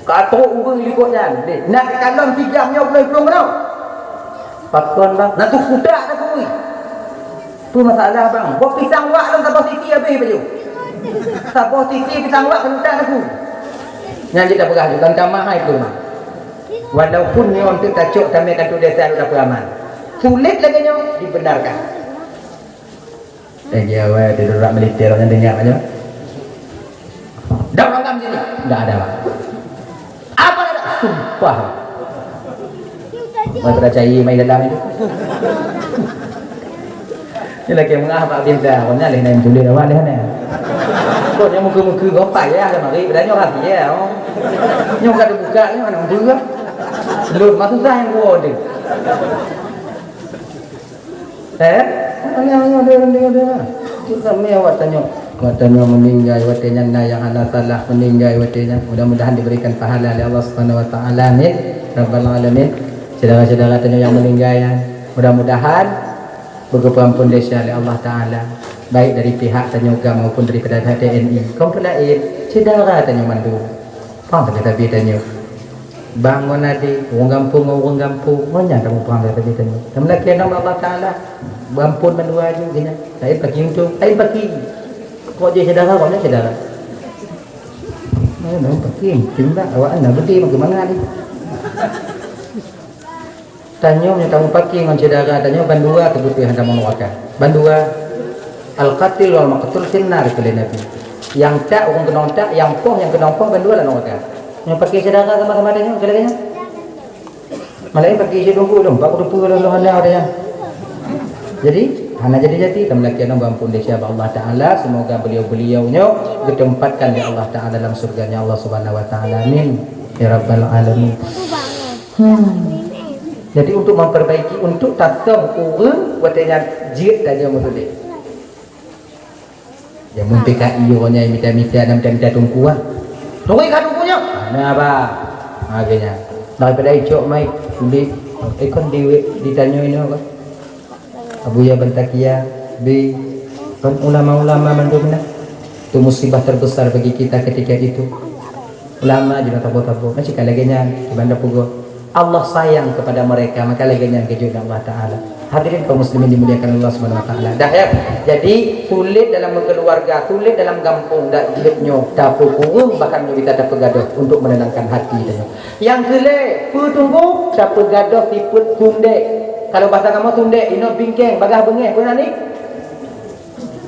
Ka trok ureueng likot nyan. Deh, na kalon tiga nyoe bloe iplueng keunoe. Pakon, bang? Na tu kuda dah kui. Peue masalah, bang? Boh pisang wak lôn saboh titi habéh baju. Saboh titi pisang wak keuneuk dah aku. Nyan jeuet tapeugah laju, dan tamah hai tu mah. Walaupun nyoe untuk tacok tamé kantor desa udah peramal. Sulit lagèe nyoe dibenarkan. Eh, dia awai dia urat militer nyan dengar aja. Dah makan sini. Dah ada, Pak. Apa ada? Sumpah. Mai pada cai mai dalam itu. Ni lagi mengah Pak Binta, pokoknya leh nang tulis awak leh ni. Kok nyoe muka-muka gopai ya, ada mari pada nyoe rapi ya. Oh. Nyoe kada buka nyoe mana muka. Lun masuk sah yang gua tu. Eh? Ayo, ayo, ayo, ayo, ayo. Cuk samé awak tanyoe. Awak tanyoe meninggai watèe nyan na nyang hana salah meninggai watèe nyan. Mudah-mudahan diberikan pahala oleh Allah Subhanahu wa taala. Amin. Rabbal alamin. Syedara-syedara tanyoe nyang meninggai nyan, mudah-mudahan beugeupeuampon desya lé Allah Taala, baik dari pihak tanyoe GAM maupun daripada pihak T N I. Kon peue laén, syedara tanyoe mandum. Pang sabe-sabe tanyoe. Bang ngon adé, ureueng gampông ngon ureueng gampông, ngon nyan tamuprang sabe-sabe tanyoe. Tameulakèe ngon Allah Taala, beuampon mandua aju geuh nyan. Laén paki untông, laén paki. Kok jih syedara, kok nyan syedara. Laén paki, tindak awak na beudé meukeumanga ni. Tanyoe nyang tameupaké ngon syedara tanyoe bandua teubeutôi hana tamong nuraka. Bandua, al-qatil wal maqtul finnar, kheun lé Nabi. Nyang tak ureueng keunong tak, nyang poh nyang keunong poh bandua lam nuraka. Nyang paké syedara sama-sama tanyoe, kheun lagèe nyan. Malaikat paké isi tunggu dong, bak kuteupeu lôn lôn hana ada nyan. Jadi, hana jadi-jadi, tameulakèe nyoe beuampon desya bak Allah Taala, semoga beliau-beliau nyoe geutempatkan lé Allah Taala dalam surga-Nya Allah Subhanahu wa taala. Amin. Ya rabbal alamin. Hmm. Jadi untuk memperbaiki, untuk tatong ureueng watèe nyan jeuet tajak meutuléh. Ya mun P K I nyoe mita-mita dan mita-mita teungku ah. Tunggu ka teungku nyoe. Nah bah. Ha geuh nyan. Daripada icok mai tuléh, eh, kon di, ditanyoe inoe kan. Abuya Bantakia, bi, kon ulama-ulama mandum na. Itu musibah terbesar bagi kita ketika itu. Ulama jinoe tabo-tabo, macam ka lagèe nyan, di Banda Pugo. Allah sayang kepada mereka, maka lagèe nyan geujok lé Allah Taala. Hadirin kaum muslimin dimuliakan Allah Subhanahu wa taala. Dah ya. Jadi, sulit dalam keluarga, sulit dalam gampông, dak jeuet nyoe tapeukureueng, bahkan nyoe bisa tapeugadôh untuk menenangkan hati tanyoe. Nyang keulhèe, peue teungku, tapeugadôh sifeuet sundek. Kalau bahasa kamoe sundek, inoe bingkeng, bagah beungèh, peue nan ni?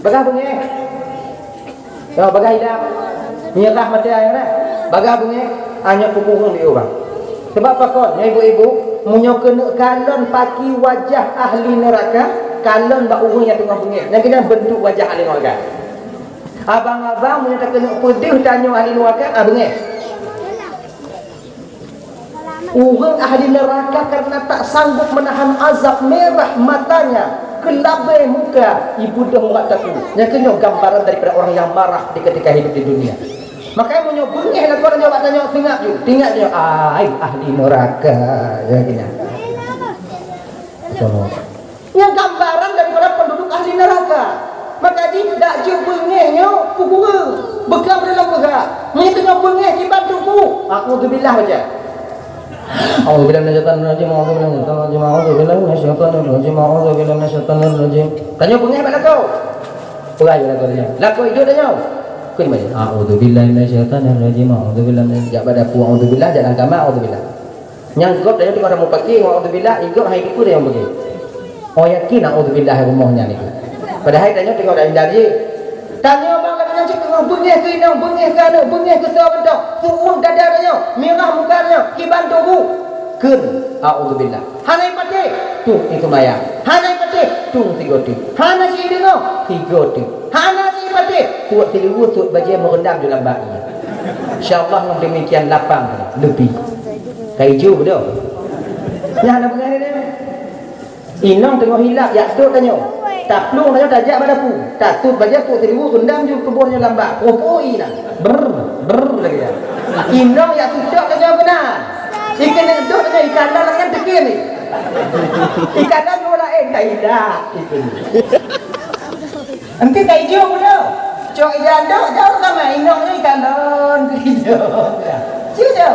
Bagah beungèh. Yo, bagah idang. Meunyeurah maté ayah dah. Bagah beungèh, hana peukureueng di ureueng. Sabab pakon, nyan ibu-ibu, meunyoe keuneuk kalon paki wajah ahli neuraka, kalon bak ureueng nyang teungoh beungèh. Nyan keuh nyan beuntuk wajah ahli neuraka. Abang-abang, meunyoe takeuneuk peudeuh tanyoe ahli neuraka, ah, beungèh. Ureueng ahli neraka karena tak sanggup menahan azab, merah matanya, keulabé muka, ibeudôh urat takue. Nyan keuh nyoe gambaran daripada orang yang marah di ketika hidup di dunia. Makanya meunyoe beungèh lakoe nyoe bak tanyoe, teuingat ju, teuingat ju, ai ahli neraka, ya keuh nyan. Nyan gambaran daripada penduduk ahli neraka. Maka jih dak jeuet beungèh nyoe peukureueng, beukam dalam peugah. Meunyoe teungoh beungèh kiban teungku, a'udzubillah baca. A'udzubillahi minasyaitonirrajim, a'udzubillahi minasyaitonirrajim, a'udzubillahi minasyaitonirrajim, a'udzubillahi minasyaitonirrajim. Tanyoe beungéh bak lakoe. Peugah bak lakoe tanyoe. Lakoe idup tanyoe. Keu di mana? A'udzubillahi minasyaitonirrajim, a'udzubillahi minasyaitonirrajim. Jak bak dapu, a'udzubillah, jak lam kama, a'udzubillah. Nyang gob tanyoe teungoh tamupaké ngon a'udzubillah, i gob hai teupeu nyang beungéh. Oh, yakin a'udzubillah rumoh nyan itu. Padahai tanyoe teungoh taindah jih. Tanyoe bang lagèe nyan cit teungoh beungéh keu inong, beungéh keu aneuk, beungéh keu soe mantong. Su'ud dada tanyoe, mirah muka tanyoe, kiban tuboh. Kheun, a'udzubillah. Hana ipatéh, tueng iseumayang. Hana ipatéh, tueng sigoe teuk. Hana jideungoe, sigoe teuk. Hana jipatéh, tuek siluweue, tuek bajèe meurendam di lam bak ié. Insya Allah ngon demikian lapang leupie. Ka ijo beudôh. Nyan hana beungéh lé. Inong teungoh hilap jak sot tanyoe. Taplueng tanyoe tajak bak dapu. Tatut bajèe tuek siluweue rendam ju tuboh nyoe lam bak. Poh-poh ié na. Brr, brr lagèe nyan. Inong jak seutôt tanyoe keunan. Ikan jak seutôt tanyoe ikan dalam kan teukeun ni. Ikan dalam dua laén ka hilap. Engke ka ijo pula. Cok ija dok jauh sama inong ni ikan dalam ijo. Ijo.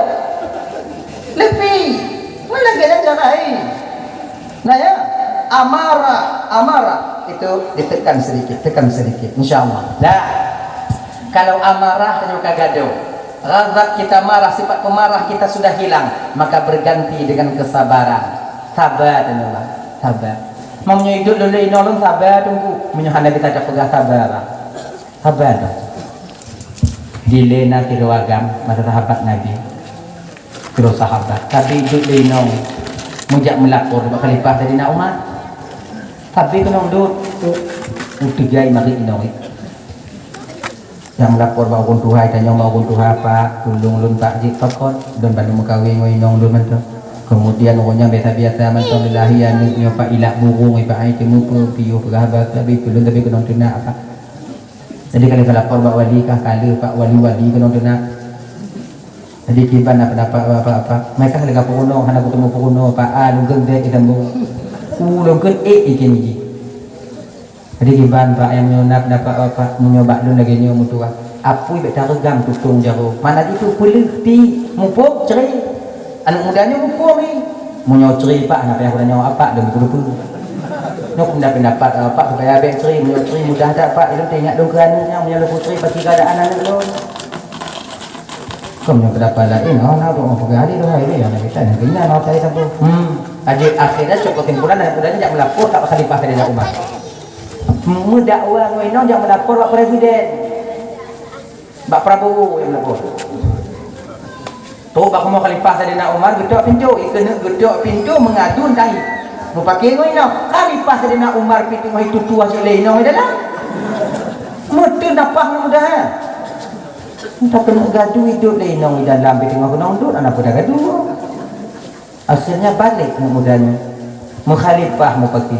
Leupie. Mana kena cara lain? Nah ya, amarah, amarah itu ditekan sedikit, tekan sedikit, insya Allah. Dah, kalau amarah tanyoe ka gadôh, ghadab kita, marah, sifat pemarah kita sudah hilang, maka berganti dengan kesabaran. Sabar tanyoe, sabar. Meunyoe idup lôn lé inong lôn sabar teungku, meunyoe hana kita ada peugah sabar, sabar. Dilèe na sidroe agam masa sahabat Nabi. Sidroe sahabat, tapi idup lé inong meujak meulapor bak Khalifah Saidina Umar. Tapi keunoe dot, u, u teugai marit inong. Jak meulapor bak ureueng tuha, tanyoe bak ureueng tuha, "Pak, tulông lôn Pak jeuet pakon, lôn bandum meukawen ngon inong lôn mantong." Kemudian ureueng nyan biasa-biasa mantong, lelahi aneuk nyoe Pak ilak burung, Pak ai teumeupeue, piôh peugah haba, tapi tulông tapi keunoe teunak, Pak. Jadi ka lheueh ka lapor bak wali kah, ka lheueh Pak wali-wali keunoe teunak. Jadi kiban na pendapat apa-apa. Meuka lagèe peurunoe, hana kuteumé peurunoe, Pak, a, lôn kheun bèk jitambong. U, lôn kheun ék ikén jih. Jadi kiban Pak nyang nyoe na pendapat apa, meunyoe bak lôn lagèe nyoe meutuah. Apui bèk tareugam tutong jaroe. Mana jitu peuleueh ti, mupok, cre. Aneuk muda nyoe muphom ni. Meunyoe cre Pak, hana payah geutanyoe Apak, lôn keureupeu. Nyoe peue pendapat Apak supaya bèk cre, meunyoe cre mudah that Pak, ilôn teuingat lôn keu aneuk nyan, meunyoe lôn cre pasti keadaan aneuk lôn. Kon nyoe pendapat laén, oh, na, kok mau peugah adik lôn, hai, aneuk kita, aneuk kita, mau cari satu. Hmm, adik akhirnya cok kesimpulan aneuk muda nyan jak meulapor bak Khalifah Saidina Umar. Meudakwa ngon inong jak meulapor bak presiden. Bak Prabowo nyang meulapor. Trok bak rumoh Khalifah Saidina Umar, geutok pintoe, ikeuneuk geutok pintoe meungadu tahi. Meupaké ngon inong. Khalifah Saidina Umar pih teungoh itutuah cit lé inong di dalam. Meuteun nafah mudah. Entah keuneuk gadu idop lé inong di dalam pih teungoh keunong dot, hana peue tagadu. Akhirnya balek aneuk muda nyan. Meukhalifah meupaké.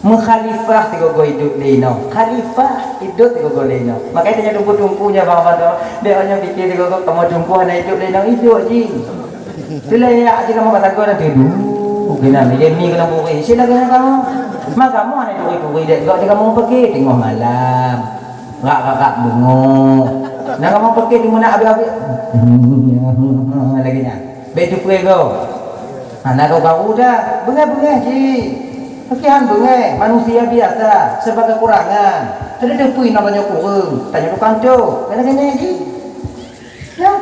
Meukhalifah sigoe-goe idop lé inong. Khalifah idop sigoe-goe lé inong. Makanya tanyoe teungku-teungku nyan bang Abang tu, dek awak nyan pikir sigoe-goe kamoe teungku hana idop lé inong, idop jih. Teulah yak jih kamoe bak sagoe nanti dulu. Keunan lagèe mi keunan buri. Sila keunan kamoe. Ma kamoe hana duri-duri dek gok jih kamoe meupaké teungoh malam. Rak-rak-rak bungong. Nah kamoe paké di meunak abéh-abéh. Lagèe nyan. Bèk teupeue goe. Hana goe baru dah. Beungèh-beungèh cit. Pakriban beungèh. Manusia biasa. Serba kekurangan. Teudeudeuh peue inong tanyoe kureueng. Tanyoe tukang cok. Keuneuk-keuneuk jih. Nah.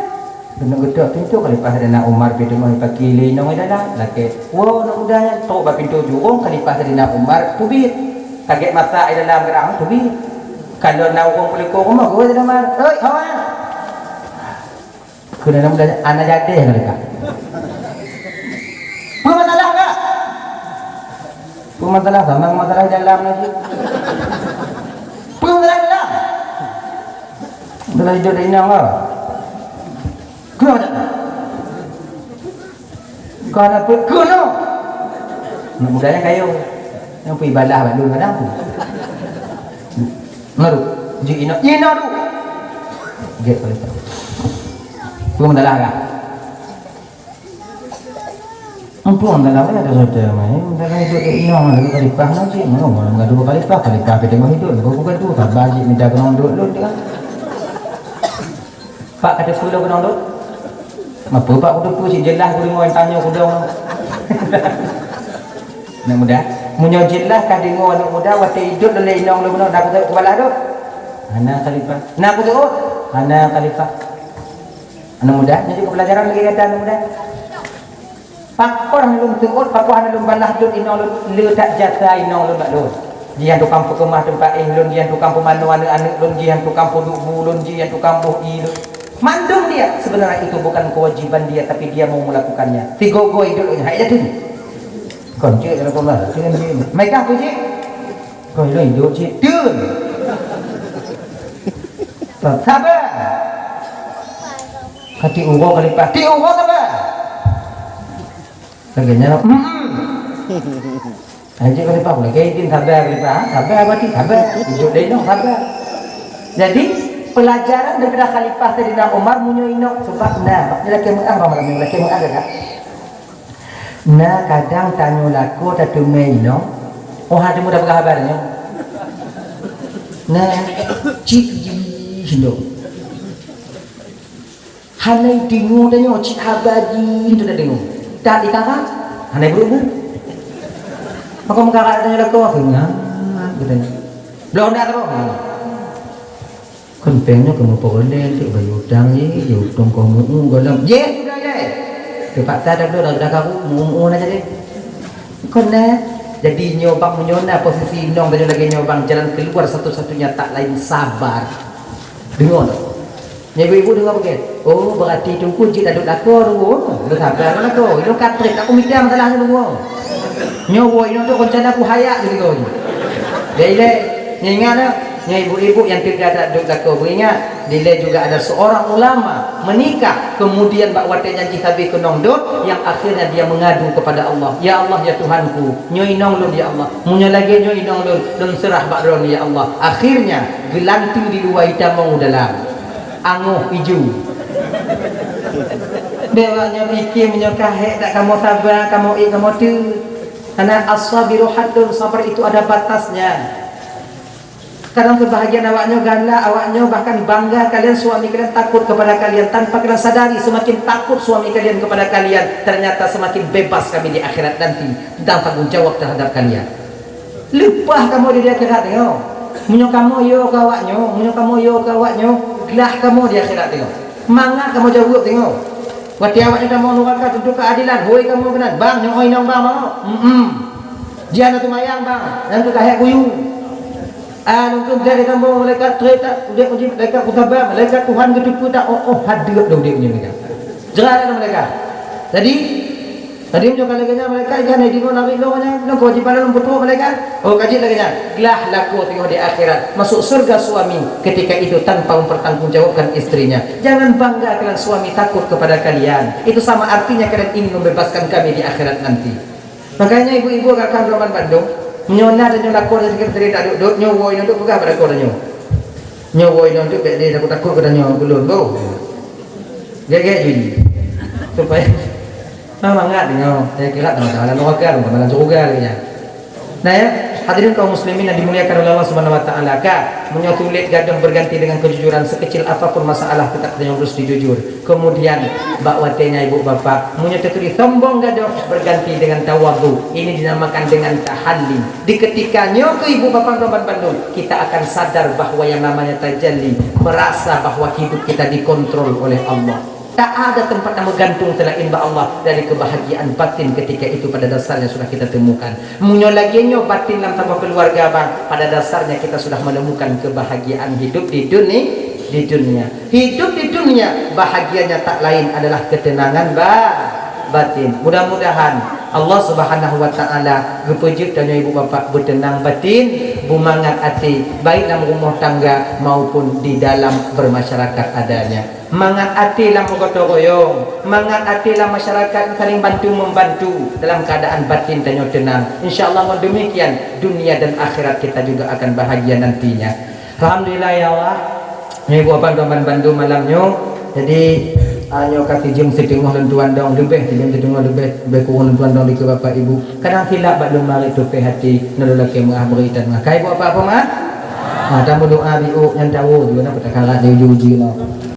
Keuneuk geutok pintoe Khalifah Saidina Umar pih teungoh ipaké lé inong di dalam. Lakèe, woe aneuk muda nyan. Trok bak pintoe jurông Khalifah Saidina Umar teubiet. Ka gèt masak di dalam geurang teubiet. Ka lheueh na ureueng peulikot rumoh, geuwoe Saidina Umar. "Hei, hawa!" Keuneuk aneuk muda nyan, "Hana jadi," kheun ka. "Peue masalah, Kak?" "Peue masalah? Sama masalah di dalam lagi." "Peue masalah di dalam?" "Masalah idop lé inong, Kak." "Keunoe dak?" Kau hana peuet keunoe. Aneuk muda nyan kayô. Nyang peuibadah bak lôn kadang tu. Meuruk. Jih inong, inong tu. Gèt paléng. Peue masalah kah? Ampôn, masalah apa ada saja main. Masalah idop lé inong, lalu khalifah nang cik. Mana orang mengadu khalifah, khalifah pih teungoh idop. Bukan, bukan tu. Sabar cik, minta keunoe dot lôn tu kan. Pak, kata sepuluh keunoe dot. Apa bak kuteupeu cit jeulaih kudeungoe tanyoe kudong. Aneuk muda, meunyoe jeulaih ka deungoe aneuk muda, watèe idop lé inong lôn bunoe, na kuteupeue kubalah dot. Hana khalifah. Na kuteuôt. Hana khalifah. Aneuk muda, nyoe juga pelajaran lagèe gata aneuk muda. Pakon hana lôn teuôt, pakon hana lôn balah dot inong lôn, le that jasa inong lôn bak lôn. Jih nyang tukang peukeumah teumpat éh lôn, jih nyang tukang peumanoe aneuk-aneuk lôn, jih nyang tukang peuduek bu lôn, jih nyang tukang boh ie lôn. Mandum dia, sebenarnya itu bukan kewajiban dia, tapi dia mau melakukannya. Tigo-go idop lôn, hai jadi. Kon cek Rasulullah, dengan dia. Mereka apa cek? Kon lôn idop cek. Tun. Sabar. Kati uroe kali pah. Ti uroe sabar. Lagèe nyan, mm-mm. Hai, jeuet khalifah, lagèe idin sabar khalifah, ha? Sabar berarti sabar. Idop lé inong sabar. Jadi, pelajaran daripada khalifah Saidina Umar meunyoe inong, sebab na, bak nyoe lakèe meu'ah, bak malam nyoe lakèe meu'ah, kan? Na, kadang tanyoe lakoe tateumèe inong, oh, ha, teuma tapeugah haba nyoe. Na, cit jih inong. Hana deungoe tanyoe cit haba jih tu tadeungoe. That di kamar, hana beureuguh. Maka meukarat tanyoe lakoe, "Keunyan," katanya. Bloe na teuma. Kon péng nyoe keumeupeureulèe, cit bayeue utang, ye, ye utang kau mu'u gohlom. Ye, sudah, ye. Teupaksa dah bloe, dah, dah karu, mu'u-mu'u na jadi. Kon na. Jadi nyoe bang, meunyoe na posisi inong tanyoe lagèe nyoe bang, jalan keluar satu-satunya tak lain sabar. Deungoe tu. Nyan ibu-ibu deungoe beugèt. Oh, berarti teungku jeuet adot lakoe tu. Oh, lôn sabar lakoe. Ilôn ka trép, tak peumikiran masalah nyoe deungoe. Nyoe woe inong tu rencana kuhayak jih deungoe nyoe. Jadi lé, nyan ingat dah. Nyan ibu-ibu nyang teuga adot lakoe, beuingat. Dilèe juga ada seorang ulama menikah, kemudian bak watèe nyan jih habéh keunong dot, yang akhirnya dia mengadu kepada Allah, "Ya Allah, ya Tuhanku, nyoe inong lôn, ya Allah. Meunyoe lagèe nyoe inong lôn, lôn seurah bak Droeneuh, ya Allah." Akhirnya, geulanteue di luwa itamong u dalam. Angoh iju. Bèk awak nyoe piké meunyoe ka hèk dak kamoe saba, kamoe ék, kamoe teut. Karena as-sabiru haddun, sabar itu ada batasnya. Kadang kebahagiaan awak nyoe galak, awak nyoe bahkan bangga kalian, suami kalian takut kepada kalian. Tanpa kalian sadari, semakin takut suami kalian kepada kalian, ternyata semakin bebas kami di akhirat nanti tentang tanggung jawab terhadap kalian. Leupah kamoe di akhirat nyoe. Meunyoe kamoe yo keu awak nyoe, meunyoe kamoe yo keu awak nyoe, glah kamoe di akhirat nyoe. Mangat kamoe jaweueb teungoh. Watèe awak nyoe tamong nuraka tuntut keuadilan, hôi kamoe keunan, "Bang, nyoe inong bang, mau?" "Em-em." "Jihnyan seumayang, bang, nyan keuh kahèk kuyue." Ah, nungkeuh gak ditambong malaikat trép that, udép uji malaikat kusaba, malaikat Tuhan geuteupeue that, oh, oh, hadeup dah udép nyoe malaikat. Jeurat dah malaikat. Jadi, Tadi meunyoe ka lagèe nyan malaikat, "Jan, hai deungoe nabi lôn nyan, nyoe kewajiban lôn peutrok malaikat." Oh, ka jeuet lagèe nyan. Glah lakoe teungoh di akhirat, masuk surga suami ketika itu tanpa mempertanggungjawabkan istrinya. Jangan bangga kalian suami takut kepada kalian. Itu sama artinya kalian ingin membebaskan kami di akhirat nanti. Makanya ibu-ibu kakak roman bandum, meunyoe na tanyoe lakoe dan sekretari tak duduk, nyoe woe nyoe duk peugah bak lakoe tanyoe. Nyoe woe nyoe duk bèk lé takut-takut keu tanyoe ulôn, boh. Gèt-gèt jih. Supaya Ha, mangat deungoe, saya kira teuma dalam neraka, teuma dalam syurga lagèe nyan. Nah ya, hadirin kaum muslimin yang dimuliakan oleh Allah Subhanahu wa taala, ka meunyoe sulit gadôh berganti dengan kejujuran, sekecil apapun masalah tetap tanyoe harus dijujur. Kemudian bak watèe nyan ibu bapak, meunyoe teutuléh sombong gadôh berganti dengan tawadhu. Ini dinamakan dengan tahalli. Di ketika nyoe keu ibu bapak dan bandum, kita akan sadar bahwa yang namanya tajalli, merasa bahwa hidup kita dikontrol oleh Allah. Tak ada tempat yang menggantung selain bak Allah dari kebahagiaan batin ketika itu pada dasarnya sudah kita temukan. Meunyoe lagèe nyoe batin lam saboh keluarga bang, pada dasarnya kita sudah menemukan kebahagiaan hidup di duni-, di dunia. Hidup di dunia bahagianya tak lain adalah ketenangan ba-, batin. Mudah-mudahan Allah Subhanahu wa taala geupeujeuet tanyoe ibu bapak beuteunang batin, beumangat até, baik lam rumoh tangga maupun di dalam bermasyarakat adanya. Mangat até lam gotong royong, mangat até lam masyarakat saling bantu membantu dalam keadaan batin tanyoe tenang. Insya Allah ngon demikian dunia dan akhirat kita juga akan bahagia nantinya. Alhamdulillah ya Allah. Nyoe buah bantuan bantu malam nyoe. Jadi ah, nyoe ka sijeuem siteungoh lôn tuan dong leubeh, sijeuem siteungoh leubeh, leubeh kurang lôn tuan dong dikeue bapak ibu. Kadang silap bak lôn marit tupeh hati, nalô lakèe meu'ah beurit dan meu'ah. Kai buah apa-apa mah? Ha, tamu doa biuk nyan tawo juga na peutakarat di uji-uji nyoe.